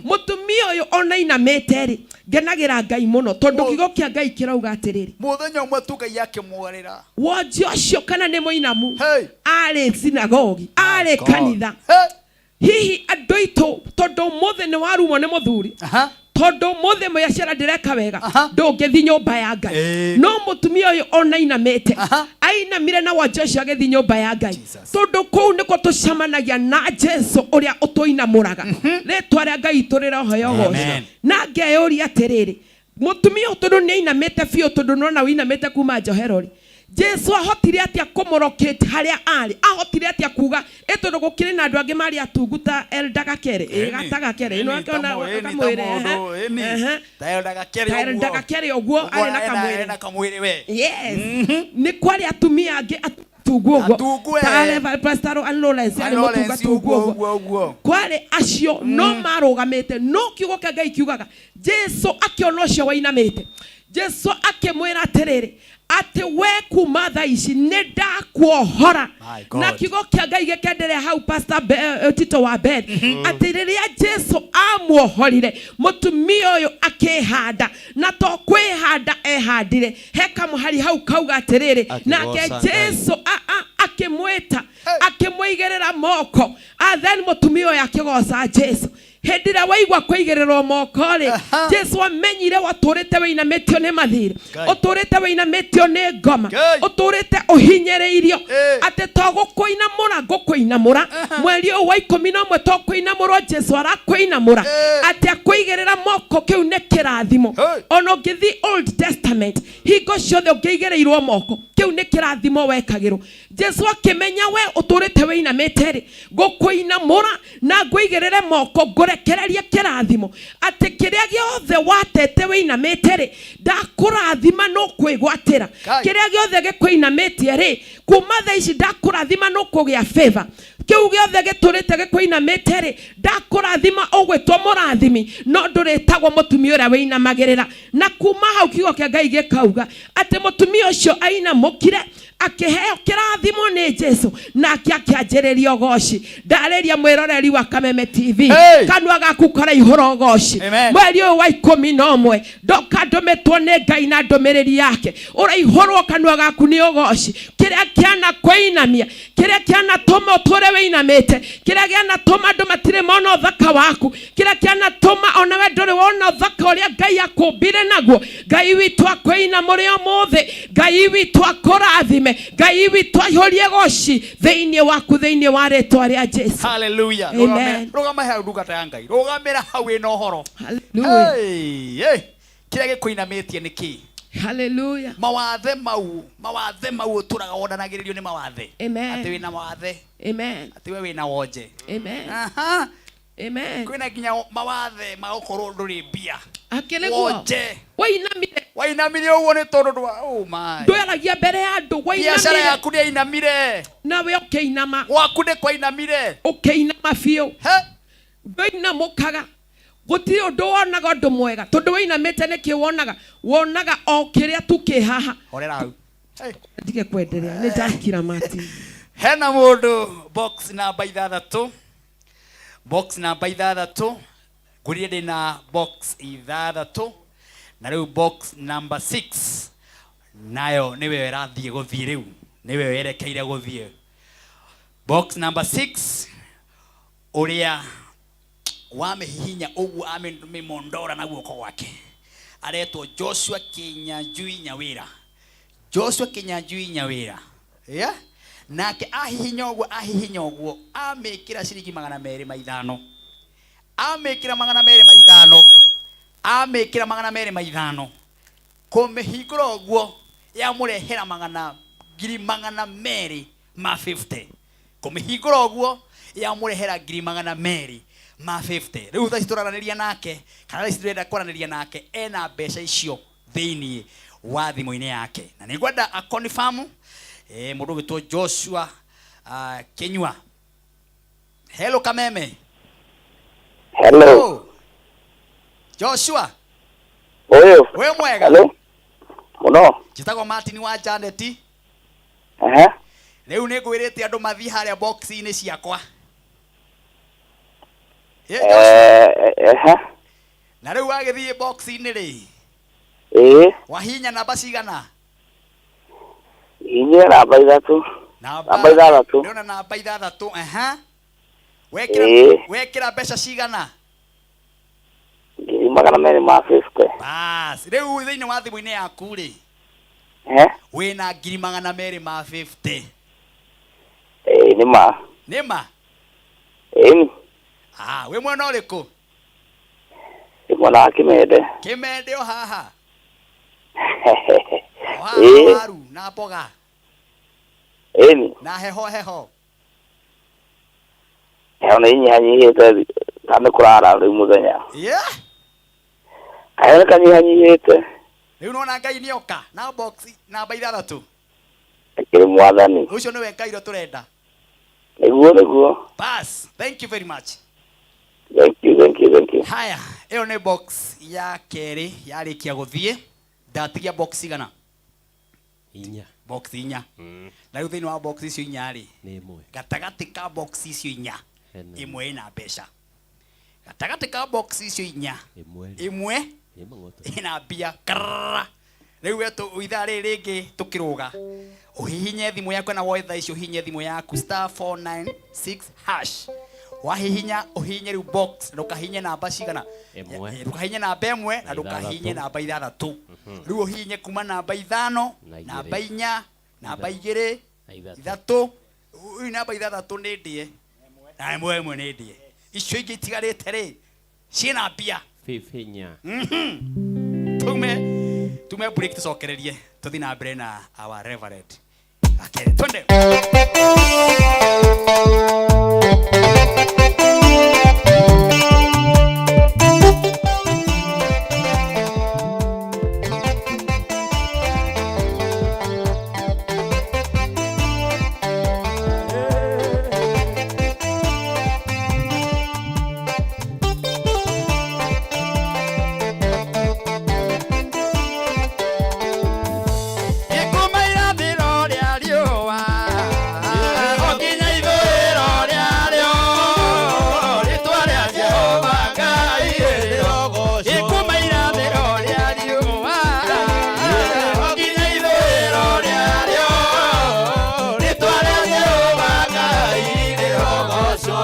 mũtumia ũyũ ona ainamĩte rĩ, ngenagĩra Ngai mũno, tondũ kiugo kĩa Ngai kĩrauga atĩrĩrĩ, mũthenya ũmwe tu Ngai akĩmwarĩra. Wonje ũcio kana nĩ mũinamu, arĩ sinagogi, arĩ God. kanitha. Hihi andũ aitũ, tondũ ũmũthĩ nĩ warumwo nĩ mũthuri, tondũ ũmũthĩ biacara ndĩreka wega, ndũngĩthiĩ nyũmba ya Ngai. No mũtumia ũyũ ona ainamĩte, ainamire na wonje ũcio agĩthiĩ nyũmba ya Ngai, tondũ kũu nĩkuo tũcemanagia na Jesu ũrĩa ũtũinamũraga. Rĩtwa rĩa Ngai tũrĩrohoya ũgoco. Amen. Na ngeyũria atĩrĩrĩ, mũtumia ũyũ tondũ nĩ ainamĩte biũ, tondũ nĩwona ũinamĩte kuma njohero rĩ, Jesu ahotire atĩa kũmũlocate harĩa arĩ? Ahotire atĩa kuga, ĩ tondũ gũkĩrĩ na andũ angĩ marĩ atungu ta Elda Gakere, ĩ gata Gakere, ĩno akĩona akamwĩre, ehe, Ta Elda Gakere Ta Elda ũguo. Gakere ũguo, arĩ na Ũguo kamwĩrĩ. ena kamwĩrĩ we. Yes. Nĩ kwarĩ atumia angĩ atungu ũguo. Atungu, Ta eh. Reverend Pastor Ann Lawrence arĩ Lawrence mũtunga tungu ũguo, ũguo. ũguo, ũguo. Kwarĩ acio no marũgamĩte, no kiugo kĩa Ngai kiugaga Jesu akĩona ũcio wainamĩte. Jesu akĩmwĩra atĩrĩrĩ atĩ we kuma thaa ici nĩ ndakuohora. My God. Na kiugo kĩa Ngai gĩkenderea hau, Pastor Tito wa Beth, atĩ rĩrĩa Jesu amuohorire mũtumia ũyũ akĩhanda, na to kwĩhanda ehandire, he kamũhari hau kauga atĩrĩrĩ, Akĩgooca nake Ngai. Jesu akĩmwĩta, akĩmũigĩrĩra moko, and then mũtumia ũyũ akĩgoca Jesu. Hĩndĩ ĩrĩa waigua kũigĩrĩrwo moko rĩ, Jesu amenyire watũrĩte wĩinamĩtio nĩ mathirĩ, Ngai. ũtũrĩte wĩinamĩtio nĩ ngoma, Ngai. ũtũrĩte ũhinyĩrĩirio, atĩ to gũkũinamũra ngũkũinamũra mweri ũyũ wa 11, to kũinamũrwo Jesu arakũinamũra, atĩ akũigĩrĩra moko, kĩu nĩ kĩrathimo. Ona ũngĩthiĩ Old Testament, hingo ciothe ũngĩigĩrĩirwo moko, kĩu nĩ kĩrathimo wekagĩrwo. Jesu akĩmenya we ũtũrĩte wĩinamĩte rĩ, ngũkũinamũra na ngũigĩrĩre moko, ngũrekererie kĩrathimo, atĩ kĩrĩa gĩothe watete wĩinamĩte rĩ, ndakũrathima nũkwĩgwatĩra. Kai. Kĩrĩa gĩothe gĩkũinamĩtie rĩ, kuma thaa ici ndakũrathima nũkũgĩa favor. Kĩu gĩothe gĩtũrĩte gĩkũinamĩte rĩ, ndakũrathima ũgwĩtwo mũrathimi, no ndũrĩtagwo mũtumia ũrĩa wĩinamagĩrĩra. Na kuma hau kiugo kĩa Ngai gĩkauga atĩ mũtumia ũcio ainamũkire akĩheo kĩrathimo nĩ Jesu, nake akĩanjĩrĩria ũgoci. Ndarĩria mwĩroreri wa Kameme TV, Hey! kanua gaku karaihũra ũgoci. Amen. Mweri ũyũ wa 11 ndoka ndũmĩtwo nĩ Ngai na ndũmĩrĩri yake, ũraihũrwo kanua gaku nĩ ũgoci. Kĩrĩa kĩana kũinamia, kĩrĩa kĩanatũma ũtũre wĩinamĩte, kĩrĩa kĩanatũma andũ matirĩ mona ũthaka waku, kĩrĩa kĩanatũma onawe ndũrĩ wona ũthaka ũrĩa Ngai akũmbire naguo, Ngai witũ akũinamũre ũmũthĩ, Ngai witũ akũrathime, Ngai witũ aihũrie goci thĩinĩ waku, thĩinĩ wa rĩtwa rĩa Jesu. Hallelujah. Amen. Rũgama hau, ndungata ya Ngai, rũgamĩra hau wĩna ũhoro. Hallelujah. Hey, hey. Kĩrĩa gĩkũinamĩtie nĩ kĩ? Hallelujah. Mawathe mau, mawathe mau ũtũraga wonanagĩrĩrio nĩ mawathe. Amen. Atĩ wĩna wathe. Amen. Atĩ we wĩna wonje. Amen. Aha. Amen. Kwĩna nginya mawathe ma gũkorwo ndũrĩ mbia. Akĩrĩguo. Wonje. Wainamire. Wainamire ũguo nĩ tondũ ndwa, oh my. Ndwaragia mbere ya andũ, Biacara wainamire. yaku nĩ yainamire. Nawe ũkĩinama. Gwaku nĩ kwainamire. Ũkĩinama biũ. He. Ndũinamũkaga. Gũtirĩ ũndũ wonaga ũndũ mwega tondũ wĩinamĩte. Nĩkĩ wonaga? Wonaga o kĩrĩa tu kĩ haha. Horera hau. Hey. Ndige kwenderea, nĩ ndakira mati. Hena mũndũ box namba 6, box namba 6, ngũrire ndĩna box 6, na rĩu box number 6 nayo nĩwe ĩrathiĩ gũthiĩ, rĩu nĩwe werekeire gũthiĩ box number 6. Ũrĩa wamĩhihinya ũguo, amĩmondora na guoko gwake, aretwo Joshua Kinyanjui Nyawĩra. Joshua Kinyanjui Nyawĩra, yeah? Nake ahihinya ũguo, ahihinya ũguo, amĩkĩra ciringi 205, amĩkĩra 205, amĩkĩra 205. Kũmĩhingũra ũguo yamũrehera magana ngiri 250. Kũmĩhingũra ũguo yamũrehera ngiri 250. Rĩu thaa ici tũraranĩria nake, kana thaa ici tũrenda kwaranĩria nake, ena mbeca icio thĩiniĩ wa thimũ-inĩ yake, na nĩ ngwenda aconfirm. Mũndũ ũgwĩtwo Joshua Kinyua, hello Kameme. Hello. Joshua. Ũyũ. Wĩ mwega? Hello. Mũno. Njĩtagwo Martin wa Janet. Ehe. Rĩu nĩ ngwĩrĩte andũ mathiĩ harĩa box-inĩ ciakwa. Ehe. Na rĩu wagĩthiĩ box-inĩ rĩ, Ĩĩ. wahinya namba cigana? Inyie namba 3. Namba 6. Ndĩrona namba 6. Ehe. Wekĩra Ĩĩ. wekĩra mbeca cigana? 250,000. Bas, rĩu thĩinĩ wa thimũ-inĩ yaku rĩ, Ehe. wĩna ngiri 250. Ĩĩ nĩ ma. Nĩ ma? Ĩĩ. Ah, wĩ mwena ũrĩkũ? Nĩ mwena wa Kĩmende. Kĩmende o haha? O haha? Ĩĩ. Waru na mboga? Ĩni. Na heho heho? Heho nĩ inyihanyihĩte, ta nĩ kũrara rĩu mũthenya. Yeah. Kaheho nĩ kanyihanyihĩte. Rĩu nona Ngai nĩoka na box namba 6. Akĩrĩ mwathani. Ũcio nĩwe Ngai ũrĩa tũrenda. Nĩguo nĩguo. Bas, thank you very much. Thank you, thank you, thank you. Haya, ĩyo nĩ box ya kerĩ yarĩkia gũthiĩ. Ndatigia box igana? Inya. Box inya. Na rĩu thĩinĩ wa box icio inya rĩ, nĩ ĩmwe. Gatagatĩ ka box icio inya, Hena. ĩmwe ĩna mbeca. Gatagatĩ ka box icio inya, ĩmwe ĩmwe nĩ mang'oto. Ĩna mbia karara. Rĩu we ithaa rĩrĩ rĩngĩ tũkĩrũga, ũhihinye thimũ yaku na woe thaa icio, ũhihinye thimũ yaku star 496 hash. Wahihinya, ũhihinye rĩu box, ndũkahihinye namba cigana? Ĩmwe. Ndũkahihinye namba ĩmwe na ndũkahihinye ithathatũ. Namba ithathatũ. Rĩu ũhihinye kuma namba ithano, Na igĩrĩ. Namba inya, namba igĩrĩ, na ithatũ. Ithatũ. Rĩu namba ithathatũ nĩ ndĩe na ĩmwe ĩmwe nĩ ndĩe, icio ingĩ itigarĩte rĩ ciĩna mbia. Bibinya. Tume break, tucokererie tuthi na mbere na our reverend akere, twende. Ikuma irathĩro rĩa riũa, o nginya ithũĩro rĩarĩo, rĩĩtwa rĩa Jehova Ngai rĩrogocwo. Ikuma irathĩro rĩa riũa, o nginya ithũĩro rĩarĩo, rĩĩtwa rĩa Jehova Ngai rĩrogocwo.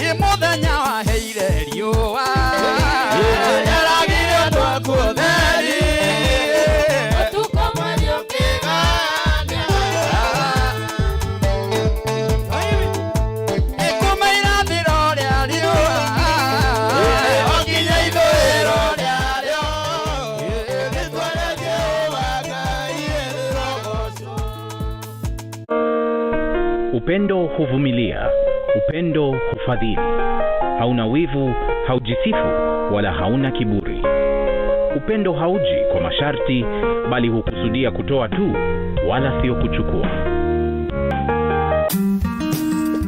Ĩ mũthenya waheire riũa, rĩaragire twaku ũtheri. Ũtukũ mweri ũkĩgania. Ĩ kuma irathĩro rĩa riũa, o nginya ithũĩro rĩarĩo, rĩĩtwa rĩa Jehova Ngai rĩrogocwo. Upendo huvumilia, upendo hufadhili, hauna wivu, haujisifu wala hauna kiburi. Upendo hauji kwa masharti, bali hukusudia kutoa tu, wala sio kuchukua.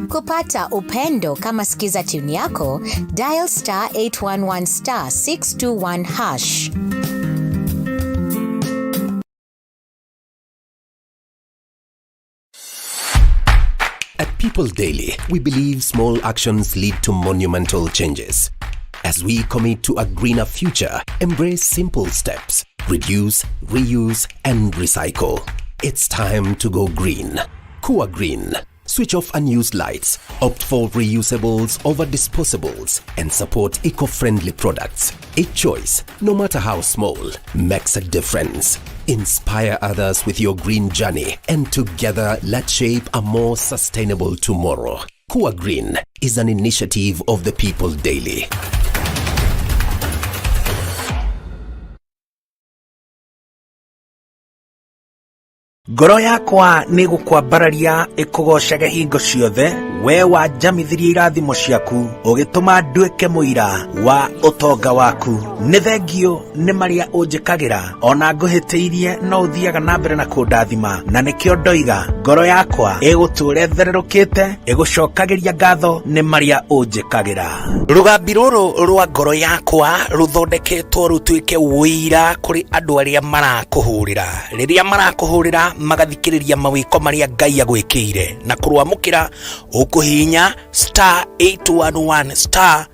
Kupata upendo kama skiza tune yako, dial star 811 star 621 hash. At People Daily, we believe small actions lead to monumental changes. As we commit to a greener future, embrace simple steps: reduce, reuse, and recycle. It's time to go green. Kua Green. Switch off unused lights, opt for reusables over disposables, and support eco friendly products. Each choice, no matter how small, makes a difference. Inspire others with your green journey, and together let's shape a more sustainable tomorrow. Kua Green is an initiative of the People Daily. Ngoro yakwa nĩ gũkwambararia ĩkũgocage hingo ciothe, we wanjamithirie irathimo ciaku, ũgĩtũma nduĩke mũira wa ũtonga waku. Nĩ thengio nĩ marĩa ũnjĩkagĩra, ona ngũhĩtĩirie no ũthiaga na mbere na kũndathima, na nĩkĩo ndoiga ngoro yakwa ĩgũtũũra ĩthererũkĩte ĩgũcokagĩria ngatho nĩ marĩa ũnjĩkagĩra. Rũgambi rũrũ rwa ngoro yakwa rũthondeketwo rũtuĩke ũira kũrĩ andũ arĩa marakũhũrĩra, rĩrĩa marakũhũrĩra magathikĩrĩria mawĩko marĩa Ngai agwĩkĩire, na kũrwamũkĩra ũkũhihinya star 811 star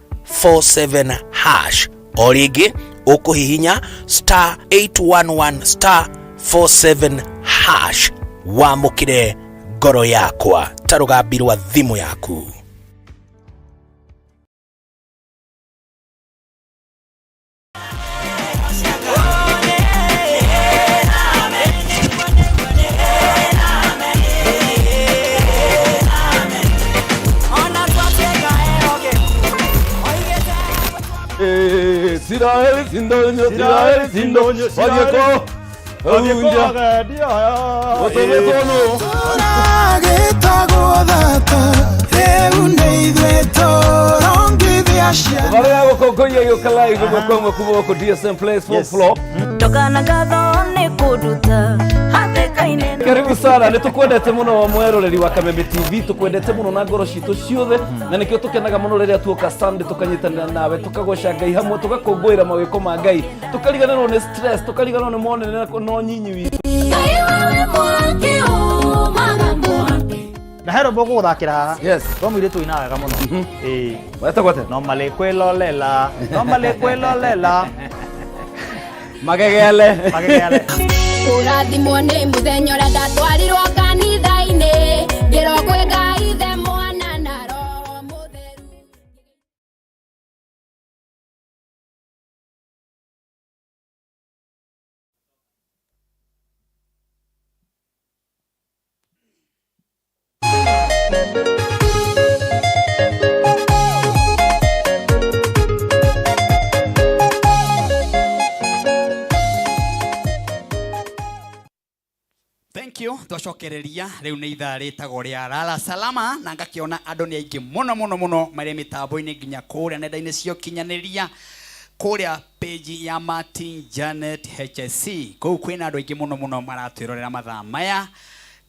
47 hash. O rĩngĩ ũkũhihinya star 811 star 47 hash, wamũkĩre ngoro yakwa ta rũgambi rwa thimũ yaku. Isiraeli sindonyo, Isiraeli sindonyo, Wadieko, Unja, Otometonu. Tũragĩtagwo thata, rĩu nĩ ithuĩ tũrongithia ciana. Barĩa gũkũngũiya gĩũka live ĩmwe kwa ĩmwe kuma gũkũ DSM Place, fourth floor. Ndoka na ngatho nĩ kũnduta hatĩka. Karibu sana, nä tå kwendete må no mweroreri wa Kameme TV, tå kwendete må no na ngoro citå ciothe, na nä kä o tå kenaga må no rä rä a tuoka Sunday tå kanyitanä nawe, tå kagoca Ngai hamwe, tå gakångå ä ra mawä ma Ngai, tå kariganärwo nä stress, tå kariganärwo nä monene na nyinyi witå. Na he rwĩmbo ngũgũthakĩra haha. Yes. Rwa mũirĩtu ũinaga wega mũno. Ĩĩ. Wetagwo atĩa? No malĩ kwĩlolela, no malĩ kwĩlolela. Magegele. Magegele. Kũrathimwo nĩ mũthenya ũrĩa ndatwarirwo kanitha-inĩ, ngĩrwo kwĩ Ngai Ithe, Mwana na Roho Mũtheru. Thank you. Twacokereria riu nĩ ithaa rĩtagwo rĩa Lala Salama, na ngakĩona andũ nĩ aingĩ mũno mũno mũno marĩ mĩtambo-inĩ nginya kũrĩa nenda-inĩ cia ũkinyanĩria, kũrĩa page ya Martin Janet HSC, kũu kwĩna andũ aingĩ mũno mũno maratwĩrorera mathaa maya.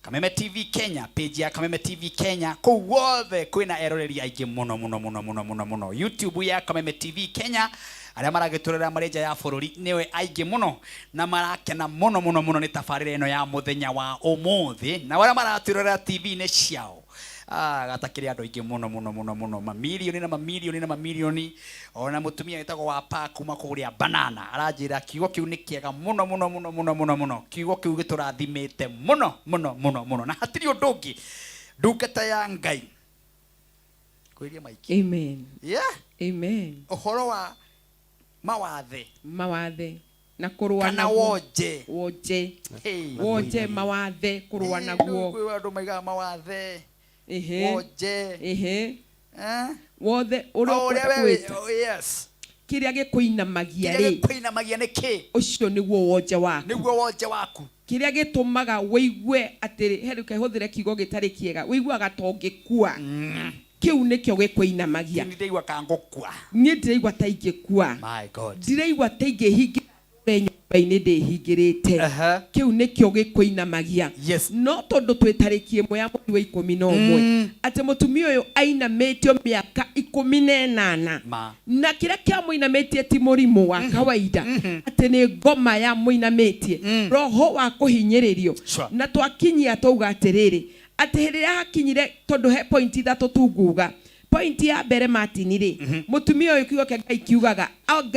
Kameme TV Kenya, page ya Kameme TV Kenya, kũu wothe kwĩna eroreri aingĩ mũno mũno mũno mũno mũno mũno. YouTube ya Kameme TV Kenya, arĩa maragĩtũrera marĩ nja ya bũrũri nĩwe aingĩ mũno na marakena mũno mũno mũno nĩ tabarĩra ĩno ya mũthenya wa ũmũthĩ, na arĩa maratwĩrorera TV-inĩ ciao, gatakĩrĩ andũ aingĩ mũno mũno mũno mũno, mamirioni na mamirioni na mamirioni. Ona mũtumia wĩtagwo wa pa kuma kũrĩa Banana aranjĩra kiugo kĩu nĩ kĩega mũno mũno mũno mũno mũno mũno, kiugo kĩu gĩtũrathimĩte mũno mũno mũno mũno, na hatirĩ ũndũ ũngĩ ndungata ya Ngai kwĩria maiki. Amen. Yeah. Amen. Ũhoro wa mawathe, mawathe na kũrũa kana naguo. Wonje. Wonje. Hey. Wonje, mawathe, kũrũa naguo. Kwĩ andũ maigaga mawathe. Ehe. Wonje. Ehe. Eh? Wothe ũrĩa O ũrĩa ũkwenda we kwĩta. oh, yes. Kĩrĩa gĩkũinamagia Kĩrĩa rĩ. gĩkũinamagia nĩ kĩ? Ũcio nĩguo wonje waku. Nĩguo wonje waku. Kĩrĩa gĩtũmaga wĩigue atĩrĩ, he rĩu hũthĩre kiugo gĩtarĩ kĩega, wĩiguaga ta ũngĩkua. Kĩu nĩkĩo gĩkũinamagia. Niĩ ndĩraigua ka ngũkua. Niĩ ndĩraigua ta ingĩkua. My God. Ndĩraigua ta ingĩhingĩra nyũmba-inĩ ndĩhingĩrĩte. Kĩu nĩkĩo gĩkũinamagia. Yes. No tondũ twĩ tarĩki ĩmwe ya mweri wa 11, atĩ mũtumia ũyũ ainamĩtio mĩaka 18. Ma. Na kĩrĩa kĩamũinamĩtie ti mũrimũ wa kawaida, atĩ nĩ ngoma yamũinamĩtie, roho wa kũhinyĩrĩrio. Sure. Na twakinyia twauga atĩrĩrĩ, atĩ hĩndĩ ĩrĩa hakinyire, tondũ he point ithatũ tunguga. Point ya mbere Martin rĩ, mũtumia ũyũ kiugo kĩa Ngai kiugaga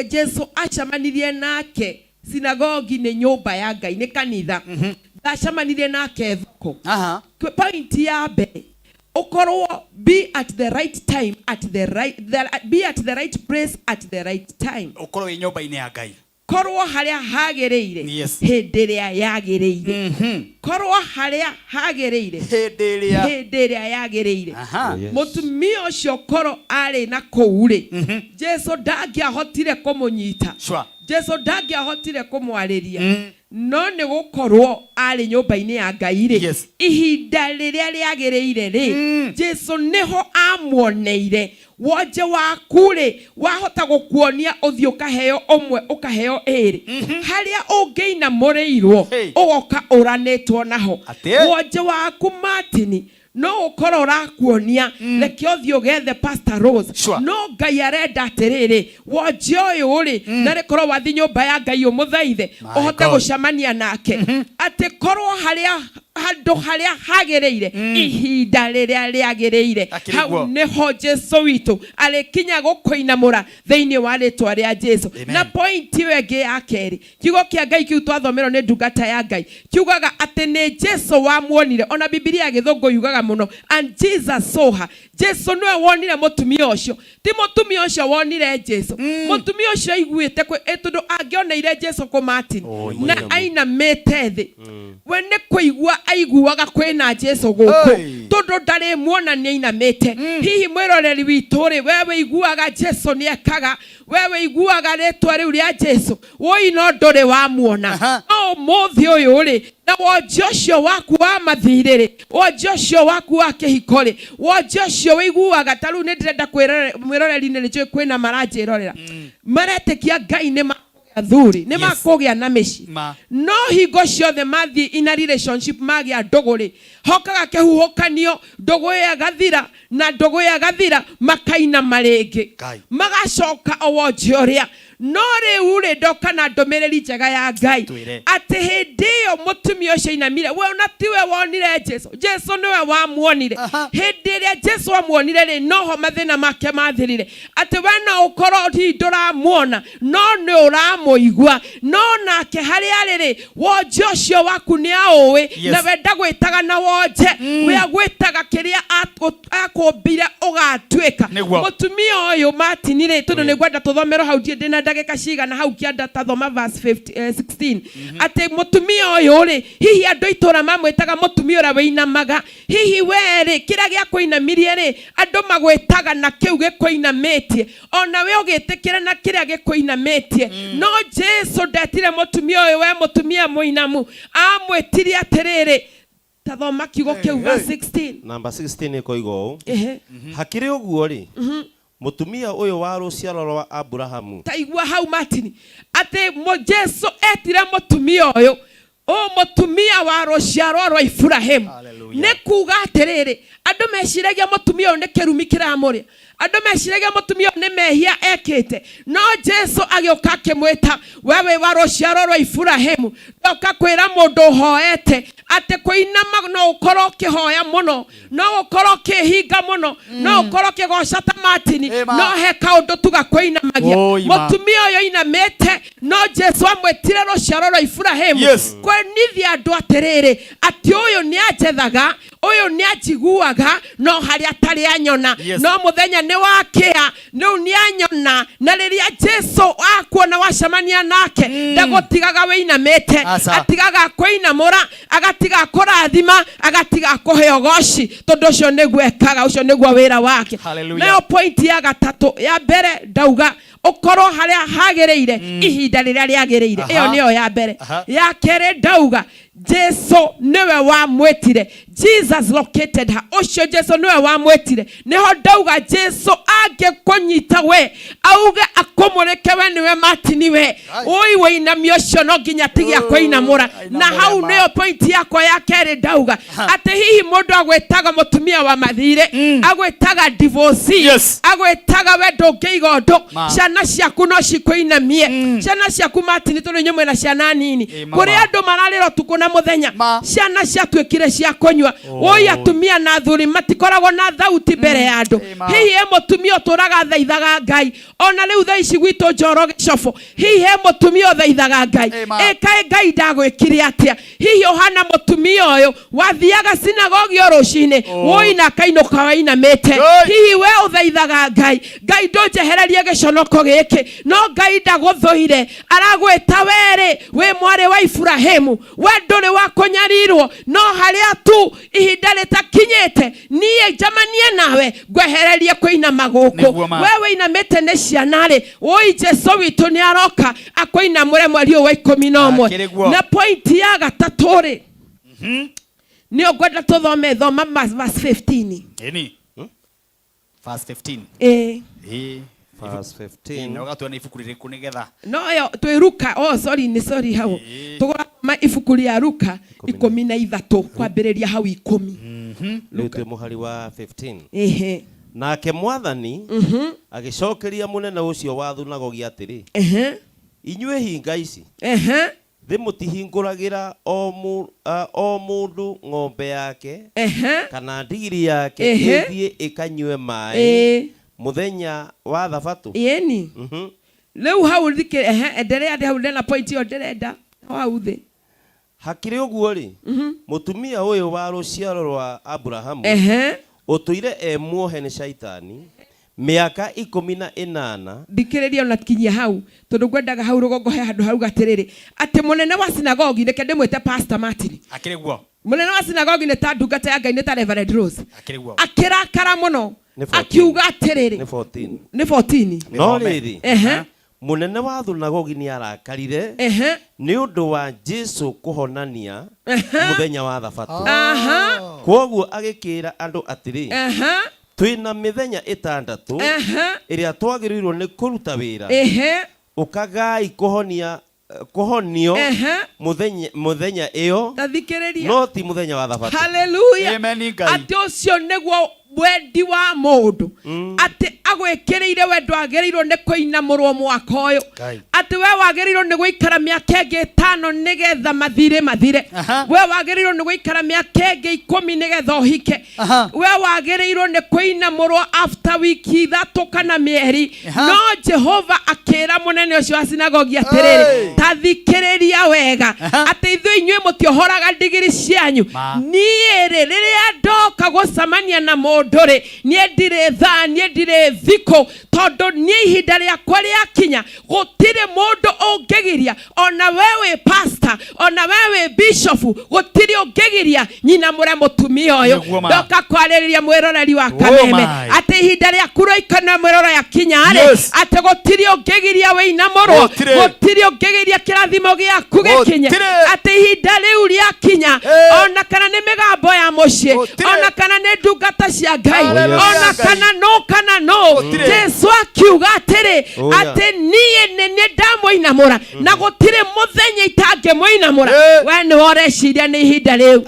Jesu acemanirie nake sinagogi, nĩ nyũmba ya Ngai, nĩ kanitha. Ndacemanirie nake thoko. Point ya mbere, ũkorwo be at the right time at the right, be at the right place at the right time. Ũkorwo wĩ nyũmba-inĩ ya Ngai. Korwo harĩa hagĩrĩire Yes. hĩndĩ ĩrĩa yagĩrĩire. Korwo harĩa hagĩrĩire hĩndĩ ĩrĩa hĩndĩ ĩrĩa yagĩrĩire. Aha. Yes. Mũtumia ũcio korwo arĩ na kũu rĩ, Jesu ndangĩahotire kũmũnyita. Sure. Jesu ndangĩahotire kũmwarĩria, no nĩ gũkorwo arĩ nyũmba-inĩ ya Ngai rĩ, Yes. ihinda rĩrĩa rĩagĩrĩire rĩ, Jesu nĩho amuoneire. Wonje waku rĩ, wahota gũkuonia ũthiĩ ũkaheo ũmwe, ũkaheo ĩrĩ, harĩa ũngĩinamũrĩirwo ũgoka ũranĩtwo naho. Atĩ? Wonje waku Martin no ũkorwo ũrakuonia reke ũthiĩ ũgethe Pastor Rose. Sure. No Ngai arenda atĩrĩrĩ, wonje ũyũ rĩ, na rĩkorwo wathiĩ nyũmba ya Ngai ũmũthaithe My ũhote God. gũcemania nake, atĩ korwo harĩa handũ harĩa hagĩrĩire ihinda rĩrĩa rĩagĩrĩire, Akĩrĩ hau guo. nĩho Jesu witũ arĩkinya gũkũinamũra thĩinĩ wa rĩtwa rĩa Jesu. Amen. Na point ĩyo ĩngĩ ya kerĩ, kiugo kĩa Ngai kĩu twathomerwo nĩ ndungata ya Ngai kiugaga atĩ nĩ Jesu wamuonire. Ona Bibilia ya Gĩthũngũ yugaga mũno, and Jesus saw her. Jesu nĩwe wonire mũtumia ũcio, ti mũtumia ũcio wonire Jesu. Mũtumia ũcio aiguĩte tondũ angĩoneire Jesu kũ Martin na ainamĩte thĩ, we nĩ kũigua aiguaga kwĩna Jesu gũkũ, Hey. tondũ ndarĩ muona nĩ ainamĩte. Hihi mwĩroreri witũ rĩ, we wĩiguaga Jesu nĩ ekaga, we wĩiguaga rĩtwa rĩu rĩa Jesu, woi no ndũrĩ wamuona. No ũmũthĩ ũyũ rĩ, na wonje ũcio waku wa mathirĩ rĩ, wonje ũcio waku wa kĩhiko rĩ, wonje ũcio wĩiguaga ta rĩu nĩ ndĩrenda mwĩroreri-inĩ nĩ njũĩ kwĩna maranjĩrorera, maretĩkia Ngai nĩ Athuri nĩ makũgĩa na mĩciĩ, Ma. No hingo ciothe mathiĩ in a relationship, magĩa ndũgũ rĩ, hokaga kĩhuhũkanio, ndũgũ ĩyo ĩgathira, na ndũgũ ĩyo ĩgathira, makainama rĩngĩ. Ngai. Magacoka o wonje ũrĩa. No rĩu rĩ, ndoka na ndũmĩrĩri njega ya Ngai. Twĩre. Atĩ hĩndĩ ĩyo mũtumia ũcio ainamire, we ona tiwe wonire Jesu, Jesu nĩwe wamuonire. Hĩndĩ ĩrĩa Jesu amuonire rĩ, noho mathĩna make mathirire. Atĩ we no ũkorwo hihi ndũramuona, no nĩ ũramũigua. No nake harĩa arĩ rĩ, wonje ũcio waku nĩ aũĩ. Na we ndagwĩtaga na wonje, we agwĩtaga kĩrĩa akũmbire ũgatuĩka. Mũtumia ũyũ Martin rĩ, tondũ nĩ ngwenda tũthomerwo hau, ndiĩ ndĩna ndagĩka cigana hau kĩanda, tathoma verse 50, 16, atĩ mũtumia ũyũ rĩ, hihi andũ a itũũra mamwĩtaga mũtumia ũrĩa wĩinamaga. Hihi we rĩ, kĩrĩa gĩakũinamirie rĩ, andũ magwĩtaga na kĩu gĩkũinamĩtie, ona we ũgĩtĩkĩra na kĩrĩa gĩkũinamĩtie. No Jesu ndetire mũtumia ũyũ we mũtumia mũinamu, amwĩtirie atĩrĩrĩ, tathoma kiugo kĩu verse 16. Namba 16 ĩkoiga ũũ: Hakĩrĩ ũguo rĩ, mũtumia ũyũ wa rũciaro rwa Aburahamu. Ta igua hau Martin, atĩ Jesu etire mũtumia ũyũ ũ mũtumia wa rũciaro rwa Iburahĩmu. Nĩ kuga atĩrĩrĩ, andũ meciragia mũtumia ũyũ nĩ kĩrumi kĩramũrĩa, andũ meciragia mũtumia ũyũ nĩ mehia ekĩte, no Jesu agĩũka akĩmwĩta, we wĩ wa rũciaro rwa Iburahĩmu. Ndoka kwĩra mũndũ ũhoete atĩ kũinama no ũkorwo ũkĩhoya mũno, no ũkorwo ũkĩhinga mũno, no ũkorwo ũkĩgoca ta Martin, no he kaũndũ tu gakũinamagia. Oi, ma. Mũtumia ũyũ ainamĩte, no Jesu amwĩtire rũciaro rwa Iburahĩmu, kwenithia andũ atĩrĩrĩ, atĩ ũyũ nĩ anjethaga, ũyũ nĩ anjiguaga, no harĩa atarĩ anyona. No mũthenya nĩ wakĩa, rĩu nĩ anyona. Na rĩrĩa Jesu akuona wacemania nake, ndagũtigaga wĩinamĩte. Aca. Atigaga akũinamũra, agatiga akũrathima, agatiga akũhe ũgoci, tondũ ũcio nĩguo ekaga, ũcio nĩguo wĩra wake. Hallelujah. Nayo point ya gatatũ, ya mbere ndauga ũkorwo harĩa hagĩrĩire ihinda rĩrĩa rĩagĩrĩire. Ĩyo nĩyo ya mbere. Ya kerĩ ndauga Jesu nĩwe wamwĩtire. Jesus located her. Ũcio Jesu nĩwe wamwĩtire. Nĩho ndauga Jesu angĩkũnyita we, auge akũmũrĩke we nĩwe Martin we, oi wĩinamia ũcio no nginya atige akũinamũra. Na hau nĩyo point yakwa ya kerĩ ndauga atĩ hihi mũndũ agwĩtaga mũtumia wa mathirĩ, agwĩtaga divorcee, agwĩtaga we ndũngĩiga ũndũ, ciana ciaku no cikũinamie. Ciana ciaku Martin, tondũ inyuĩ mwĩna ciana nini, Mama. Kũrĩ andũ mararĩra ũtukũ na mũthenya, ciana ciatuĩkire cia kũnyua. Oi, atumia na athuri matikoragwo na thauti mbere ya andũ. Hihi he mũtumia ũtũraga thaithaga Ngai ona rĩu thaa ici gwitũ Njoro gĩcobo? Hihi he mũtumia ũthaithaga Ngai, ĩkaĩ Ngai ndagwĩkire atĩa? Hihi ũhana mũtumia ũyũ wathiaga sinagogi o rũcinĩ, woi, na akainũka wainamĩte? Hihi we ũthaithaga Ngai, Ngai ndũnjehererie gĩconoko gĩkĩ? No Ngai ndagũthũire, aragwĩta werĩ wĩ mwarĩ wa Iburahĩmu. We ndũrĩ wa kũnyarirwo, no harĩa tu ihinda rĩtakinyĩte niĩ njamanie nawe ngwehererie kũinama gũkũ. Nĩguo ma. We wĩinamĩte nĩ ciana rĩ, woi, Jesu witũ nĩ aroka akũinamũre mweri ũyũ wa 11. Akĩrĩ guo. Na point ya gatatũ rĩ, nĩyo ngwenda tũthome. Thoma verse 15. Ĩni. Verse 15. Ĩĩ. Ĩĩ. Verse 15. Na ũgatua nĩ ibuku rĩrĩkũ nĩgetha No yo twĩ Luka. Oh sorry, nĩ sorry, hau tũgũrathoma ibuku rĩa Luka 13 kwambĩrĩria hau 10. Rĩu twĩ mũhari wa 15. Ehe. Nake Mwathani agĩcokeria mũnene ũcio wa thunagogi atĩrĩ, "Inyuĩ hinga ici, thĩ mũtihingũragĩra o mũndũ ng'ombe yake kana ndigiri yake ĩthiĩ ĩkanyue maĩ mũthenya wa thabatũ?" Ĩni. Rĩu hau thikĩ, ehe, endelea ndĩ hau, ndĩna point ĩyo ndĩrenda hau thĩ. Hakĩrĩ ũguo rĩ, mũtumia ũyũ wa rũciaro rwa Aburahamu, ũtũire e muohe nĩ Shaitani mĩaka 18. Thikĩrĩria, ona kinyia hau, tondũ ngwendaga hau rũgongo he handũ hauga atĩrĩrĩ, atĩ mũnene wa sinagogi, reke ndĩmwĩte Pastor Martin. Akĩrĩ guo. Mũnene wa sinagogi nĩ ta ndungata ya Ngai, nĩ ta Reverend Rose. Akĩrĩ guo. Akĩrakara mũno. Nĩ 14. Akiuga atĩrĩrĩ. Nĩ 14. Nĩ 14. No rĩrĩ, mũnene wa thunagogi nĩ arakarire nĩ ũndũ wa Jesu kũhonania mũthenya wa thabatũ. Kwoguo agĩkĩra andũ atĩrĩ, "Twĩna mĩthenya 6 ĩrĩa twagĩrĩirwo nĩ kũruta wĩra. Ũkagai kũhonia kũhonio Ehe. mũthenya mũthenya ĩyo Ta thikĩrĩria. no ti mũthenya wa thabatũ. Haleluya. Amen, Ngai. Atĩ ũcio nĩguo wendi wa mũndũ atĩ agwĩkĩrĩire we ndwagĩrĩirwo nĩ kũinamũrwo mwaka ũyũ Ngai. atĩ we wagĩrĩirwo nĩ gũikara mĩaka ĩngĩ ĩtano nĩgetha mathirĩ mathire we wagĩrĩirwo nĩ gũikara mĩaka ĩngĩ ikũmi nĩgetha ũhike we wagĩrĩirwo nĩ kũinamũrwo after wiki ithatũ kana mĩeri no Jehova akĩra mũnene ũcio wa sinagogi atĩrĩrĩ ta thikĩrĩria wega atĩ ithuĩ inyuĩ mũtiohoraga ndigiri cianyu niĩ rĩ rĩrĩa ndoka gũcemania na mũndũ rĩ niĩ ndirĩ thaa niĩ ndirĩ thikũ tondũ niĩ ihinda rĩakwa rĩakinya gũtirĩ mũndũ ũngĩgiria ona we wĩ pastor ona we wĩ bishop gũtirĩ ũngĩgiria nyina mũre mũtumia ũyũ Nĩguo ma. ndoka kwarĩrĩria mwĩroreri wa kameme my. atĩ ihinda rĩaku rĩoikana mwĩrore akinya rĩ Yes. atĩ gũtirĩ ũngĩgiria wĩinamũrwo Gũtirĩ. gũtirĩ ũngĩgiria kĩrathimo gĩaku gĩkinye Gũtirĩ. atĩ ihinda rĩu rĩakinya ona kana nĩ mĩgambo ya mũciĩ ona kana nĩ ndungata cia ngai Hallelujah. ona kana no kana no Gũtirĩ. Jesu akiuga atĩrĩ Oh, yeah. atĩ niĩ nĩ niĩ ndamũinamũra na gũtirĩ mũthenya itangĩmũinamũra we nĩwe ũreciria nĩ ihinda rĩu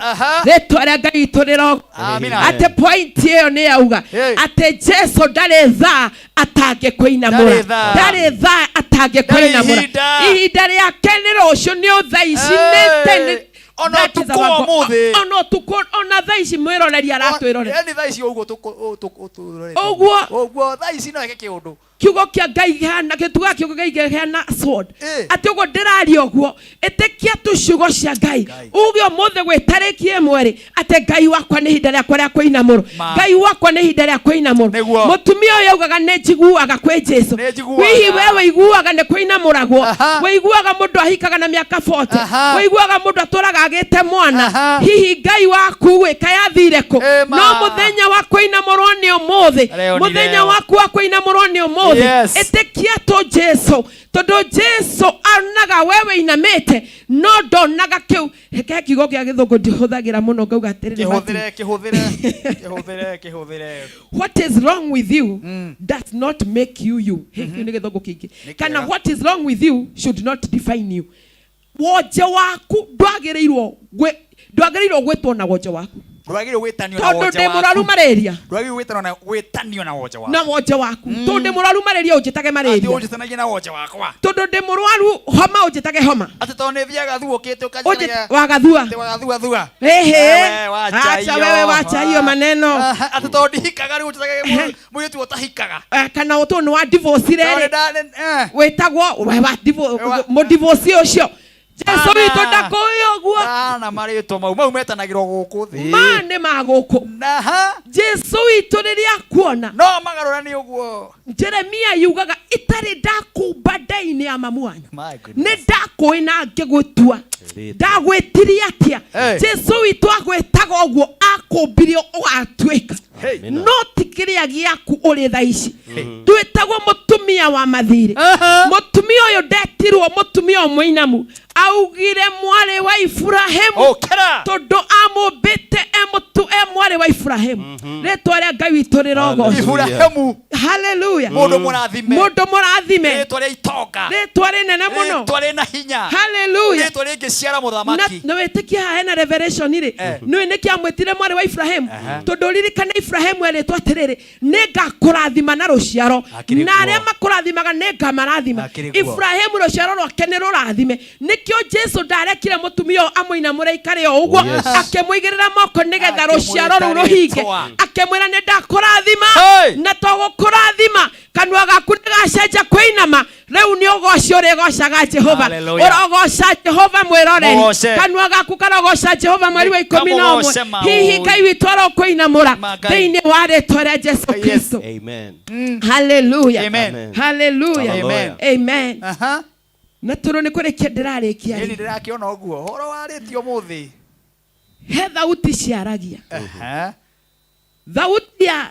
rĩtwa rĩa ngai witũ rĩrogo Amina. atĩ point ĩyo nĩ yauga atĩ Jesu ndarĩ thaa atangĩkũinamũra Ndarĩ thaa. ndarĩ thaa atangĩkũinamũra ihinda. ihinda rĩake nĩ rũciũ nĩ thaa ici nĩ tene Ona That is ũtukũ our wa God. ũmũthĩ. Ona ũtukũ ona thaa ici mwĩroreri aratwĩrorera Yaani thaa ici ũguo tũrorete. Ũguo. Ũguo thaa ici no eke kĩũndũ. Kiugo kĩa ngai kĩhana gĩtuga kiugo kĩa ngai kĩhana sword atĩ ũguo ndĩraria ũguo ĩtĩkia tu ciugo cia ngai uge ũmũthĩ gwĩ tarĩki ĩmwe rĩ atĩ ngai wakwa nĩ ihinda rĩakwa rĩa kũinamũrwo Ma. ngai wakwa nĩ ihinda rĩa kũinamũrwo Nĩguo. mũtumia ũyũ augaga nĩ njiguaga kwĩ Jesu njiguaga. hihi we wĩiguaga nĩ kũinamũragwo wĩiguaga mũndũ ahikaga na mĩaka 40 wĩiguaga mũndũ atũraga agĩte mwana hihi ngai waku gwĩka yathire kũ ma. no mũthenya wa kũinamũrwo nĩ ũmũthĩ Leo ni mũthenya leo. waku wa kũinamũrwo nĩ ũmũthĩ Yes. ĩtĩkia tu Jesu tondũ Jesu onaga we wĩinamĩte no ndonaga kĩu he kiugo kĩa gĩthũngũ ndihũthagĩra mũno ngauga atĩrĩrĩ Martin, Kĩhũthĩre kĩhũthĩre kĩhũthĩre kĩhũthĩre. What is wrong with you does not make you you. Hĩ, kĩu nĩ gĩthũngũ kĩingĩ kana kĩega. what is wrong with you should not define you. Wonje waku ndwagĩrĩirwo ndwagĩrĩirwo gwĩtwo na wonje waku Ndwagĩrĩirwo gwĩtanio na tondũ wonje ndĩ mũrwaru waku. malaria Ndwagĩrĩirwo gwĩtanio na gwĩtanio na wonje waku. na wonje waku tondũ ndĩ mũrwaru malaria ũnjĩtage Atĩ malaria ũnjĩtanagie na wonje wakwa. tondũ ndĩ mũrwaru homa ũnjĩtage homa Atĩ tondũ nĩ thiaga thuũkĩte Ũnjĩ- ũkanjĩtagia. wagathua Atĩ wagathua thua. Ehe. Wewe wacha Acha hiyo. wewe wacha hiyo maneno. Aha, Atĩ tondũ ndihikaga rĩu ũnjĩtage mũirĩtu ũtahikaga. Eh, kana ũtũ nĩ wa divorce Tondũ rĩ nda- wĩtagwo we wa mũdivorce ũcio Jesu witũ ndakũĩ ũguo Ana marĩtwa mau mau metanagĩrwo gũkũ thĩ. ma nĩ ma gũkũ Jesu witũ rĩrĩa akuona no magarũrani ũguo Jeremia yugaga itarĩ ndakũmba nda-inĩ ya mamu wanyu My goodness. nĩ ndakũĩ na ngĩgũtua ndagwĩtirie atĩa Hey. Jesu witũ agwĩtaga ũguo akũmbire ũgatuĩka no ti kĩrĩa gĩaku ũrĩ thaa ici twĩtagwo mũtumia wa mathirĩ mũtumia ũyũ ndetirwo mũtumia ũyũ mũinamu augire mwarĩ wa Iburahĩmu tondũ amũmbĩte e mũtu e mwarĩ wa Iburahĩmu rĩtwa rĩa ngai witũ rĩrogocwo Iburahĩmu. haleluya Mũndũ mũrathime. mũndũ mũrathime Rĩtwa rĩa itonga. rĩtwa rĩnene mũno Rĩtwa rĩna hinya. Hallelujah. Rĩtwa rĩngĩciara mũthamaki. Na wĩtĩkie haha hena revelation rĩ nĩũĩ nĩkĩ amwĩtire mwarĩ wa Ibrahĩmu tondũ ririkane Ibrahĩmu erĩtwo atĩrĩrĩ nĩngakũrathima na rũciaro Akĩrĩ na arĩa guo. makũrathimaga nĩngamarathima Akĩrĩ guo. Ibrahĩmu rũciaro rwake nĩ rũrathime nĩkĩo Jesu ndarekire mũtumia ũyũ amũinamũre aikare o ũguo Oh, yes. akĩmũigĩrĩra moko nĩgetha rũciaro rũu rũhinge rĩtwa. akĩmwĩra nĩ ndakũrathima na to gũkũrathima kanua gaku nĩgacenjia kũinama rĩu nĩ ũgoci ũrĩgocaga Jehova Hallelujah. ũrogoca Jehova mwĩroreri Mũgoce. kanua gaku karogoca Jehova mweri wa ikũmi na ũmwe Kamũgoce maũĩ. hihi Ngai witũ arokũinamũra Ma Ngai. thĩinĩ wa rĩtwa rĩa Jesu Kristo Amen. haleluya Amen. haleluya Amen. amen na tondũ nĩ kũrĩkia ndĩrarĩkia Ĩni rĩ ndĩrakĩona ũguo. Ũhoro warĩtio ũmũthĩ. he thauti ciaragia Aha. thauti ya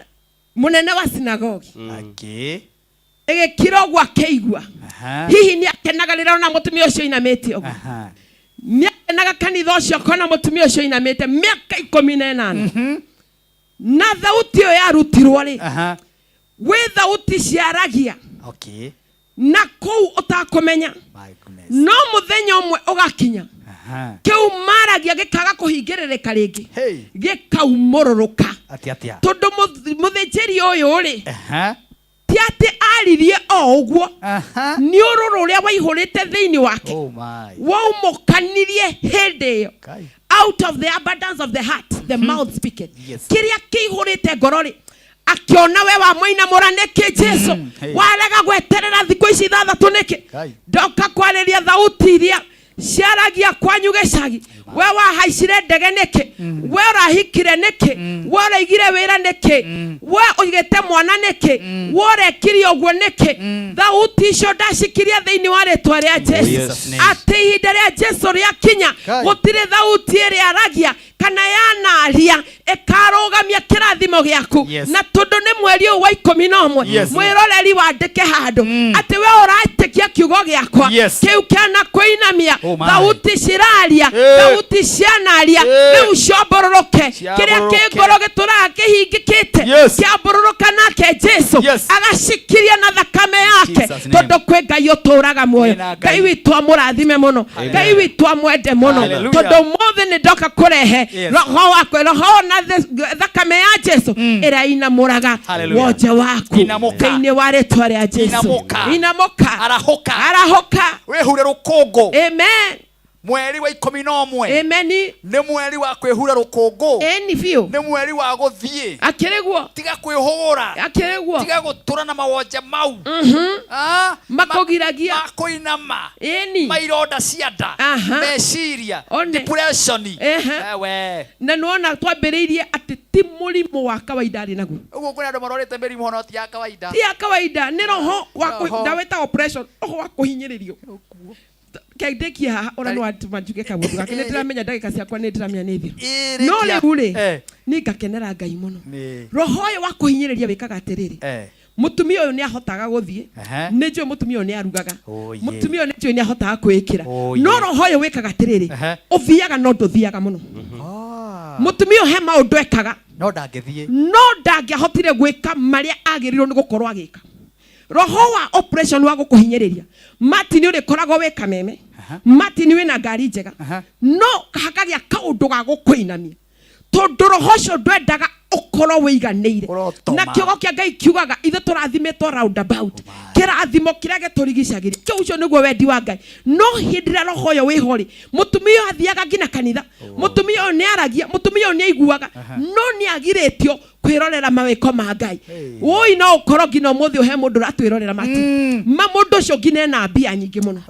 mũnene wa sinagogi Akĩ. ĩgĩkira ũguo akĩigua Aha. hihi nĩ akenaga rĩrĩa ona mũtumia ũcio ainamĩte ũguo Aha. nĩ akenaga kanitha ũcio akona mũtumia ũcio ainamĩte mĩaka 18 na thauti ĩyo yarutirwo rĩ Aha. gwĩ thauti ciaragia Okay. Na kũu ũtakũmenya, no mũthenya ũmwe ũgakinya kĩu maragia gĩkaga kũhingĩrĩrĩka rĩngĩ, gĩkaumũrũrũka. Atia atia? Tondũ mũthĩnjĩri ũyũ rĩ, ti atĩ aririe o ũguo, nĩ ũrũrũ ũrĩa waihũrĩte thĩinĩ wake Oh my. waumũkanirie hĩndĩ ĩyo. Out of the abundance of the heart the mouth speaketh. Kĩrĩa kĩihũrĩte ngoro rĩ, akĩona we wamũinamũra nĩkĩ Jesu? Hey. Warega gweterera thikũ ici 6 nĩkĩ? Ndoka kwarĩria thauti iria ciaragia kwanyu gĩcagi. We wahaicire ndege nĩkĩ? We ũrahikire nĩkĩ? We ũraigire wĩra nĩkĩ? We ũigĩte mwana nĩkĩ? We ũrekire ũguo nĩkĩ? Thauti icio ndacikirie thĩinĩ wa rĩtwa rĩa Jesu, Jesus name. atĩ ihinda rĩa Jesu rĩakinya, gũtirĩ thauti ĩrĩa aragia kana yanaria ĩkarũgamia kĩrathimo gĩaku. Na tondũ nĩ mweri ũyũ wa 11, mwĩroreri, wandĩke handũ atĩ we ũretĩkia kiugo gĩakwa kĩu kĩana kũinamia. Oh my. Thauti ciraria, thauti cianaria, rĩu ciomborũrũke. Kĩrĩa Ciambũrũrũke. kĩ ngoro gĩtũraga kĩhingĩkĩte kĩambũrũrũka, nake Jesu agacikiria na thakame yake. Jesus name. Tondũ kwĩ Ngai ũtũraga muoyo. Nĩ na Ngai witũ amũrathime mũno. Ngai witũ amwende mũno. Hallelujah. Tondũ ũmũthĩ nĩ ndoka kũrehe roho wakwe, roho na thakame ya Jesu ĩrĩa inamũraga Hallelujah. wonje waku Inamũka. thĩinĩ wa rĩtwa rĩa Jesu. Inamũka. Inamũka. Arahũka. Arahũka. Wĩhure rũkũngũ. Amen. Mweri wa 11 Amen. Nĩ mweri wa kwĩhura rũkũngũ. Ĩni biũ. Nĩ mweri wa gũthiĩ. Akĩrĩguo. Tiga kwĩhũgũra. Akĩrĩguo. Tiga gũtũra na mawonje mau. Makũgiragia. Makũinama. Ĩni. Maironda cia nda. Aha. Meciria. One. Depression. Ehe. Ewe. Na nĩwona twambĩrĩirie atĩ ti mũrimũ wa kawaida arĩ naguo. Ũguo kwĩna andũ marwarĩte mĩrimũ ona ti ya kawaida. Ti ya kawaida, nĩ roho wa Roho. ndawĩta oppression, roho wa kũhinyĩrĩrio. Kendĩkie haha ũrĩa nĩ watũma njuge kaũndũ gake, nĩ ndĩramenya ndagĩka ciakwa nĩ ndĩramenya nĩ thiru, no rĩkia. rĩu rĩ, nĩ ngakenera Ngai mũno. Roho ũyũ wa kũhinyĩrĩria wĩkaga atĩrĩrĩ, mũtumia ũyũ nĩ ahotaga gũthiĩ, nĩ njũĩ mũtumia ũyũ nĩ arugaga, mũtumia ũyũ nĩ njũĩ nĩ ahotaga kwĩĩkĩra, no roho ũyũ wĩkaga atĩrĩrĩ, ũthiaga no ndũthiaga mũno. Mũtumia ũyũ he maũndũ ekaga, no ndangĩthiĩ, no ndangĩahotire gwĩka marĩa agĩrĩirwo nĩ gũkorwo agĩka. Roho wa operation wa gũkũhinyĩrĩria, Martin, ũrĩkoragwo wĩ kameme, Martin, wĩna ngari njega, no hakagĩa kaũndũ ga gũkũinamia, tondũ roho ũcio ndwendaga ũkorwo wĩiganĩire. Na kiugo kĩa Ngai kiugaga ithuĩ tũrathimĩtwo roundabout, kĩrathimo kĩrĩa gĩtũrigicagĩria kĩu, ũcio nĩguo wendi wa Ngai. No hĩndĩ ĩrĩa roho ũyũ wĩho rĩ, mũtumia ũyũ athiaga nginya kanitha, mũtumia ũyũ nĩ aragia, mũtumia ũyũ nĩ aiguaga, no nĩ agirĩtio kwĩrorera mawĩko ma Ngai. Woi, no ũkorwo nginya ũmũthĩ ũhe mũndũ ũratwĩrorera mati ma mũndũ ũcio nginya ena mbia nyingĩ mũno,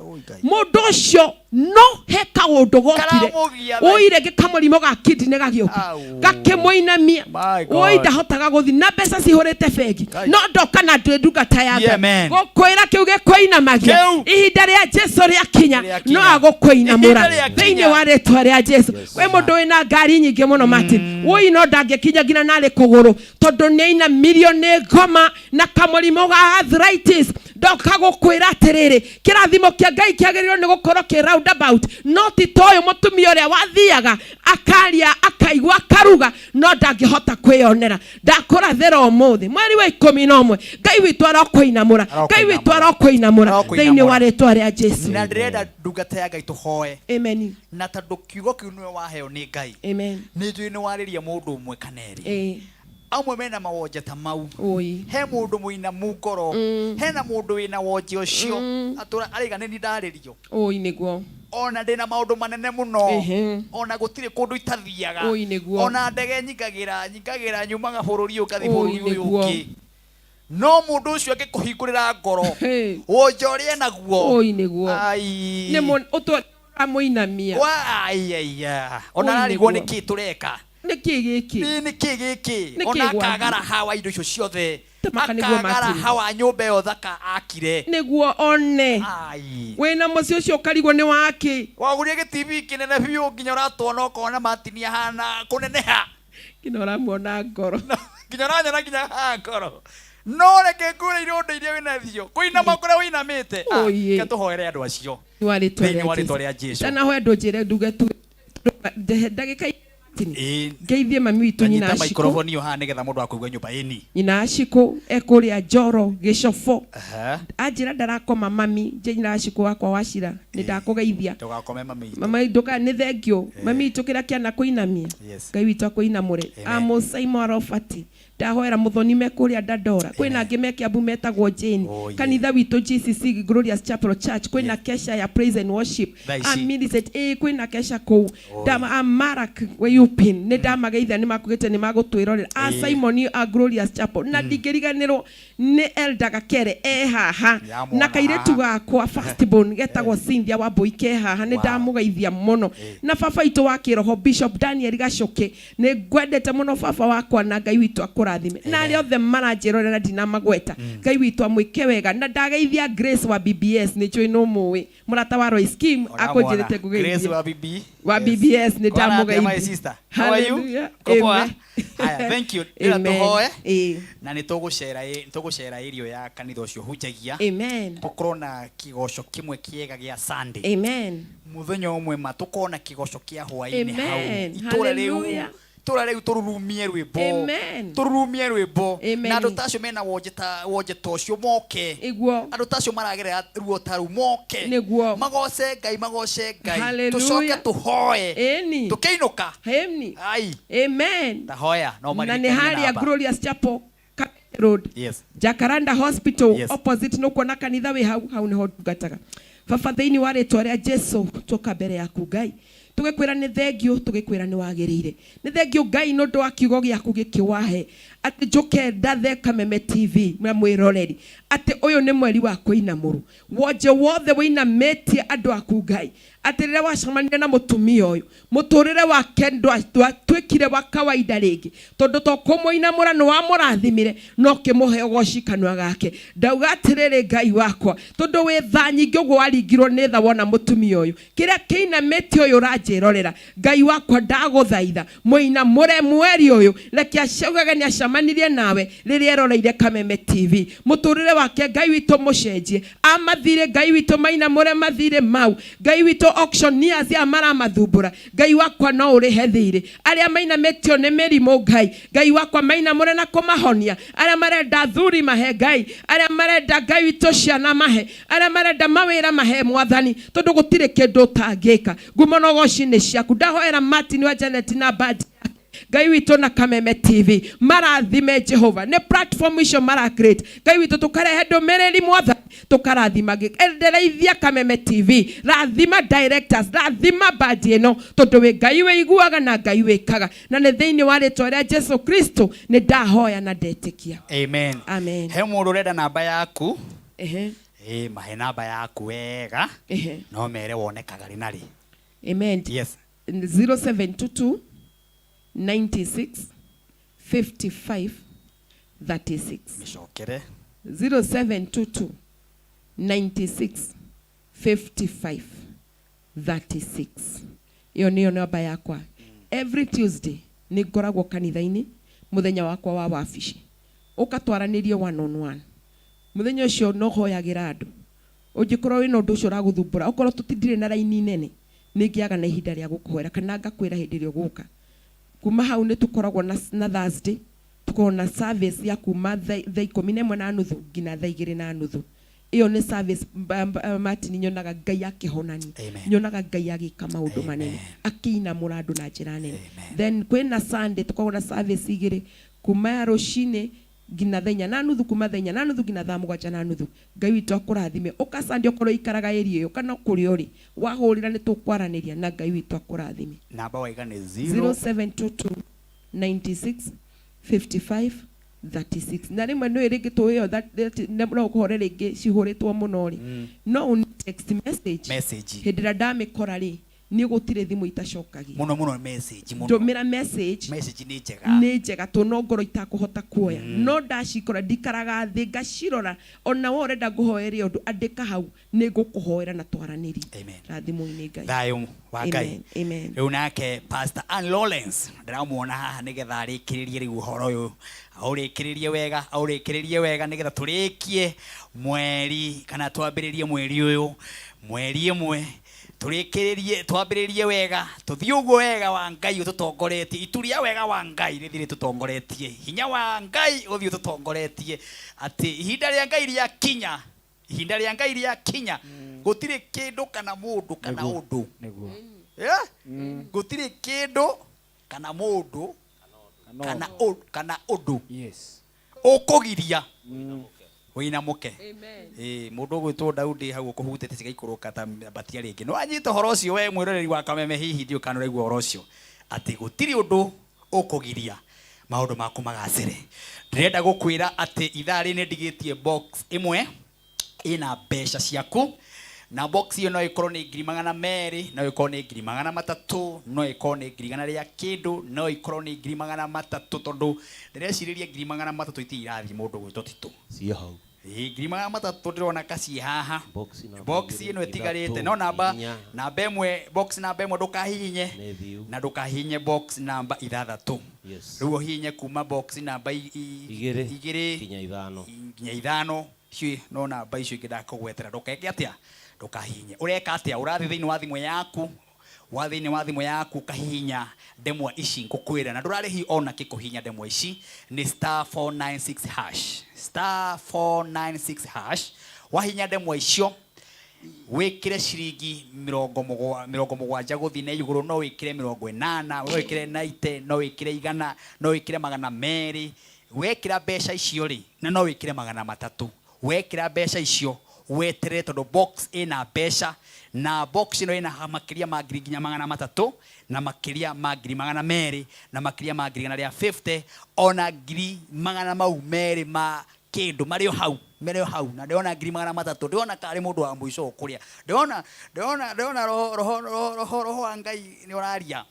mũndũ ũcio no he kaũndũ gokire. Karamũgia. Woi, rĩngĩ kamũrimũ ga kidney gagĩũka gakĩmũinamia. My God. Woi, ndahotaga gũthiĩ na mbeca cihũrĩte bengi, no ndoka na ndĩ ndungata ya Yeah, Ngai man. gũkwĩra kĩu gĩkũinamagia. Kĩu. Ihinda rĩa Jesu rĩakinya, Rĩakinya. no agũkũinamũra Ihinda rĩakinya. thĩinĩ wa rĩtwa rĩa Jesu. Wĩ mũndũ wĩna ngari nyingĩ mũno, Martin, woi, no ndangĩkinya nginya narĩ kũgũrũ tondũ nĩ ainamirio nĩ ngoma na kamũrimũ ga arthritis. Ndoka gũkwĩra atĩrĩrĩ, kĩrathimo kĩa Ngai kĩagĩrĩirwo nĩ gũkorwo kĩ roundabout, no ti ta ũyũ mũtumia ũrĩa wathiaga akaria, akaigua, akaruga, no ndangĩhota kwĩyonera. Ndakũrathĩra ũmũthĩ mweri wa 11, Ngai witũ arokũinamũra, Ngai witũ arokũinamũra thĩinĩ wa rĩtwa rĩa Jesu. Na ndĩrenda ndungata ya Ngai tũhoe. Amen. Na tondũ kiugo kĩu nĩwe waheo nĩ Ngai, Amen. nĩ njũĩ nĩ warĩria mũndũ ũmwe kana erĩ. Amwe mena mawonje ta mau. Oi. He mũndũ mũinamu ngoro, hena mũndũ wĩna wonje ũcio, atũra araiga nĩ ndarĩrio. Oi, nĩguo. Ona ndĩna maũndũ manene mũno, ona gũtirĩ kũndũ itathiaga. Oi, nĩguo. Ona ndege nyingagĩra nyingagĩra, nyumaga bũrũri ũyũ ngathi Oi, bũrũri ũyũ nĩguo. ũngĩ, no mũndũ ũcio angĩkũhingũrĩra ngoro wonje ũrĩa enaguo. Oi, nĩguo. Ai. Nĩ ũramũinamia. Wa- ai, ai, ai. Ona Oi, ararigwo nĩguo. nĩ kĩ tũreka. Nĩ kĩ gĩkĩ? Nĩ kĩ gĩkĩ? Nĩ kĩ Ona gwathiĩ? akagara hawa indo icio ciothe, Tamaka nĩguo, akagara Martin. hawa nyũmba ĩyo thaka akire. Nĩguo one Ai. wĩna mũciĩ ũcio ũkarigwo nĩ waki. Wagũria gĩtibi kĩnene biũ nginya ũratwona ũkona Martin ahana kũneneha. Nginya ũramuona ngoro. Nginya ũranyona nginya haha ngoro, no reke ngwĩre irondo iria wĩnacio kũinama kũrĩa wĩinamĩte. Ah, Oye. reke tũhoere andũ acio Thĩinĩ wa thĩinĩ wa rĩtwa rĩa Jesu. Ndanahoya andũ njĩre nduge tu ndagĩka. Martin. Ngeithie mami witũ nyina Nyita Ashiko. microphone ĩyo haha nĩgetha mũndũ akũigua nyũmba ĩni. Nyina Ashiko ekũrĩa Njoro Gĩcobo. Anjĩra ndarakoma mami nje nyina Ashiko wakwa wacira nĩ ndakũgeithia. Ndũgakome mami witũ. Mama nduka nĩ thengio mami witũ kĩrĩa kĩana kũinamia. Yes. Ngai witũ akũinamũre. Amũcaimo Arobati ndahoera muthoni me kũrĩa Dandora kwĩna angĩ me Kiambu metagwo Jane. Kanitha witũ GCC Glorious Chapel Church kwĩna kesha ya praise and worship. Thaa ici. A Millicent ĩĩ kwĩna kesha kũu. Ndama a Marak Weyupin nĩ ndamageithia nĩ makugĩte nĩ magũtwĩrorera. A Simon a Glorious Chapel na ndingĩriganĩrwo nĩ Elda Gakere e haha Ndĩramwona na kairĩtu haha. gakwa firstborn getagwo Cynthia Wambui ke haha nĩ ndamũgeithia mũno na baba witũ wa kĩroho Bishop Daniel Gacoke nĩ ngwendete mũno baba wakwa na Ngai witũ akũrathime na arĩa othe maranjĩrorera ndinamagweta Ngai witũ amwĩke wega na ndageithia Grace wa BBS nĩ njũĩ nũ mũĩ mũrata wa Royce Kim akũnjĩrĩte Grace ngũgeithie wa BB. wa BBS nĩ Kwana atĩa, my ndamũgeithia. sister? How are you? Hallelujah. Uko poa? Amen. Haya, thank you. Ndĩra Amen. tũhoe Ĩĩ. na nĩ tũgũcera area ya kanitha ũcio hunjagia. Amen. Tũkorwo na kĩgoco kĩmwe kĩega gĩa Sunday. Amen. Mũthenya ũmwe ma tũkorwo na kĩgoco kĩa hwaĩ-inĩ hau. Amen. Itũra rĩu Hallelujah. itũra rĩu tũrurumie rwĩmbo. Amen. Tũrurumie rwĩmbo. Amen. Na andũ ta acio mena wonje ta wonje ta ũcio moke. Ĩguo. Andũ ta acio maragerera ruo ta rũu moke. Nĩguo. Magoce Ngai, magoce Ngai. Hallelujah. Tũcoke tũhoe. Ĩni. Tũkĩinũka. Ĩni. Ai. Amen. Tahoya no na nĩ maririkanie harĩa namba. Glorious Chapel Kabete Road. Yes. Jacaranda Hospital. Yes. Opposite no kuona kanitha wĩ hau hau nĩho ndungataga. Baba thĩinĩ wa rĩtwa rĩa Jesu tũka mbere yaku Ngai tũgĩkwĩra nĩ thengio tũgĩkwĩra nĩ wagĩrĩire nĩ thengio Ngai nĩ ũndũ wa kiugo gĩaku gĩkĩ wahe atĩ njũke ndathe Kameme TV na mwĩroreri atĩ ũyũ nĩ mweri wa kũinamũrwo wonje wothe wĩinamĩtie andũ aku Ngai atĩ rĩrĩa wacemania na mũtumia ũyũ mũtũrĩre wake ndwatuĩkire wa kawaida rĩngĩ tondũ to kũmũinamũra nĩ wamũrathimire no kĩmũhe ũgoci kanua gake ndauga atĩrĩrĩ Ngai wakwa tondũ wĩ tha nyingĩ ũguo waringirwo nĩ tha wona mũtumia ũyũ kĩrĩa kĩinamĩtie ũyũ ũranjĩrorera Ngai wakwa ndagũthaitha mũinamũre mweri ũyũ reke acaugage nĩ acemanirie nawe rĩrĩa eroreire Kameme TV mũtũrĩre wake Ngai witũ mũcenjie amathirĩ Ngai witũ mainamũre mathirĩ mau Ngai witũ auctioneers aya maramathumbũra Ngai wakwa no ũrĩhe thirĩ arĩa mainamĩtio nĩ mĩrimũ Ngai Ngai wakwa mainamũre na kũmahonia arĩa marenda athuri mahe Ngai arĩa marenda Ngai witũ ciana mahe arĩa marenda mawĩra mahe mwathani tondũ gũtirĩ kĩndũ ũtangĩka ngumo na ũgoci nĩ ciaku ndahoera Martin wa Janet na Badi Ngai witũ na Kameme TV marathime Jehova nĩ platform icio mara create Ngai witũ tũkarehe ndũmĩrĩri mwathani tũkarathima endereithia Kameme TV rathima directors rathima bandi ĩno tondũ wĩ Ngai wĩiguaga na Ngai wĩkaga na nĩ thĩinĩ wa rĩtwa rĩa Jesu Kristo nĩ ndahoya na ndetĩkia. Amen. Amen. He mũndũ ũrenda namba yaku. Ehe. Ĩ mahe namba yaku wega. Ehe. No mere wonekaga rĩ na rĩ. Amen. Yes. 0722 96 55 36. Mĩcokere. 0722 96 55 36. Ĩyo nĩyo namba yakwa. Every Tuesday nĩ ngoragwo kanitha-inĩ mũthenya wakwa wa wabici ũkatwaranĩrie one on one mũthenya ũcio no hoyagĩra andũ ũngĩkorwo wĩna ũndũ ũcio ũragũthumbũra okorwo tũtindirĩ na raini nene nĩ ngĩaga na ihinda rĩa gũkũhoera kana ngakwĩra hĩndĩ ĩrĩa ũgũka kuma hau nĩ tũkoragwo na Thursday tũkoragwo na service ya kuma thaa 11 na nuthu nginya thaa 2 na nuthu ĩyo nĩ service Martin nyonaga Ngai akĩhonania nyonaga Ngai agĩka maũndũ manene akĩinamũra andũ na njĩra nene then kwĩna Sunday tũkoragwo na service igĩrĩ kuma ya rũcinĩ nginya thaa 4 na nuthu kuma thaa 4 na nuthu nginya thaa 7 na nuthu Ngai witũ akũrathime ũka Sunday okorwo ikaraga area ĩyo kana kũrĩa ũrĩ wahũrĩra nĩ tũkwaranĩria na Ngai witũ akũrathime. Namba waiga nĩ 0 0722 96 55 36 na rĩmwe nĩ rĩngĩ tũĩ ĩyo no ũkũhore rĩngĩ cihũrĩtwo mũno rĩ no ũni text message Message. hĩndĩ ĩrĩa ndamĩkora rĩ niĩ gũtirĩ thimũ itacokagia Mũno mũno message mũno. ndũmĩra message Message nĩ njega. nĩ njega tondũ no ngoro itakũhota kuoya no ndacikora ndikaraga thĩ ngacirora ona we ũrenda ngũhoere ũndũ andĩka hau nĩ ngũkũhoera na twaranĩrie rathimwo-inĩ Ngai. Thayũ wa Ngai. Amen. Amen. Rĩu nake Pastor Ann Lawrence ndĩramuona haha nĩgetha arĩkĩrĩrie rĩu ũhoro ũyũ aũrĩkĩrĩrie wega aũrĩkĩrĩrie wega nĩgetha tũrĩkie mweri kana twambĩrĩrie mweri ũyũ mweri ĩmwe Tũrĩkĩrĩrie, twambĩrĩrie wega, tũthiĩ ũguo wega wa Ngai ũtũtongoretie, itu rĩa wega wa Ngai rĩthiĩ rĩtũtongoretie, hinya wa Ngai ũthiĩ ũtũtongoretie, atĩ ihinda rĩa Ngai rĩakinya, ihinda rĩa Ngai rĩakinya, gũtirĩ kĩndũ kana mũndũ kana ũndũ. Nĩguo. Yeah? Gũtirĩ kĩndũ kana mũndũ kana kana ũndũ. Yes. Ũkũgiria wĩinamũke. Ĩĩ, mũndũ ũgwĩtwo Daudi hau ũkũhutĩtie cigaikũrũka ta mbatia rĩngĩ. Nĩ wanyita ũhoro ũcio we mwĩroreri wa Kameme, hihi ndiũĩ kana ũraigua ũhoro ũcio, atĩ gũtirĩ ũndũ ũkũgiria maũndũ maku magacĩre. Ndĩrenda gũkwĩra atĩ ithaa rĩrĩ nĩ ndigĩtie box ĩmwe ĩna mbeca ciaku, na box ĩyo no ĩkorwo nĩ ngiri magana merĩ, no ĩkorwo nĩ ngiri magana matatũ, no ĩkorwo nĩ ngiri igana rĩa kĩndũ, no ĩkorwo nĩ ngiri magana matatũ, tondũ ndĩrecirĩria ngiri magana matatũ itirĩ irathiĩ mũndũ gwĩtwo Tito. Ciĩ hau. Ĩĩ, ngiri magana matatũ ndĩrona kaciĩ haha. Box namba Box igĩrĩ, ĩno ĩtigarĩte. ithatũ, No namba, inya. namba ĩmwe, box namba ĩmwe ndũkahihinye. Nĩ thiu. Na ndũkahihinye box namba ithathatũ. Yes. Rĩu ũhihinye kuma box namba Igĩrĩ. igĩrĩ Nginya ithano. Nginya ithano. Icio no namba icio ingĩ ndakũgwetera. Ndũkeke atĩa? Ndũkahihinye. Ũreka atĩa? Ũrathiĩ thĩinĩ wa thimũ yaku, wa thĩinĩ wa thimũ yaku ũkahihinya ndemwa ici ngũkwĩra, na ndũrarĩhi ona kĩ kũhihinya ndemwa ici, nĩ star 496 hash, star 496 hash. Wahihinya ndemwa icio wĩkĩre ciringi mĩrongo mũgwanja gũthiĩ na igũrũ, no wĩkĩre mĩrongo ĩnana, no wĩkĩre naite, no wĩkĩre igana, no wĩkĩre magana merĩ. Wekĩra mbeca icio rĩ, na no wĩkĩre magana matatũ. Wekĩra mbeca icio weterere, tondũ box ĩna mbeca, na box ĩno ĩna makĩria ma ngiri nginya magana matatũ, na makĩria ma ngiri magana merĩ, na makĩria ma ngiri igana rĩa 50, ona ngiri magana mau merĩ ma kĩndũ marĩ o hau, marĩ o hau. Na ndĩrona ngiri magana matatũ, ndĩrona karĩ mũndũ wa mũico ũkũrĩa, ndĩrona, ndĩrona, ndĩrona roho, roho, roho, roho, roho wa Ngai nĩ ũraria.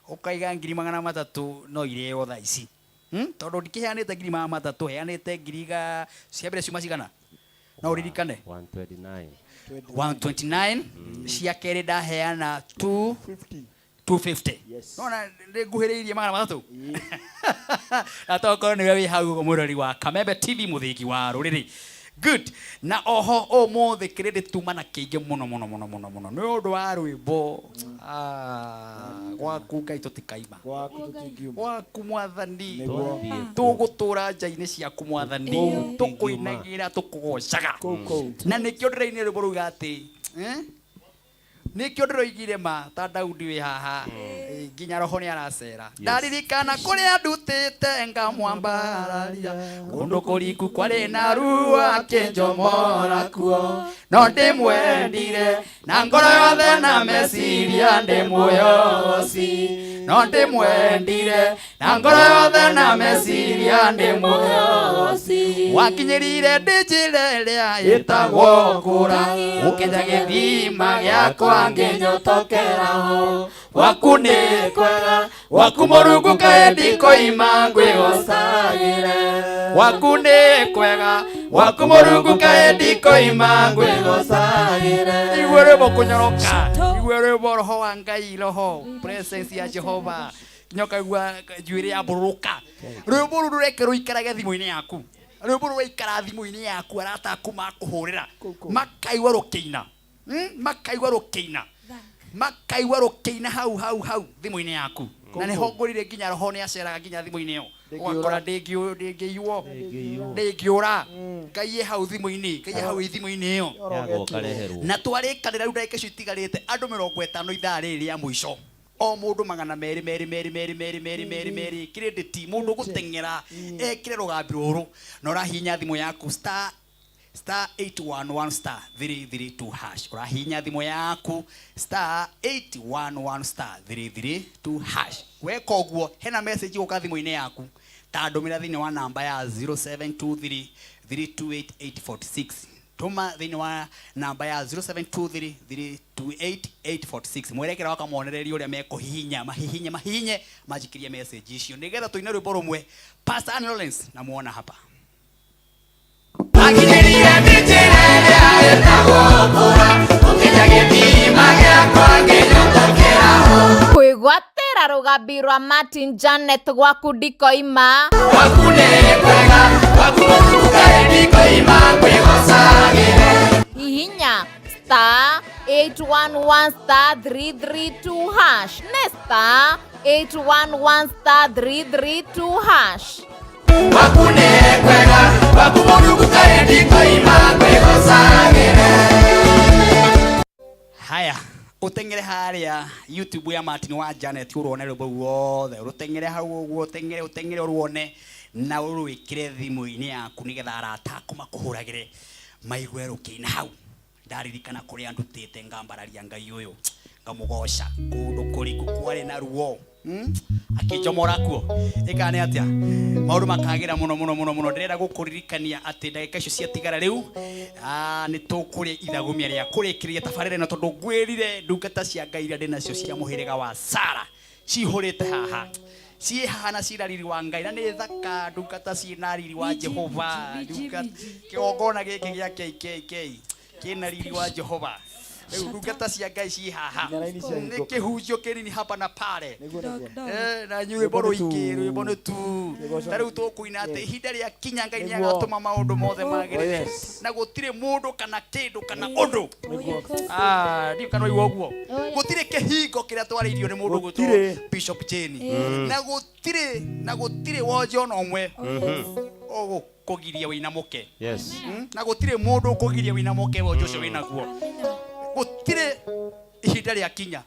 Ũkaiga ngiri magana matatũ no irĩo thaa ici. Tondũ ndikĩheanĩte ngiri magana matatũ, heanĩte ngiri iga cia mbere ciuma cigana? No ũririkane? 129. 129. Cia kerĩ ndaheana two fifty. 250. Yes. Nona nĩnguhĩrĩirie magana matatũ. Na tokorwo nĩwe wĩ hau ũguo mwĩroreri wa Kameme TV, mũthĩgi wa rũrĩrĩ. Good. Na oho ũmũthĩ kĩrĩndĩ tuma na kĩingĩ mũno mũno mũno mũno mũno nĩ ũndũ wa rwĩmbo. Gwaku Ngai tũtikaima. Gwaku tũtingiuma. Gwaku Mwathani. Nĩguo. Tũgũtũra nja-inĩ ciaku Mwathani. Kũu. Tũkũinagĩra, tũkũgocaga. Kũu, kũu. Na nĩkĩo ndĩrainire rwĩmbo rũu atĩ, Nĩkĩo ndĩroigire ma ta Daudi wĩ haha, nginya roho nĩ aracera. Yes. Ndaririkana kũrĩa ndutĩte ngamwambararia, kũndũ kũriku kwarĩ na ruo akĩnjomora kuo. No ndĩmwendire na ngoro yothe na meciria ndĩmwĩhoci. No ndĩmwendire na ngoro yothe na meciria ndĩmwĩhoci. Wakinyĩrire ndĩ njĩra ĩrĩa ĩtagwo kũra, ũkĩnja gĩthima gĩakwa ngĩnyotokera ho. Gwaku nĩ kwega, gwaku Mũrungu kaĩ ndikoima ngwĩgocagĩre. Gwaku nĩ kwega, gwaku Mũrungu kaĩ ndikoima ngwĩgocagĩre. Igua rwĩmbo kũnyoroka, igua rwĩmbo roho wa Ngai, roho presence ya Jehova. Nginya ũkaigua njuĩrĩ yambũrũrũka. Rwĩmbo rũu rũreke rũikarage thimũ-inĩ yaku. Rwĩmbo rũu rwaikara thimũ-inĩ yaku, arata aku makũhũrĩra, makaigua rũkĩina. Makaigua rũkĩina. Makaigua rũkĩina hau, hau, hau thimũ-inĩ yaku. Na nĩho ngũrire nginya roho nĩ aceraga nginya thimũ-inĩ ĩyo. Ndĩngĩũra. Ũgakora ndĩngĩiywo. Ndĩngĩũra. Ngai ĩ hau thimũ-inĩ, Ngai ĩ hau ĩ thimũ-inĩ ĩyo. Yagũka reherwo. Na twarĩkanĩra rĩu ndagĩka icio itigarĩte andũ mĩrongo ĩtano ithaa rĩrĩ rĩa mũico. O mũndũ magana merĩ, merĩ, merĩ, merĩ, merĩ, merĩ, merĩ, merĩ. Credit, mũndũ gũteng'era, ekĩre rũgambi rũrũ. Na ũrahihinya thimũ yaku star, star 811 star 332 hash. Ũrahihinya thimũ yaku star 811 star 332 hash. Weka ũguo, hena message gũka thimũ-inĩ yaku. Ta ndũmĩra thĩinĩ wa namba ya 0723 328 846. Tũma thĩinĩ wa namba ya 0723 328 846. Mwerekera wakamonereria ũrĩa mekũhihinya, mahihinye, mahihinye, manjikirie message icio. Nĩgetha tũine rwĩmbo rũmwe. Pastor Ann Lawrence namuona hapa. Akinyĩrire mĩtĩre ĩrĩa ĩtagwo kũra, ũkĩnja gĩthima gĩakwa ngĩnyotokera ho. Kwĩgwatĩra rũgambi rwa Martin Janet gwaku ndikoima. Gwaku nĩ kwega, gwaku Mũrungu kaĩ ndikoima ngwĩgocagĩre. Hihinya star 8 811 star 332 hash. Nĩ star 811 star 332 hash. Waku nĩ kwega waku Mũrungu kaĩ ndikoima kwĩgocagĩre. Haya, uteng'ere harĩa YouTube ya Martin wa Janet ũrone rwĩmbo ruothe, rũteng'ere hau ũguo, ũteng'ere ũteng'ere ũruone na ũrwĩkĩre thimũ-inĩ yaku nĩgetha arata aku makũhũragĩre maigue rũkĩina hau. Ndaririkana kũrĩa ndutĩte ngambararia Ngai ũyũ ngamũgoca kũndũ kũriku kwarĩ na ruo. Akĩnjomora kuo ĩkaa nĩ atĩa maũndũ makagĩra mũno mũno mũno mũno. Ndĩrenda gũkũririkania atĩ ndagĩka icio ciatigara rĩu nĩ tũkũrĩa ithagumia rĩa kũrĩkĩrĩria tabarĩra ĩno, tondũ ngwĩrire ndungata cia Ngai iria ndĩ nacio cia mũhĩrĩga wa Sara cihũrĩte haha, ciĩ haha na ciĩna riri wa Ngai na nĩ thaka, ndungata ciĩna riri wa Jehova. Kĩgongona gĩkĩ gĩa KKK kĩna riri wa Jehova. Rĩu ndungata cia Ngai ciĩ haha, nĩ kĩhunjio kĩnini hapa na pale. Na rwĩmbo rũingĩ, rwĩmbo nĩ tu ta rĩu tũkũina atĩ ihinda rĩa kinya Ngai nĩ agatũma maũndũ mothe magĩrĩre na gũtirĩ mũndũ kana kĩndũ kana ũndũ. Ndiũ kana waigua ũguo, gũtirĩ kĩhingo kĩrĩa twarĩirio nĩ mũndũ ũgwĩtwo Bishop Jane, na gũtirĩ wonje ona ũmwe ũgũkũgiria wĩinamũke. Na gũtirĩ mũndũ ũkũgiria wĩinamũke wonje ũcio wĩnaguo. Gũtirĩ ihinda rĩa kinya.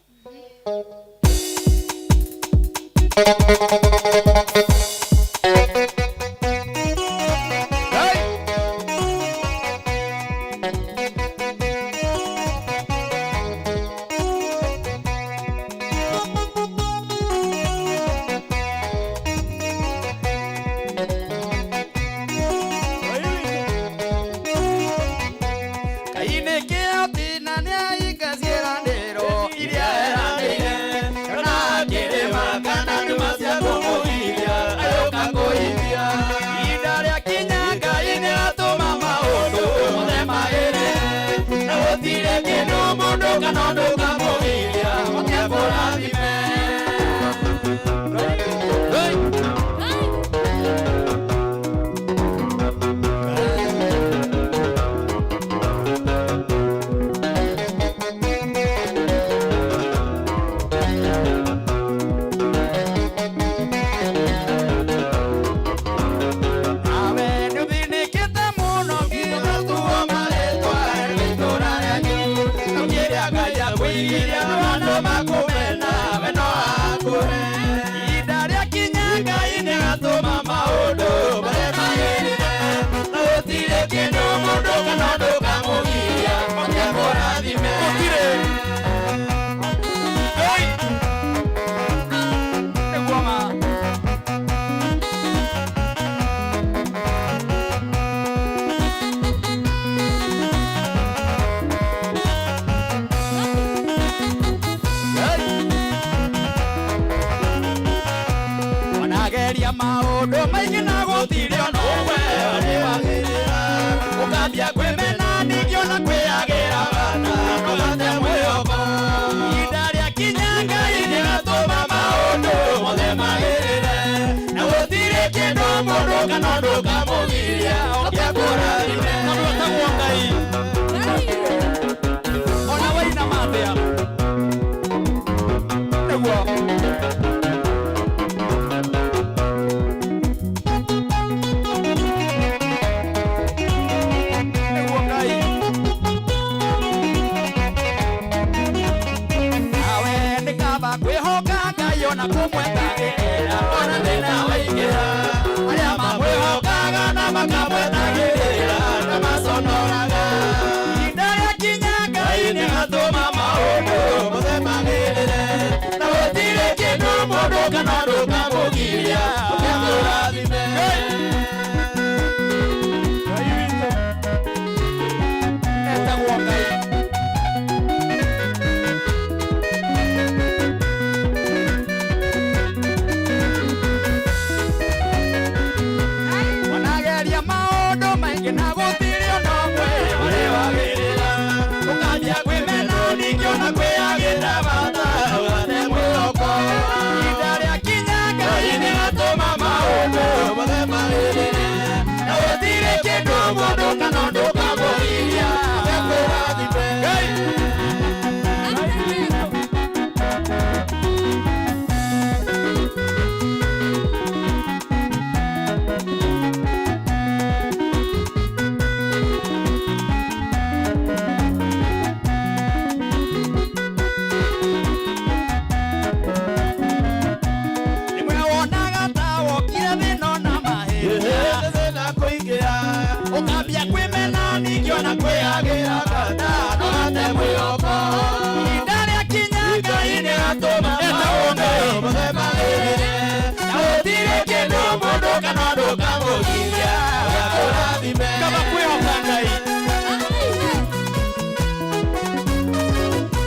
akũrathime. Kaba kwĩhoka Ngai.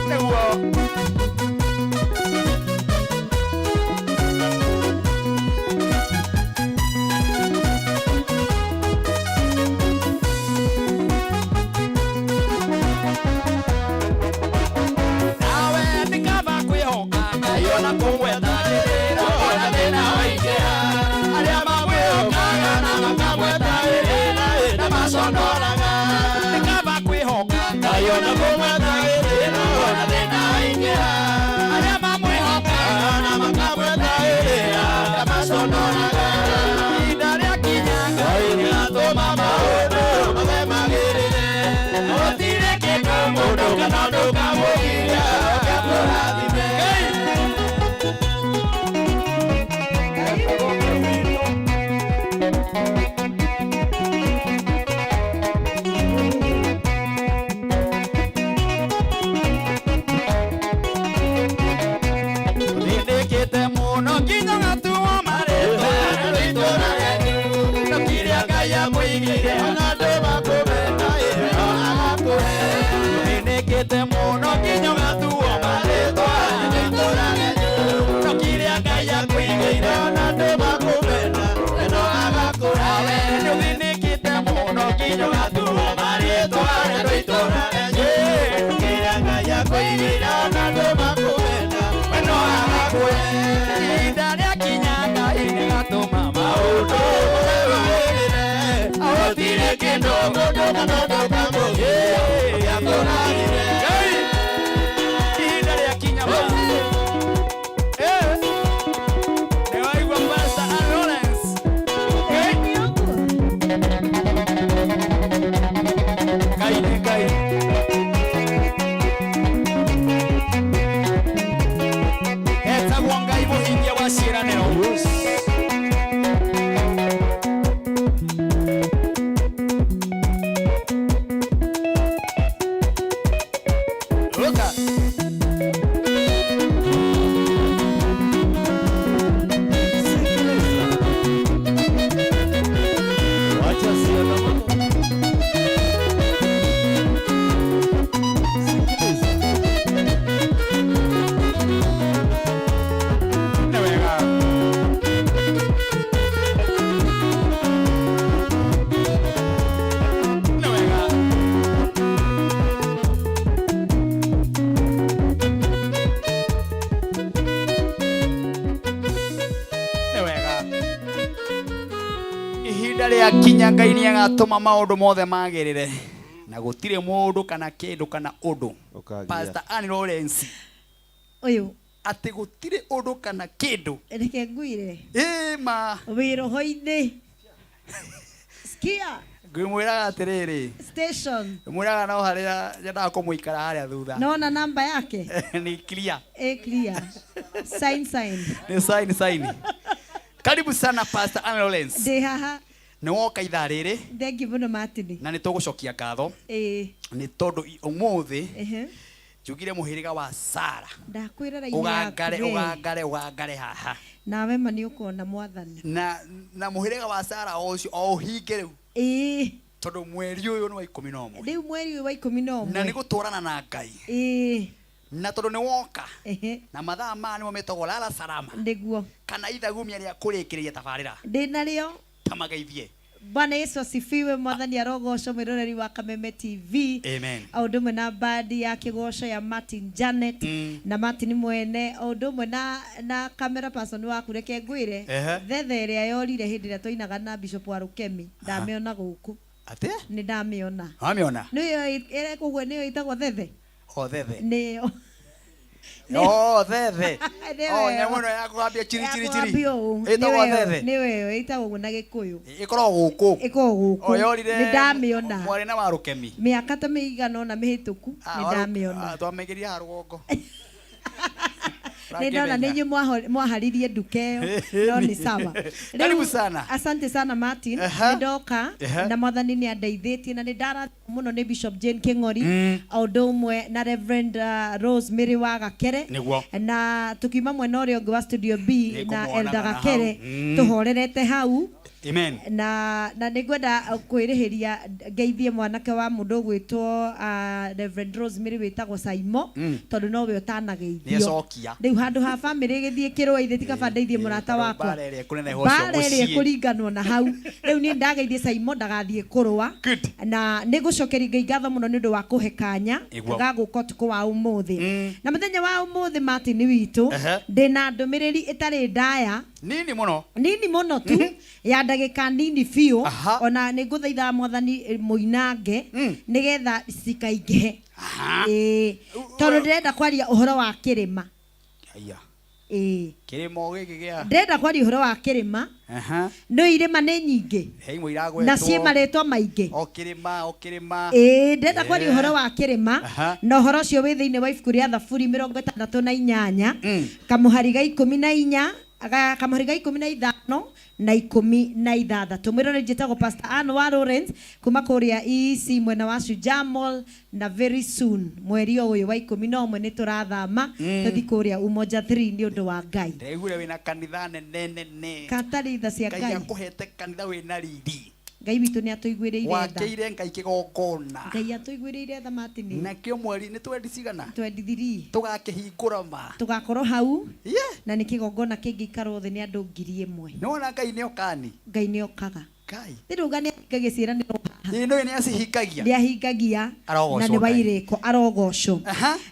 Nĩguo. Nawe nĩ kaba kwĩhoka Ngai ona kũmwetagĩrĩra ona thĩna waingĩha. Arĩa mamwĩhokaga na makamwetagĩrĩra na maconoraga. Nĩ kaba kwĩhoka Ngai ona kũmwetagĩrĩra ona thĩna waingĩha. Arĩa mamwĩhokaga na makamwetagĩrĩra na maconoraga. Ihinda rĩakinya Ngai nĩatũma maũndũ mothe magĩrĩre. Gũtirĩ kĩndũ mũndũ kana ũndũ ũkamũgiria akũrathime. Nĩndĩkĩte mũno nginya ngatuo marĩtwa rĩtũra rĩanyu. No kĩrĩa Ngai amũigĩire ona andũ makũmena ĩ no agakũhe. Nĩndĩkĩte mũno nginya ngatuo marĩtwa rĩtũra rĩanyu. No kĩrĩa Ngai akũigĩire ona andũ makũmena no agakũhe. Nĩũthĩnĩkĩte mũno nginya ũgatuo marĩtwa rĩtũra rĩanyu. Kĩrĩa Ngai akũigĩire ona andũ makũmena no agakũhe. Ihinda rĩakinya Ngai nĩgatũma maũndũ magĩrĩre. Gũtirĩ kĩndũ mũndũ kana ũndũ ũkamũgiria akũrathime. Ihinda rĩakinya ma. Nĩwaigua Pastor Ann Lawrence. Ngai nĩ Ngai. Etagwo Ngai mũhingia wa ciĩranĩro. Ruka. Wacha siandamano. Sikiliza. Nĩ wega. Nĩ wega. Nĩ wega. Ihinda rĩakinya Ngai nĩ agatũma maũndũ mothe magĩrĩre na gũtirĩ mũndũ kana kĩndũ kana ũndũ. Pastor Ann Lawrence Ũyũ atĩ gũtirĩ ũndũ kana kĩndũ reke ngwire ĩ ma wĩ roho-inĩ sikia ngwĩmwĩraga atĩrĩrĩ station mwĩraga no harĩa nyendaga kũmũikara harĩa thutha nona namba yake nĩ clear ĩ clear sign sign nĩ sign sign karibu sana Pastor Ann Lawrence ndĩ haha nĩ woka ithaa rĩrĩ thank you mũno Martin na nĩ tũgũcokia ngatho ĩ nĩ tondũ ũmũthĩ ehe njugire mũhĩrĩga wa Sara ndakwĩra raini ũgangare yaku we. ũgangare ũgangare haha nawe ma nĩ ũkona mwathani na na mũhĩrĩga wa Sara o ũcio o ũhinge rĩu ĩ tondũ mweri ũyũ nĩ wa 11 rĩu mweri ũyũ wa ikũmi na na nĩ ũmwe gũtwarana na Ngai ĩ na tondũ nĩ woka ehe na mathaa maya nĩmo metagwo lala salama nĩguo kana ithagumia rĩa kũrĩkĩrĩria tabarĩra ndĩ narĩo tamageithie Bwana Yesu asifiwe mwathani arogocwo mwĩroreri wa Kameme TV Amen. o ũndũ ũmwe na bandi ya kĩgoco ya Martin Janet na Martin mwene o ũndũ ũmwe na na camera person waku reke ngwĩre Ehe. thethe ĩrĩa yorire hĩndĩ ĩrĩa twainaga na Bishop wa Rukemi ndamĩona gũkũ Atĩ? nĩ ndamĩona wamĩona nĩyo ĩrekũgwe nĩyo ĩtagwo thethe o thethe nĩyo o thethe Nĩyo o ĩyo. nyamũ ĩno ya kũgambia chiri chiri chiri Yakwambia ũũ. ĩtagwo Nĩyo ĩyo, thethe nĩyo ĩyo ĩtagwo ũguo na gĩkũyũ ĩkoragwo gũkũ ĩkoragwo gũkũ o yorire nĩ ndamĩona mwarĩ na wa Rukemi mĩaka ta mĩigana ũna mĩhĩtũku nĩ ndamĩona twamĩgĩria haha rũgongo nĩ ndona nĩ inyuĩ mwaharirie nduka ĩyo no nĩ sawa Rĩu, Karibu sana. asante sana Martin Aha. nĩ ndoka Aha. na mwathani nĩ andeithĩtie na nĩ ndarathimwo mũno nĩ Bishop Jane Kĩng'ori o ũndũ ũmwe na Reverend Rose Mary wa Gakere Nĩguo. na tukiuma mwena ũrĩa ũngĩ wa studio B na Nĩngũmuonaga Elda na Gakere hau. tũhorerete hau Amen. Na nĩ ngwenda kwĩrĩhĩria ngeithie mwanake wa mũndũ ũgwĩtwo Reverend Rosemary wĩtagwo Saimo, tondũ nowe ũtanageithio. Nĩecokia. Rĩu handũ ha bamĩrĩ ĩgĩthiĩ kĩrũa ithe ti kaba ndeithie mũrata wakwa. Mbara ĩrĩa ĩkũneneha ũcio Mbara ĩrĩa mũciĩ. ĩkũringanwo na hau. Rĩu niĩ ndageithie Saimo ndagathiĩ kũrũa. Na nĩ ngũcokeria Ngai ngatho mũno nĩ ũndũ wa kũhe kanya ga gũka ũtukũ wa ũmũthĩ. Na mũthenya wa ũmũthĩ, Martin witũ, ndĩna ndũmĩrĩri ĩtarĩ ndaya. Nini mũno. Nini mũno tu, ya ndagĩka nini biũ. Ona nĩ ngũthaitha Mwathani mũinange nĩgetha cikaingĩhe. Ĩĩ, tondũ ndĩrenda kwaria ũhoro wa kĩrĩma. Aya. Ĩĩ. Kĩrĩma o gĩkĩ gĩa. Ndĩrenda kwaria ũhoro wa kĩrĩma. Nĩ irĩma nĩ nyingĩ He imwe iragwetwo. na ciĩ marĩtwa maingĩ. O kĩrĩma, o kĩrĩma. Ĩĩ, ndĩrenda kwaria ũhoro wa kĩrĩma. Na ũhoro ũcio wĩ thĩinĩ wa ibuku rĩa Thaburi 68, kamũhari ga 14, kamũhari ga 15 na 16. Mwĩroreri, njĩtagwo Pastor Ann wa Lawrence kuma kũrĩa EEC mwena wa Shujaa Mall, na very soon mweri o ũyũ wa 11 nĩ tũrathama, tũthiĩ kũrĩa Umoja 3 nĩ ũndũ wa Ngai. Ndĩraiguire wĩna kanitha nene nene. Katarĩ tha cia Ngai Ngai. akũhete kanitha wĩna riri. Ngai witũ nĩ atũiguĩrĩire tha. Wakĩire Ngai kĩgongona. Ngai atũiguĩrĩire tha, Martin. Nakĩo mweri nĩ twendi cigana? 23. Tũgakĩhingũra ma. Tũgakorwo hau na nĩ kĩgongona kĩngĩikarwo thĩ nĩ andũ 1000. Nĩwona Ngai nĩ okani. Ngai nĩ okaga. Ngai. Ndĩrauga nĩ ahingagia ciĩranĩro haha. Ĩĩ, nĩũĩ nĩ acihingagia. Nĩ ahingagia. Arogocwo Na nĩ wa Ngai. irĩko, arogocwo.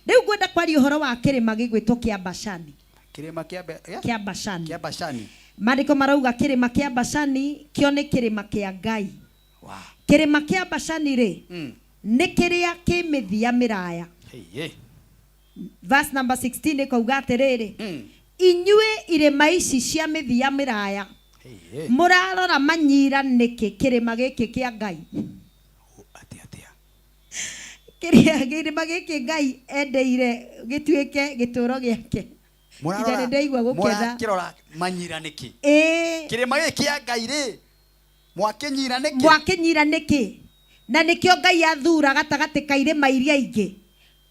Rĩu ngwenda kwaria ũhoro wa kĩrĩma gĩgwĩtwo kĩa Bashani. Kĩrĩma kĩa Kĩa Bashani. Kĩa Bashani. Maandĩko marauga kĩrĩma kĩa Bashani kĩo nĩ kĩrĩma kĩa Ngai. Kĩrĩma kĩa Bashani rĩ, nĩ kĩrĩa kĩ mĩthia mĩraya. Hey, hey. Verse number 16 ĩkauga atĩrĩrĩ, inyuĩ irĩma ici cia mĩthia mĩraya, Hey, hey. mũrarora manyira nĩkĩ kĩrĩma gĩkĩ kĩa Ngai? Kĩrĩa kĩrĩma gĩkĩ Ngai endeire gĩtuĩke gĩtũũro gĩake. Ita nĩ ndaigua gũkena. Mũrakĩrora manyira nĩkĩ? Ĩĩ. Kĩrĩma gĩkĩ kĩa Ngai rĩ, mwakĩnyira nĩkĩ? Mwakĩnyira nĩkĩ? Na nĩkĩo Ngai athura gatagatĩ ka irĩma iria ingĩ,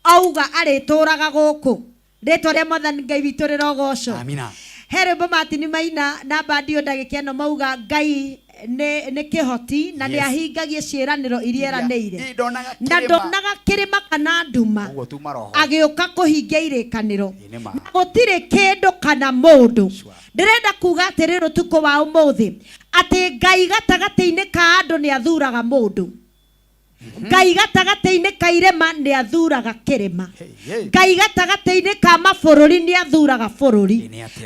auga arĩtũraga gũkũ. Rĩtwa rĩa Mwathani Ngai witũ rĩrogocwo. Amina. He rwĩmbo Martin maina na bandio ndagĩka ĩno mauga Ngai nĩ kĩhoti na nĩ ahingagia ciĩranĩro iria eranĩire. Ĩ, ndonaga Na kĩrĩma. ndonaga kĩrĩma kana nduma Ũguo tu maroho. agĩũka kũhingia irĩkanĩro. Ĩ, nĩ ma. Na gũtirĩ kĩndũ kana mũndũ. Ndĩrenda kuga atĩrĩrĩ ũtukũ wa ũmũthĩ atĩ Ngai gatagatĩ-inĩ ka andũ nĩ athuraga mũndũ. Ngai gatagatĩ-inĩ ka irĩma nĩ athuraga kĩrĩma. Ngai gatagatĩ-inĩ ka mabũrũri nĩ athuraga bũrũri.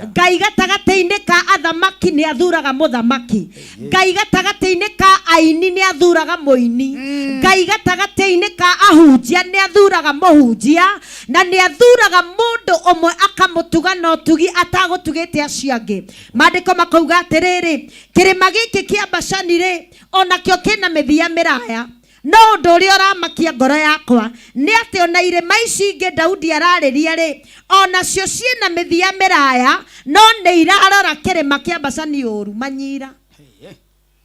Ngai gatagatĩ-inĩ ka athamaki nĩ athuraga mũthamaki. Ngai gatagatĩ-inĩ ka aini nĩ athuraga mũini. Ngai gatagatĩ-inĩ ka ahunjia nĩ athuraga mũhunjia, na nĩ athuraga mũndũ ũmwe akamũtuga na ũtugi atagũtugĩte acio angĩ. Maandĩko makauga atĩrĩrĩ, kĩrĩma gĩkĩ kĩa Bashani rĩ, onakĩo kĩna mĩthia mĩraya. No ũndũ ũrĩa ũramakia ngoro yakwa nĩ atĩ ona irĩma ici ingĩ Daudi ararĩria rĩ, onacio ciĩna mĩthia mĩraya, no nĩ irarora kĩrĩma kĩa Bashani ũru manyira.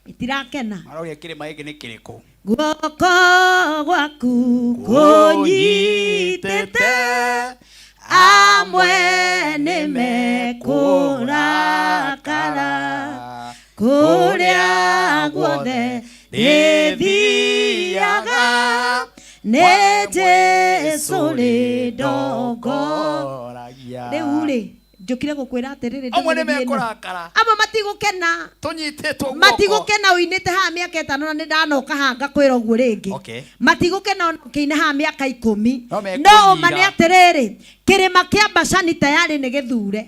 Itirakena. Maroria kĩrĩma gĩkĩ nĩ kĩrĩkũ? Guoko gwaku kũnyitĩte, amwe nĩ mekũrakara, kũrĩa guothe ndĩthiaga nĩ Jesũ rĩndongoragia. Rĩu rĩ, njũkire gũkwĩra atĩrĩrĩ, Amwe nĩ ndũmĩrĩri ĩno. mekũrakara. Amwe matigũkena. Tũnyitĩtwo guoko. Matigũkena ũinĩte haha mĩaka 5 na nĩ ndanoka haha ngakwĩra ũguo rĩngĩ. Matigũkena ona ũkĩina haha mĩaka 10. No mekũnyira. No ũma nĩ atĩrĩrĩ, kĩrĩma kĩa Bashani tayarĩ nĩ gĩthure.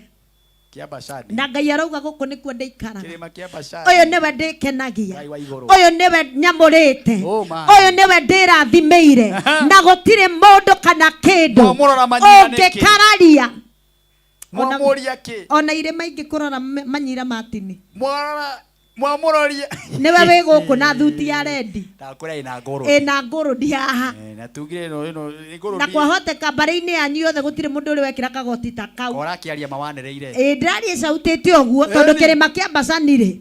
Kĩa Bashani. Na Ngai arauga gũkũ nĩkuo ndĩikaraga. Kĩrĩma kĩa Bashani. Ũyũ nĩwe ndĩkenagia. Ngai wa igũrũ. Ũyũ nĩwe nyamũrĩte. Oh, man. Ũyũ nĩwe ndĩrathimĩire. Na gũtirĩ mũndũ kana kĩndũ Mwamũrora manyira nĩkĩ? ũngĩkararia. Mwamũria kĩ? Ona irĩma ingĩ kũrora manyira Martin. Mwarora mwamũroria. Nĩwe wĩ gũkũ na thuti ya rendi. Ndakwĩra ĩna ngũrũ. Ĩna ngũrũndi haha. Na tugire ĩno ĩno nĩ ngũrũndi. Na kwahoteka mbarĩ-inĩ yanyu yothe gũtirĩ mũndũ ũrĩ wekĩra kagoti ta kau. Ũrakĩaria mawanĩrĩire. Ĩĩ, ndĩraria cautĩte ũguo tondũ kĩrĩma kĩa Bashani rĩ,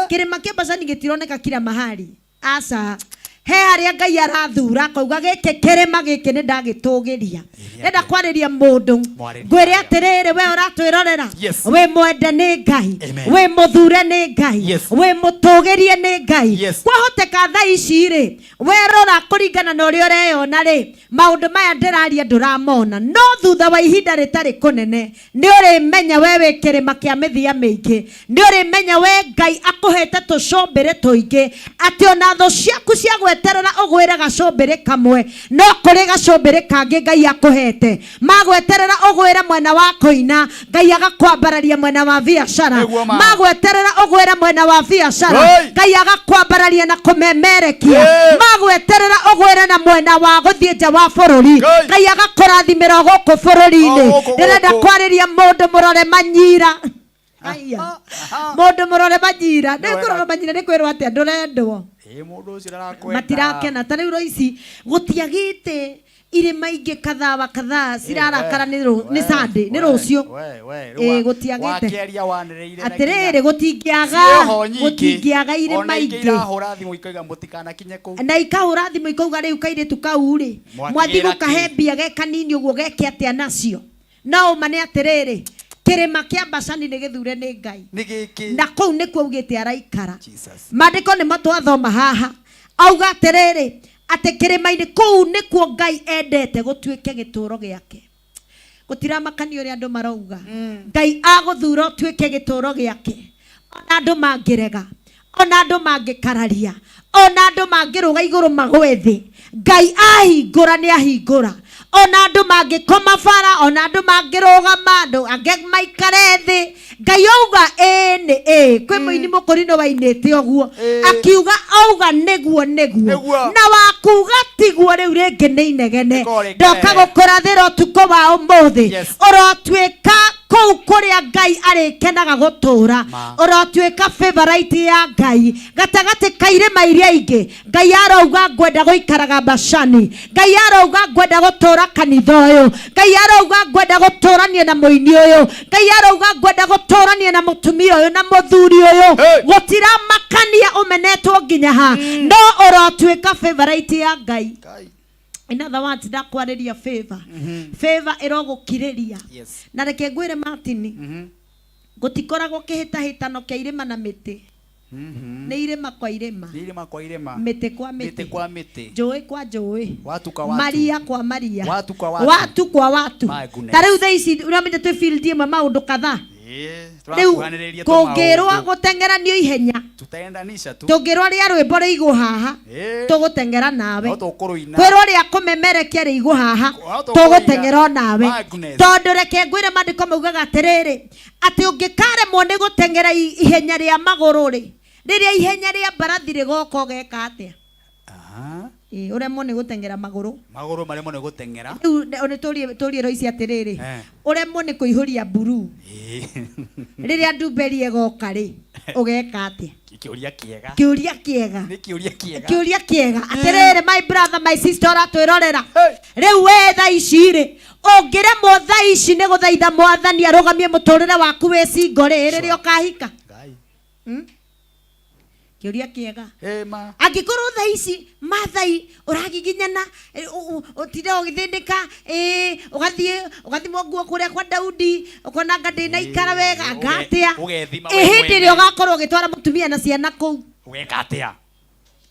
kĩrĩma kĩa Bashani gĩtironeka kila mahali. Aca. He harĩa Ngai arathura akauga gĩkĩ kĩrĩma gĩkĩ nĩ ndagĩtũgĩria. Ndĩrenda kwarĩria mũndũ, Mwarĩrie. Ngwĩre atĩrĩrĩ, we ũratwĩrorera, Yes. wĩ mwende nĩ Ngai, Amen. wĩ mũthure nĩ Ngai, Yes. wĩ mũtũgĩrie nĩ Ngai. Yes. Kwahoteka thaa ici rĩ, werora kũringana na ũrĩa ũreyona rĩ, maũndũ maya ndĩraria ndũramona, no thutha wa ihinda rĩtarĩ kũnene nĩ ũrĩmenya we wĩ kĩrĩma kĩa mĩthia mĩingĩ, nĩ ũrĩmenya we Ngai akũhete tũcũmbĩrĩ tũingĩ, atĩ ona thũ ciaku cia gweterera ũgwĩre gacũmbĩrĩ kamwe, no kũrĩ gacũmbĩrĩ kangĩ Ngai akũhete. Magweterera ũgwĩre mwena wa kũina, Ngai agakwambararia mwena wa biacara. Nĩguo ma. Magweterera ũgwĩre mwena wa biacara, Hey! Ngai agakwambararia na kũmemerekia. Hey! Magweterera ũgwĩre na mwena wa gũthiĩ nja wa bũrũri, Hey! Ngai agakũrathimĩra o gũkũ bũrũri-inĩ. O gũkũ, Ndĩrenda gũkũ. kwarĩria mũndũ mũrore manyira. Aya. Mũndũ mũrore manyira, nĩ kũrora manyira nĩ kwĩrwo atĩa ndũrendwo. Ĩ mũndũ ũcio ndarakwenda. Matirakena ta rĩu Roici gũtiagĩte irĩma ingĩ kadhaa wa kadhaa cirarakara nĩ nĩ Sunday, nĩ rũciũ. We, we, Ĩ, gũtiagĩte. Wakĩaria wanĩrĩire na Atĩrĩrĩ, nginya- gũtingĩaga, Ciĩho nyingĩ. gũtingĩaga irĩma Ona ingĩ ingĩ. irahũra thimũ ikoiga mũtikanakinye kũu. Na ikahũra thimũ ikauga rĩu kairĩtu kau rĩ, Mwakĩra mwathi kĩ? gũkahe mbia ge kanini ũguo geke atĩa nacio. No ũma nĩ atĩrĩrĩ, kĩrĩma kĩa Bashani nĩ gĩthure nĩ Ngai. Nĩ gĩkĩ. Na kũu nĩkuo augĩte araikara. Jesus. Maandĩko nĩmo twathoma haha. Auga atĩrĩrĩ, atĩ kĩrĩma-inĩ kũu nĩkuo Ngai endete gũtuĩke gĩtũũro gĩake. Gũtiramakania ũrĩa andũ marauga. Ngai agũthura ũtuĩke gĩtũũro gĩake. Ona andũ mangĩrega, ona andũ mangĩkararia, ona andũ mangĩrũga igũrũ magwe thĩ, Ngai ahingũra nĩ ahingũra. Ona andũ mangĩkoma bara, ona andũ mangĩrũgama, andũ angĩ maikare thĩ, Ngai auga ĩĩ nĩ ĩĩ. Kwĩ mũini mũkũrinũ wainĩte ũguo, akiuga auga nĩguo nĩguo, Nĩguo. na wakuga tiguo rĩu rĩngĩ nĩ inegene. Nĩko rĩngĩ. Ndoka gũkũrathĩra ũtukũ wa ũmũthĩ, Yes. ũrotuĩka kũu kũrĩa Ngai arĩkenaga gũtũũra, Ma. ũrotuĩka favorite ya Ngai gatagatĩ ka irĩma iria ingĩ. Ngai arauga ngwenda gũikaraga Bashani, Ngai arauga ngwenda gũtũũra kanitha ũyũ, Ngai arauga ngwenda gũtũũrania na mũini ũyũ, Ngai arauga ngwenda gũtũũrania na mũtumia ũyũ na mũthuri ũyũ. Hey! Gũtiramakania ũmenetwo nginya ha, no ũrotuĩka favorite ya Ngai. Ngai. In other words, ndakwarĩria favor. Favor ĩrogũkirĩria. Yes. Na reke ngwĩre Martin, gũtikoragwo kĩhĩtahĩtano kĩa irĩma na mĩtĩ. Nĩ irĩma kwa irĩma, Nĩ irĩma kwa irĩma. mĩtĩ kwa Mĩtĩ mĩtĩ, kwa mĩtĩ. njũĩ kwa njũĩ, Watu kwa watu. maria kwa maria, Watu kwa watu. watu kwa watu. My goodness. Ta rĩu thaa ici ũramenya twĩ field ĩmwe maũndũ kadhaa. Ĩ, Rĩu tũrakuhanĩrĩria kũngĩrwo tũmaũndũ. gũteng'eranio ihenya, Tutaendanisha tu. tũngĩrwo rĩa rwĩmbo rĩigwo haha, Ĩ. tũgũteng'era nawe. No tũkũrũina. Kwĩrwo rĩa kũmemerekia rĩigwo haha, No tũkũrũina. tũgũteng'era o nawe. My goodness. Tondũ reke ngwĩre maandĩko maugaga atĩrĩrĩ, atĩ ũngĩkaremwo nĩ gũteng'era ihenya rĩa magũrũ rĩ, rĩrĩa ihenya rĩa mbarathi rĩgoka ũgeka atĩa? Aha. Ĩ, ũremwo nĩ gũteng'era magũrũ. Magũrũ maremwo nĩ gũteng'era. Rĩu nĩ tũrie Roici atĩrĩrĩ, Eh. ũremwo nĩ kũihũria mburuu, Ĩ. rĩrĩa ndumberi ĩgoka rĩ, ũgeka atĩa? Kĩũria kĩega. Kĩũria kĩega. Nĩ kĩũria kĩega. Kĩũria kĩega. Atĩrĩrĩ, my brother, my sister ũratwĩrorera, rĩu we thaa ici rĩ, ũngĩremwo thaa ici nĩ gũthaitha mwathani arũgamie mũtũrĩre waku wĩ single rĩ, rĩrĩa ũkahika? Ngai. Kĩũria kĩega. Ĩ, ma. Angĩkorwo thaa ici Mathai ũragiginyana, ũtinde ũgĩthĩnĩka, ũgathiĩ ũgathimwo nguo kũrĩa kwa Daudi, ũkona anga ndĩnaikara wega, anga atĩa? Ũgethima we Hĩndĩ ĩrĩa mwene. ũgakorwo ũgĩtwara mũtumia na ciana kũu. Ũgeka atĩa?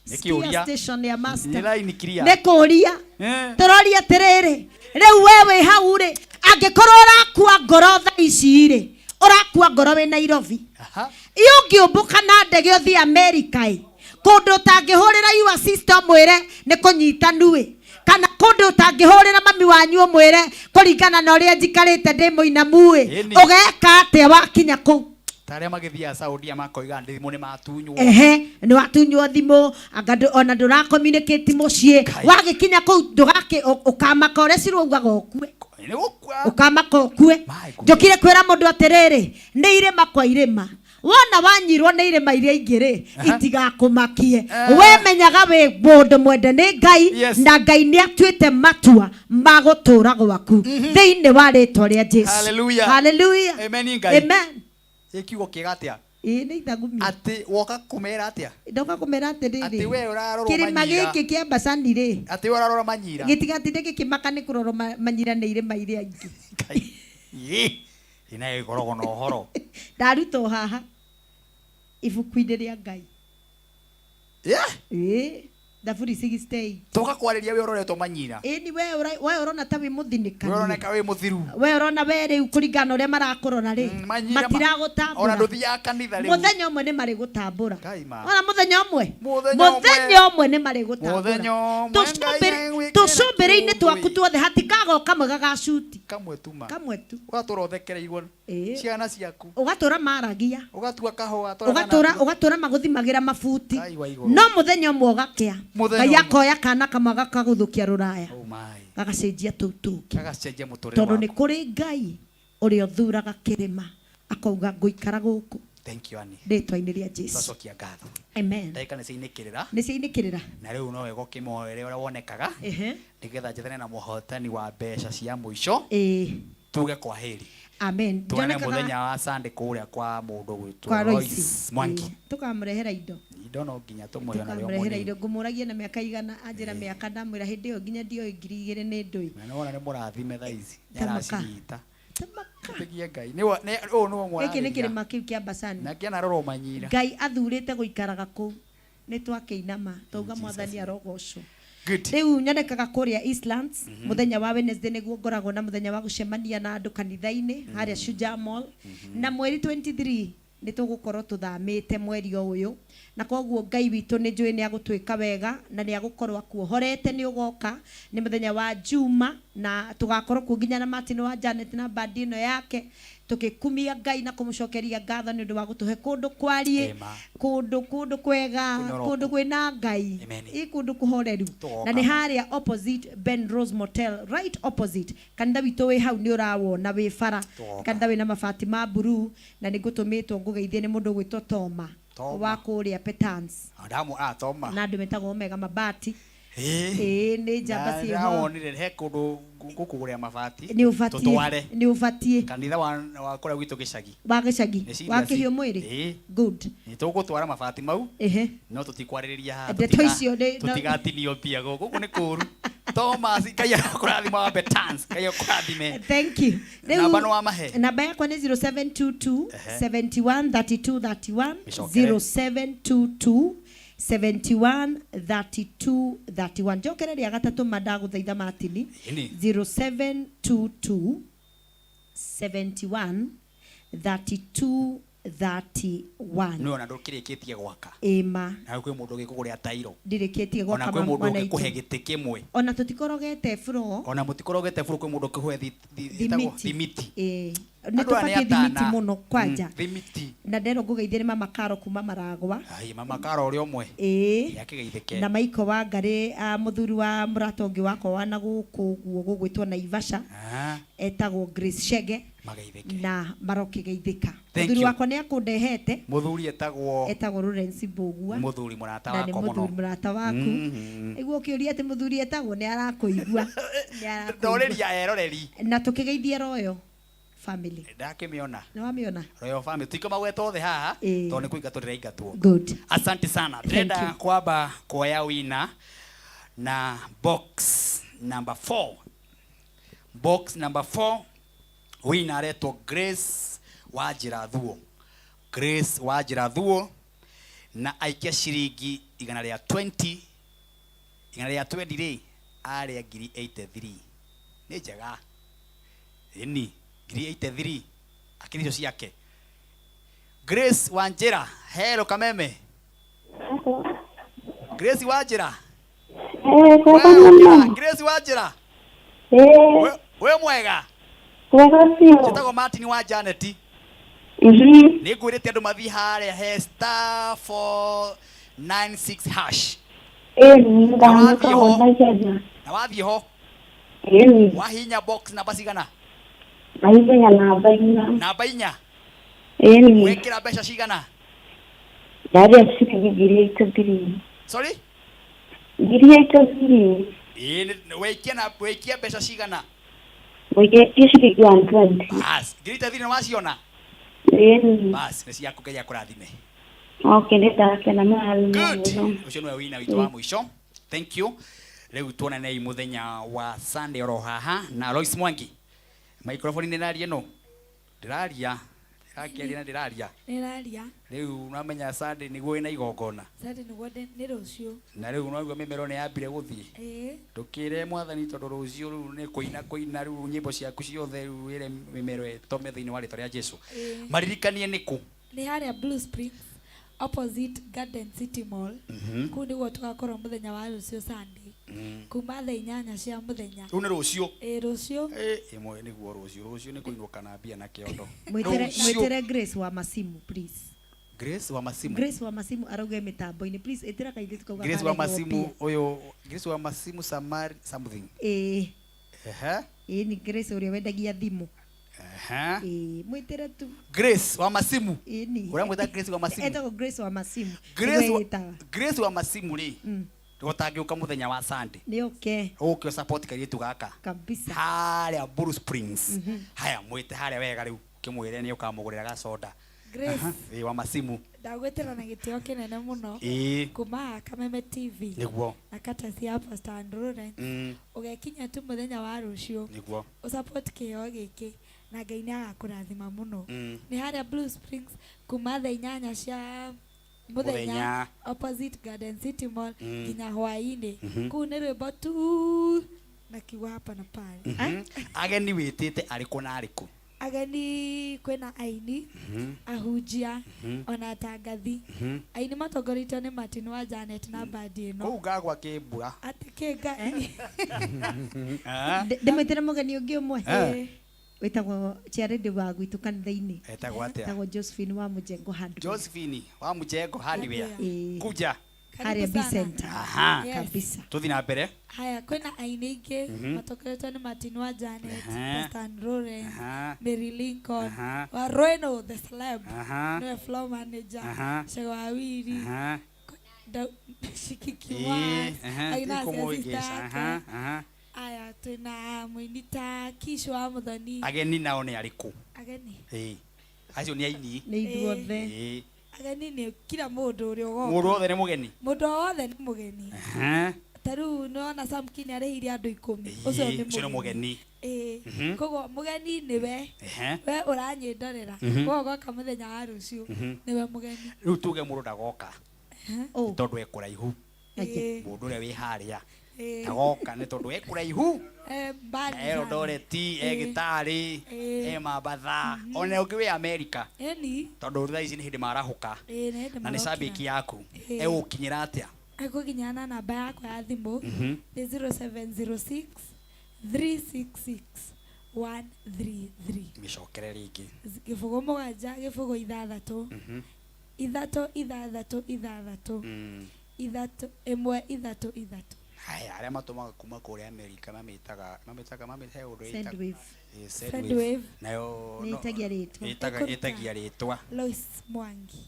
Nĩ Sikia kĩũria. station ya master. Nĩ line clear. Nĩ kũria. Eh. Tũroria atĩrĩrĩ, rĩu we wĩ hau rĩ, angĩkorwo ũrakua ngoro thaa ici rĩ, ũrakua ngoro wĩ Nairobi. Aha. Ĩ ũngĩũmbũka na ndege ũthiĩ Amerika ĩ, kũndũ ũtangĩhũrĩra your sister ũmwĩre nĩ kũnyitanu ĩ, kana kũndũ ũtangĩhũrĩra mami wanyu ũmwĩre kũringana na ũrĩa njikarĩte ndĩ mũinamu ĩ, Ĩni. ũgeka atĩa wakinya kũu? Ta arĩa magĩthiaga Saudia makoiga thimũ nĩ matunywo. Ehe, nĩ watunywo thimũ, anga ona ndũra communicate mũciĩ. Wagĩkinya kũu ndũgakĩ, ũkamaka ũrĩa Shiro augaga ũkue. Nĩ gũkua. Ũkamaka ũkue. My goodness. Njũkire kwĩra mũndũ atĩrĩrĩ, nĩ irĩma kwa irĩma. Wona wanyirwo nĩ irĩma iria ingĩ rĩ, itigakũmakie. We menyaga wĩ mũndũ mwende nĩ Ngai, Yes. na Ngai nĩ atuĩte matua ma gũtũũra gwaku thĩinĩ wa rĩtwa rĩa Jesu. Hallelujah. Hallelujah. Amen, Ngai. Amen. Ĩ kiugo kĩega atĩa? Ĩĩ nĩ ithagumia. Atĩ woka kũmera atĩa? Ndoka kũmera Atĩ atĩrĩrĩ, we ũrarorwo kĩrĩma manyira. gĩkĩ kĩa Bacani rĩ, Atĩ we ũrarora manyira. gĩtigatinde gĩkĩmaka nĩ kũrorwo manyira nĩ irĩma iria ingĩ. Ĩ, ĩnayo ĩkoragwo na ũhoro. Ndarutwo haha ibuku-inĩ rĩa Ngai. Yeah. Ĩĩ, Thaburi 68. Tũka kwarĩria we ũroretwo manyira. Ĩni we we ũrona ta wĩ We mũthinĩkanie. ũroneka wĩ mũthiru. We ũrona we rĩu kũringana na ũrĩa marakũrora rĩ, Manyira Ona matiragũtambũra. ndũthiaga kanitha rĩu. Mũthenya ũmwe nĩ marĩgũtambũra. Ngai ma. Ona mũthenya ũmwe. Mũthenya ũmwe. Mũthenya ũmwe nĩ marĩgũtambũra. Mũthenya ũmwe Ngai agwĩkĩra Tũcũmbĩrĩ-inĩ twaku tuothe hatikagoka kamwe gagacuti. Kamwe tu ma. Kamwe tu. Ũgatũra ũthekereirwo. Ciana ciaku. Ũgatũra maragia. Ũgatua kahũa. Ũgatũra ũgatũra magũthimagĩra mabuti. Ngai wa igũrũ. No mũthenya ũmwe ũgakĩa. Mũthenya Ngai ũmwe. akoya kana kamwe agakagũthũkia rũraya. Oh my. Gagacenjia tũu tũngĩ. Gagacenjia mũtũrĩre Tondũ nĩ waku. kũrĩ Ngai ũrĩa ũthuraga kĩrĩma akauga ngũikara gũkũ Thank you Annie. rĩtwa-inĩ rĩa Jesu. Twacokia ngatho. Amen. Ndagĩka nĩ ciainĩkĩrĩra. Nĩ ciainĩkĩrĩra. Na rĩu no wega ũkĩmoere ũrĩa wonekaga. Ehe. Nĩgetha njethane na mũhotani wa mbeca cia mũico. Ĩĩ. Tuge kwa heri. Amen. Tuonane Njonekaga mũthenya wa Sunday kũrĩa kwa mũndũ gwĩtwo kwa Royce Royce Mwangi. Ĩĩ. Tũkamũrehera indo. Indo no nginya tũmũhe ona rĩo Tũkamũrehera mũnini. indo. Ngũmũragia na mĩaka igana anjĩra mĩaka ndamwĩra hĩndĩ ĩyo nginya ndioĩ 2000 nĩ ndũĩ. Na nĩwona nĩ mũrathime thaa ici. Tamaka. Nĩaracinyita. Tĩgie Ngai. Ũyũ nĩwe Gĩkĩ nĩ mwararĩria. kĩrĩma kĩu kĩa Bacani. Na kĩanarorwo manyira. Ngai athurĩte gũikaraga kũu. Nĩ twakĩinama twauga mwathani arogocwo. Good. Rĩu nyonekaga kũrĩa Eastlands mũthenya wa Wednesday nĩguo ngoragwo na mũthenya wa gũcemania na andũ kanitha-inĩ harĩa Shujaa Mall. Na mweri 23 nĩ tũgũkorwo tũthamĩte mweri o ũyũ, na koguo Ngai witũ nĩ njũĩ nĩ agũtwĩka wega na nĩ agũkorwo akuohorete nĩ ũgoka. Nĩ mũthenya wa Juma na tũgakorwo kuo nginya na Martin wa Janet na bandi ĩno yake tũgĩkumia Ngai na kũmũcokeria ngatho nĩ ũndũ wa gũtũhe kũndũ kwariĩ, Ema. kũndũ kũndũ kwega, Kũnyoroku. kũndũ kwĩna Ngai, Amen. ĩ kũndũ kũhoreru. Tũgoka Na nĩ ma. harĩa opposite Ben Rose Motel, right opposite kanitha witũ wĩ hau nĩ ũrawona wĩ bara. Tũgoka. Kanitha wĩna mabati ma blue na nĩ ngũtũmĩtwo ngũgeithie nĩ mũndũ ũgwĩtwo Toma Toma. wa kũrĩa Petans Ndamu ah Toma. na andũ metagwo Omega Mabati. Ĩĩ. Ĩĩ nĩ njamba Na ciĩho. ndawonire he kũndũ ngũkũgũrĩra mabati. Nĩ ũbatiĩ Tũtware. nĩ ũbatiĩ Kanitha wa kũrĩa gwitũ gĩcagi. wa gĩcagi Nĩ wa serious. kĩhiũ mwĩrĩ. Ĩĩ. Good. Nĩ tũgũtwara mabati mau. Ehe. No tũtikwarĩrĩria haha. Ndeto icio nĩ- no- Tũtigatinio mbia gũkũ. Gũkũ nĩ kũũru. Thomas Ngai akũrathima wa Betans. Ngai akũrathime. Thank you. Rĩu- Namba nĩ wamahe? Namba yakwa nĩ 0722 Ehe. 71 32 31 Mĩcokere. 0722 71 32 31. Njokere rĩa gatatũ ma ndagũthaitha Martin. Ĩni. 0722 71 32 31. Nĩ ona ndũkĩrĩkĩtie gwaka. Ĩma. Na kwĩ mũndũ ũgĩkũgũrĩra tairo. Ndirĩkĩtie Ona gwaka kwĩ mũndũ mwana ũngĩkũhe itũ. gĩtĩ kĩmwe. Ona tũtikorogete floor. Ona mũtikorogete buru kwĩ mũndũ ũngĩkũhe ĩtagwo Thimiti. thimiti. Ĩĩ. Nĩ Andũ aya nĩ tũbatiĩ thimiti atana. mũno kwanja. Thimiti. Na nderwo ngũgeithie nĩ mama Karo kuma Maragwa. Ai mama Karo ũrĩa ũmwe. Ĩĩ. Akĩgeithĩke. Na Maiko wa Ngarĩ mũthuri wa mũrata ũngĩ wakwa wa na gũkũ ũguo gũgwĩtwo Naivasha Ah, etagwo Grace Shege mageithĩke. na marokĩgeithĩka. Thank Mũthuri you. wakwa nĩ akũndehete Mũthuri etagwo etagwo Lawrence Mbũgua mũthuri mũrata na nĩ wakwa mũthuri mũno. mũrata waku. Nĩguo ũkĩũria atĩ mũthuri etagwo nĩ arakũigua. Nĩ arakũigua. Ndorĩria eroreri. Na tũkĩgeithie Royal family. Ndakĩmĩona. Nĩ wamĩona? Royal family tuiko magweta othe haha Ĩĩ. tondũ nĩ kũingatwo ndĩraingatwo. Good. Asante sana. Thank Ndĩrenda you. kwamba kuoya wina na box number 4. Box number 4 wina aretwo Grace Wanjĩra Thuo. Grace Wanjĩra Thuo na aikia ciringi igana rĩa 20 igana rĩa 20 rĩ arĩa ngiri 83 nĩ njega ĩni ngiri 83 akĩrĩ icio ciake. Grace Wanjĩra, hello Kameme. Grace Wanjĩra. Grace Wanjĩra. We mwega. Njĩtagwo Martin wa Janet. Nĩ ngwĩrĩte andũ mathiĩ harĩa he star 496 hash. Na wathiĩ ho. Na wathiĩ ho. Wahinya box namba cigana? Ndahihinya namba 4. Namba 4. Ĩni. Wekĩra mbeca cigana? Ndarĩa ciringi ngiri 83. Sorry? Ngiri 83. Ĩĩ waikia na waikia mbeca cigana? Ngũikĩtie ciringi 120. Bas, ngiri 83 nĩ waciona? Ĩni. Bas, nĩ ciaku Ngai akũrathime. Okay, nĩ ndakena mũno. Good. Ũcio nĩwe wina witũ wa mũico. Thank you. Rĩu tuonanei mũthenya wa Sunday oro haha na Lois Mwangi. Microphone nĩ ĩraria ĩno? Ndĩraria. Ndĩrakĩaria na ndĩraria. Nĩraria. Rĩu nwamenya Sunday nĩguo wĩna igongona. Sunday nĩguo nĩ rũciũ. Na rĩu nwaigua mĩmero nĩ yambire gũthiĩ. Ĩĩ. Ndũkĩre mwathani tondũ rũciũ rĩu nĩ kũina kũina rĩu nyĩmbo ciaku ciothe rĩu wĩre mĩmero ĩtome thĩinĩ wa rĩtwa rĩa Jesu. Ĩĩ. Maririkanie nĩ kũ? Nĩ harĩa Blue Springs opposite Garden City Mall. Kũu nĩguo tũgakorwo mũthenya wa rũciũ Sunday. Kuma thaa 8 cia mũthenya. Rĩu nĩ rũciũ. Ĩĩ rũciũ. Ĩ ĩmwe nĩguo rũciũ rũciũ nĩ kũinwo kana mbia na kĩondo. Mwĩtĩre Rũciũ. mwĩtĩre Grace wa Masimu please. Grace wa Masimu. Grace wa Masimu arauge mĩtambo-inĩ please ĩtĩra kairĩtu kau Grace wa gakarehwo Masimu mbia. ũyũ Grace wa Masimu Samari something. Ĩĩ. Ehe. Ĩĩ ni Grace ũrĩa wendagia thimũ. Ehe. Ĩĩ mwĩtĩre tu. Grace wa Masimu. Ĩni. Ũramwĩta Grace wa Masimu. Etagwo Grace wa Masimu. Grace Nĩwe wa, ĩtaga. Grace wa Masimu rĩ. Ũtangĩũka mũthenya wa Sunday. Nĩ oke. Ũke support kairĩtu gaka. Kabisa. Harĩa Blue Springs. Haya mwĩte harĩa wega rĩu kĩmwĩre nĩ ũkamũgũrĩra gacoda. Grace. Aha, Ĩĩ wa Masimu. Ndagwĩtĩra na gĩtĩo kĩnene mũno. Ĩĩ. Kuma haha Kameme TV. Nĩguo. Na courtesy ya Pastor Andrew Lawrence. Ũgekinya tu mũthenya wa rũciũ. Nĩguo. Ũsupport kĩheo gĩkĩ na Ngai nĩ agakũrathima mũno. Nĩ harĩa Blue Springs kuma thaa 8 cia Mũthenya. mũthenya opposite Garden City Mall nginya hwaĩ-inĩ. Kũu nĩ rwĩmbo tu na kiugo hapa na pale. Ageni wĩtĩte arĩkũ na arĩkũ? Ageni kwĩna aini, ahunjia, ona atangathi. Aini matongoretio nĩ Martin wa Janet na bandi ĩno. Kũu ngagwa kĩmbura. Atĩ kĩ Ngai. Ah. Ndĩmwĩtĩre mũgeni ũngĩ ũmwe. Eh. Wĩtagwo chairlady wa gwitũ kanitha-inĩ. Etagwo atĩa? Etagwo Josephine wa Mũjengo Hardware. Josephine wa Mũjengo Hardware. Ĩĩ. Kuja. Harĩa B Center. Aha. Yes. Kabisa. Tũthiĩ na mbere. Haya kwĩna aini aingĩ matongoretio nĩ Martin wa Janet, Pastor Ann Lawrence, Aha. Mary Lincoln, Aha. wa Rweno the celeb, Aha. nĩwe floor manager, Aha. Shego Wawiri, Aha. Shikiki Ĩĩ, Waz, aha, Agnes ya sister tikũmũhĩngĩca. yake. Aha, aha. Aya twĩna mũini ta Kish wa Mũthoni. Ageni nao nĩ arĩkũ? Ageni. Ĩĩ. Acio nĩ aini. Nĩ ithuothe. Ĩĩ. Ageni nĩ kila mũndũ ũrĩa ũgoka. Mũndũ wothe nĩ mũgeni. Mũndũ o wothe nĩ mũgeni. Aha. Ta rĩu nĩwona Samkini arĩhire andũ 10. Ũcio Ĩĩ, nĩ ũcio nĩ mũgeni. Ĩĩ. Koguo mũgeni nĩwe. Ehe. We ũranyĩndorera. Koguo ũgoka mũthenya wa rũciũ. Nĩwe mũgeni. Rĩu tuge mũndũ ndagoka. Tondũ e kũraihu. Ĩĩ. Mũndũ ũrĩa wĩ harĩa. Ĩĩ. Ndagoka nĩ tondũ e kũraihu. Mbali E sana. Eldoret, e Ĩĩ. Gĩtarĩ, Ĩĩ. e Mambatha, ona ũngĩ wĩ Amerika. Ĩni. Tondũ thaa ici nĩ hĩndĩ marahũka. Ĩĩ, nĩ hĩndĩ Na nĩ marokĩra. cabiki yaku. Ĩĩ. Egũkinyĩra atĩa? Egũkinyĩra na namba yakwa ya thimũ nĩ 0706 366 133. Mĩcokere rĩngĩ. 0 7 0 6 6 6 6 6 1 3 3. Haya, arĩa matũmaga kuma kũrĩa Amerika mamĩtaga mamĩtaga mamĩ he ũndũ ĩtagwo- Sendwave. Ĩĩ, Sendwave. Nayo Nĩ no- ĩtagia rĩtwa. ĩtagia rĩtwa. Lois Mwangi.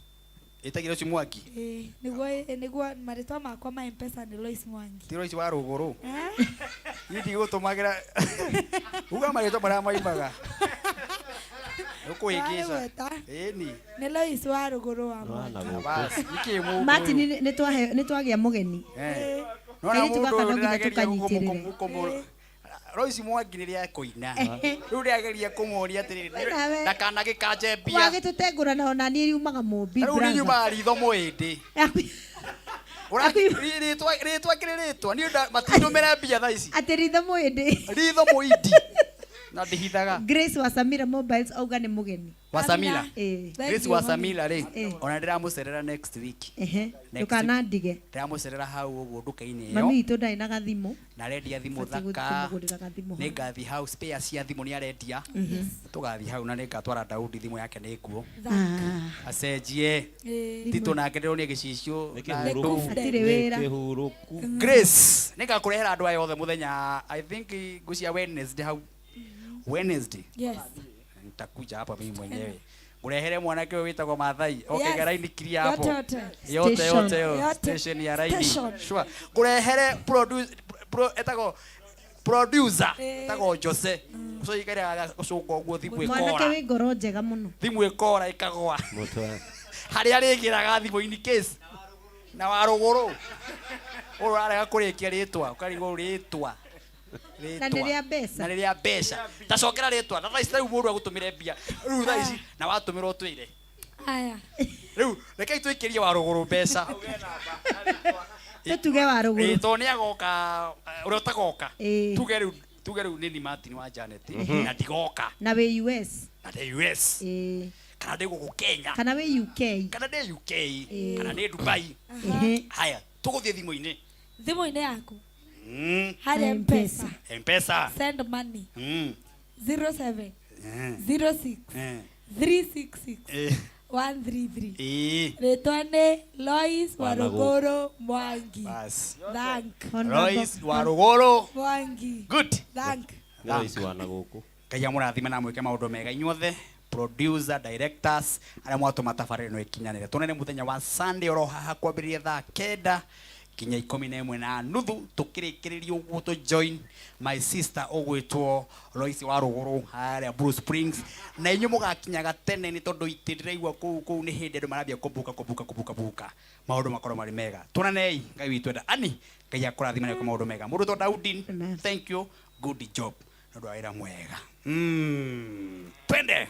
Ĩtagia Lois Mwangi. Ĩĩ, nĩguo nĩguo marĩtwa makwa ma M-Pesa nĩ Lois Mwangi. Ti Lois wa rũgũrũ. Eh? Niĩ ndigũtũmagĩra uga marĩtwa marĩa maimaga. Ũkũhĩngĩca. Warĩgweta. Ĩni. Nĩ Lois wa rũgũrũ wa Mwangi. Bas, nĩkĩ mũndũ Martin ũyũ? nĩ twagĩa mũgeni. Eh. Nona Kairĩtu mũndũ gaka ũyũ no nginya ndĩrageria tũkanyitĩrĩre. Lois Mwangi rĩrĩa ekũina. Rĩu ndĩrageria kũmũria atĩrĩrĩ, We nawe. ndakanagĩkanje mbia. Wagĩtũtengũra na ona niĩ riumaga mũmbi. Rĩu nĩ brother. nyumaga ritho mũĩndĩ. Rĩtwa rĩtwa kĩrĩ rĩtwa niĩ matindũmĩre mbia thaa ici. Atĩ ritho mũĩndĩ. Ritho mũindi. Na ndihithaga. Grace wa Samira Mobiles auga nĩ mũgeni. Wa Samira. Ĩĩ. Grace wa Samira rĩ, Ĩĩ. ona ndĩramũcerera next week. Ehe. Next week. Ndũkanandige. Ndĩramũcerera hau ũguo nduka-inĩ Mami ĩyo. witũ ndarĩ na gathimũ. Na arendia thimũ Batiĩ thaka. kũmũgũrĩra gathimũ. Nĩ ngathi hau spare cia thimũ nĩ arendia. Tũgathiĩ hau na nĩ ngatwara Daudi thimũ yake nĩ nguo. Ah. Acenjie. Ĩĩ. Tito nake ndĩronire gĩcicio. Nĩ na kĩhurũku. ndũũ. Hatirĩ wĩra. Nĩ kĩhurũku. Grace, nĩngakũrehera andũ aya othe mũthenya I think ngũcia Wednesday hau. Wednesday. Yes. Nitakuja hapa mimi mwenyewe. Ngurehere mwanake ũyũ wĩtagwo Maathai. Oke Yes. garaini kiria hapo. Yote, yote. Yote Station. yote yo. Yote. Station ya raini. Station. Sure. Ngurehere produce pro etagwo Producer etagwo Jose. Ũcio ikaraga gũcũnga ũguo thimũ Mwanake ĩkora. wĩ ngoro njega mũno. Thimũ ĩkora ĩkagwa. Harĩa arĩgĩraga thimũ in case. Na wa rũgũrũ. Ũyũ arega kũrĩkia rĩtwa, ũkarigwo rĩtwa. Na nĩ rĩa mbeca. Na nĩ rĩa mbeca. Tacokera rĩtwa. Na thaa ici rĩu mũndũ agũtũmĩre mbia. Rĩu thaa ici na watũmĩrwo twĩre. Aya. Rĩu rekei tũikĩrie wa rũgũrũ mbeca. Tũtuge wa Ĩĩ, rũgũrũ. tondũ nĩ agoka ũrĩa ũtagoka. Ĩĩ. Tuge rĩu nĩ ni Martin wa Janet na ndigoka Na wĩ US. na ndĩ US Ĩĩ. kana ndĩ gũkũ Kenya Kana wĩ UK. kana ndĩ UK Ĩĩ. kana ndĩ Dubai. Ehe. Haya, tũgũthiĩ thimũ-inĩ. Thimũ-inĩ yaku. Harĩa M-Pesa. M-Pesa. Send money. 07 06 366 133. Ĩĩ. Rĩtwa nĩ Lois Warũgũrũ Mwangi. Bas. Thank. Lois Warũgũrũ. Mwangi. Good. Thank. Nĩ Lois wa na gũkũ. Ngai amũrathime na mwĩke maũndũ mega inyuothe producer, directors arĩa mwatũma tabarĩra ĩno ĩkinyanĩre. Tuonane mũthenya wa Sunday oro haha kwambĩrĩria thaa 9 nginya 11:30 tũkĩrĩkĩrĩria ũguo tũ join my sister ũgwĩtwo Lois wa Rũgũrũ harĩa Blue Springs, na inyuĩ mũgakinyaga tene nĩ tondũ itĩ ndĩraigua kũu nĩ hĩndĩ andũ marambia kũbuka kũbuka kũbuka buka, maũndũ makorwo marĩ mega. Tuonanei, Ngai witũ enda ani Ngai akũrathime na wĩke maũndũ mega. Mũndũ to Daudi, thank you, good job nĩ ũndũ wa wĩra mwega. Twende.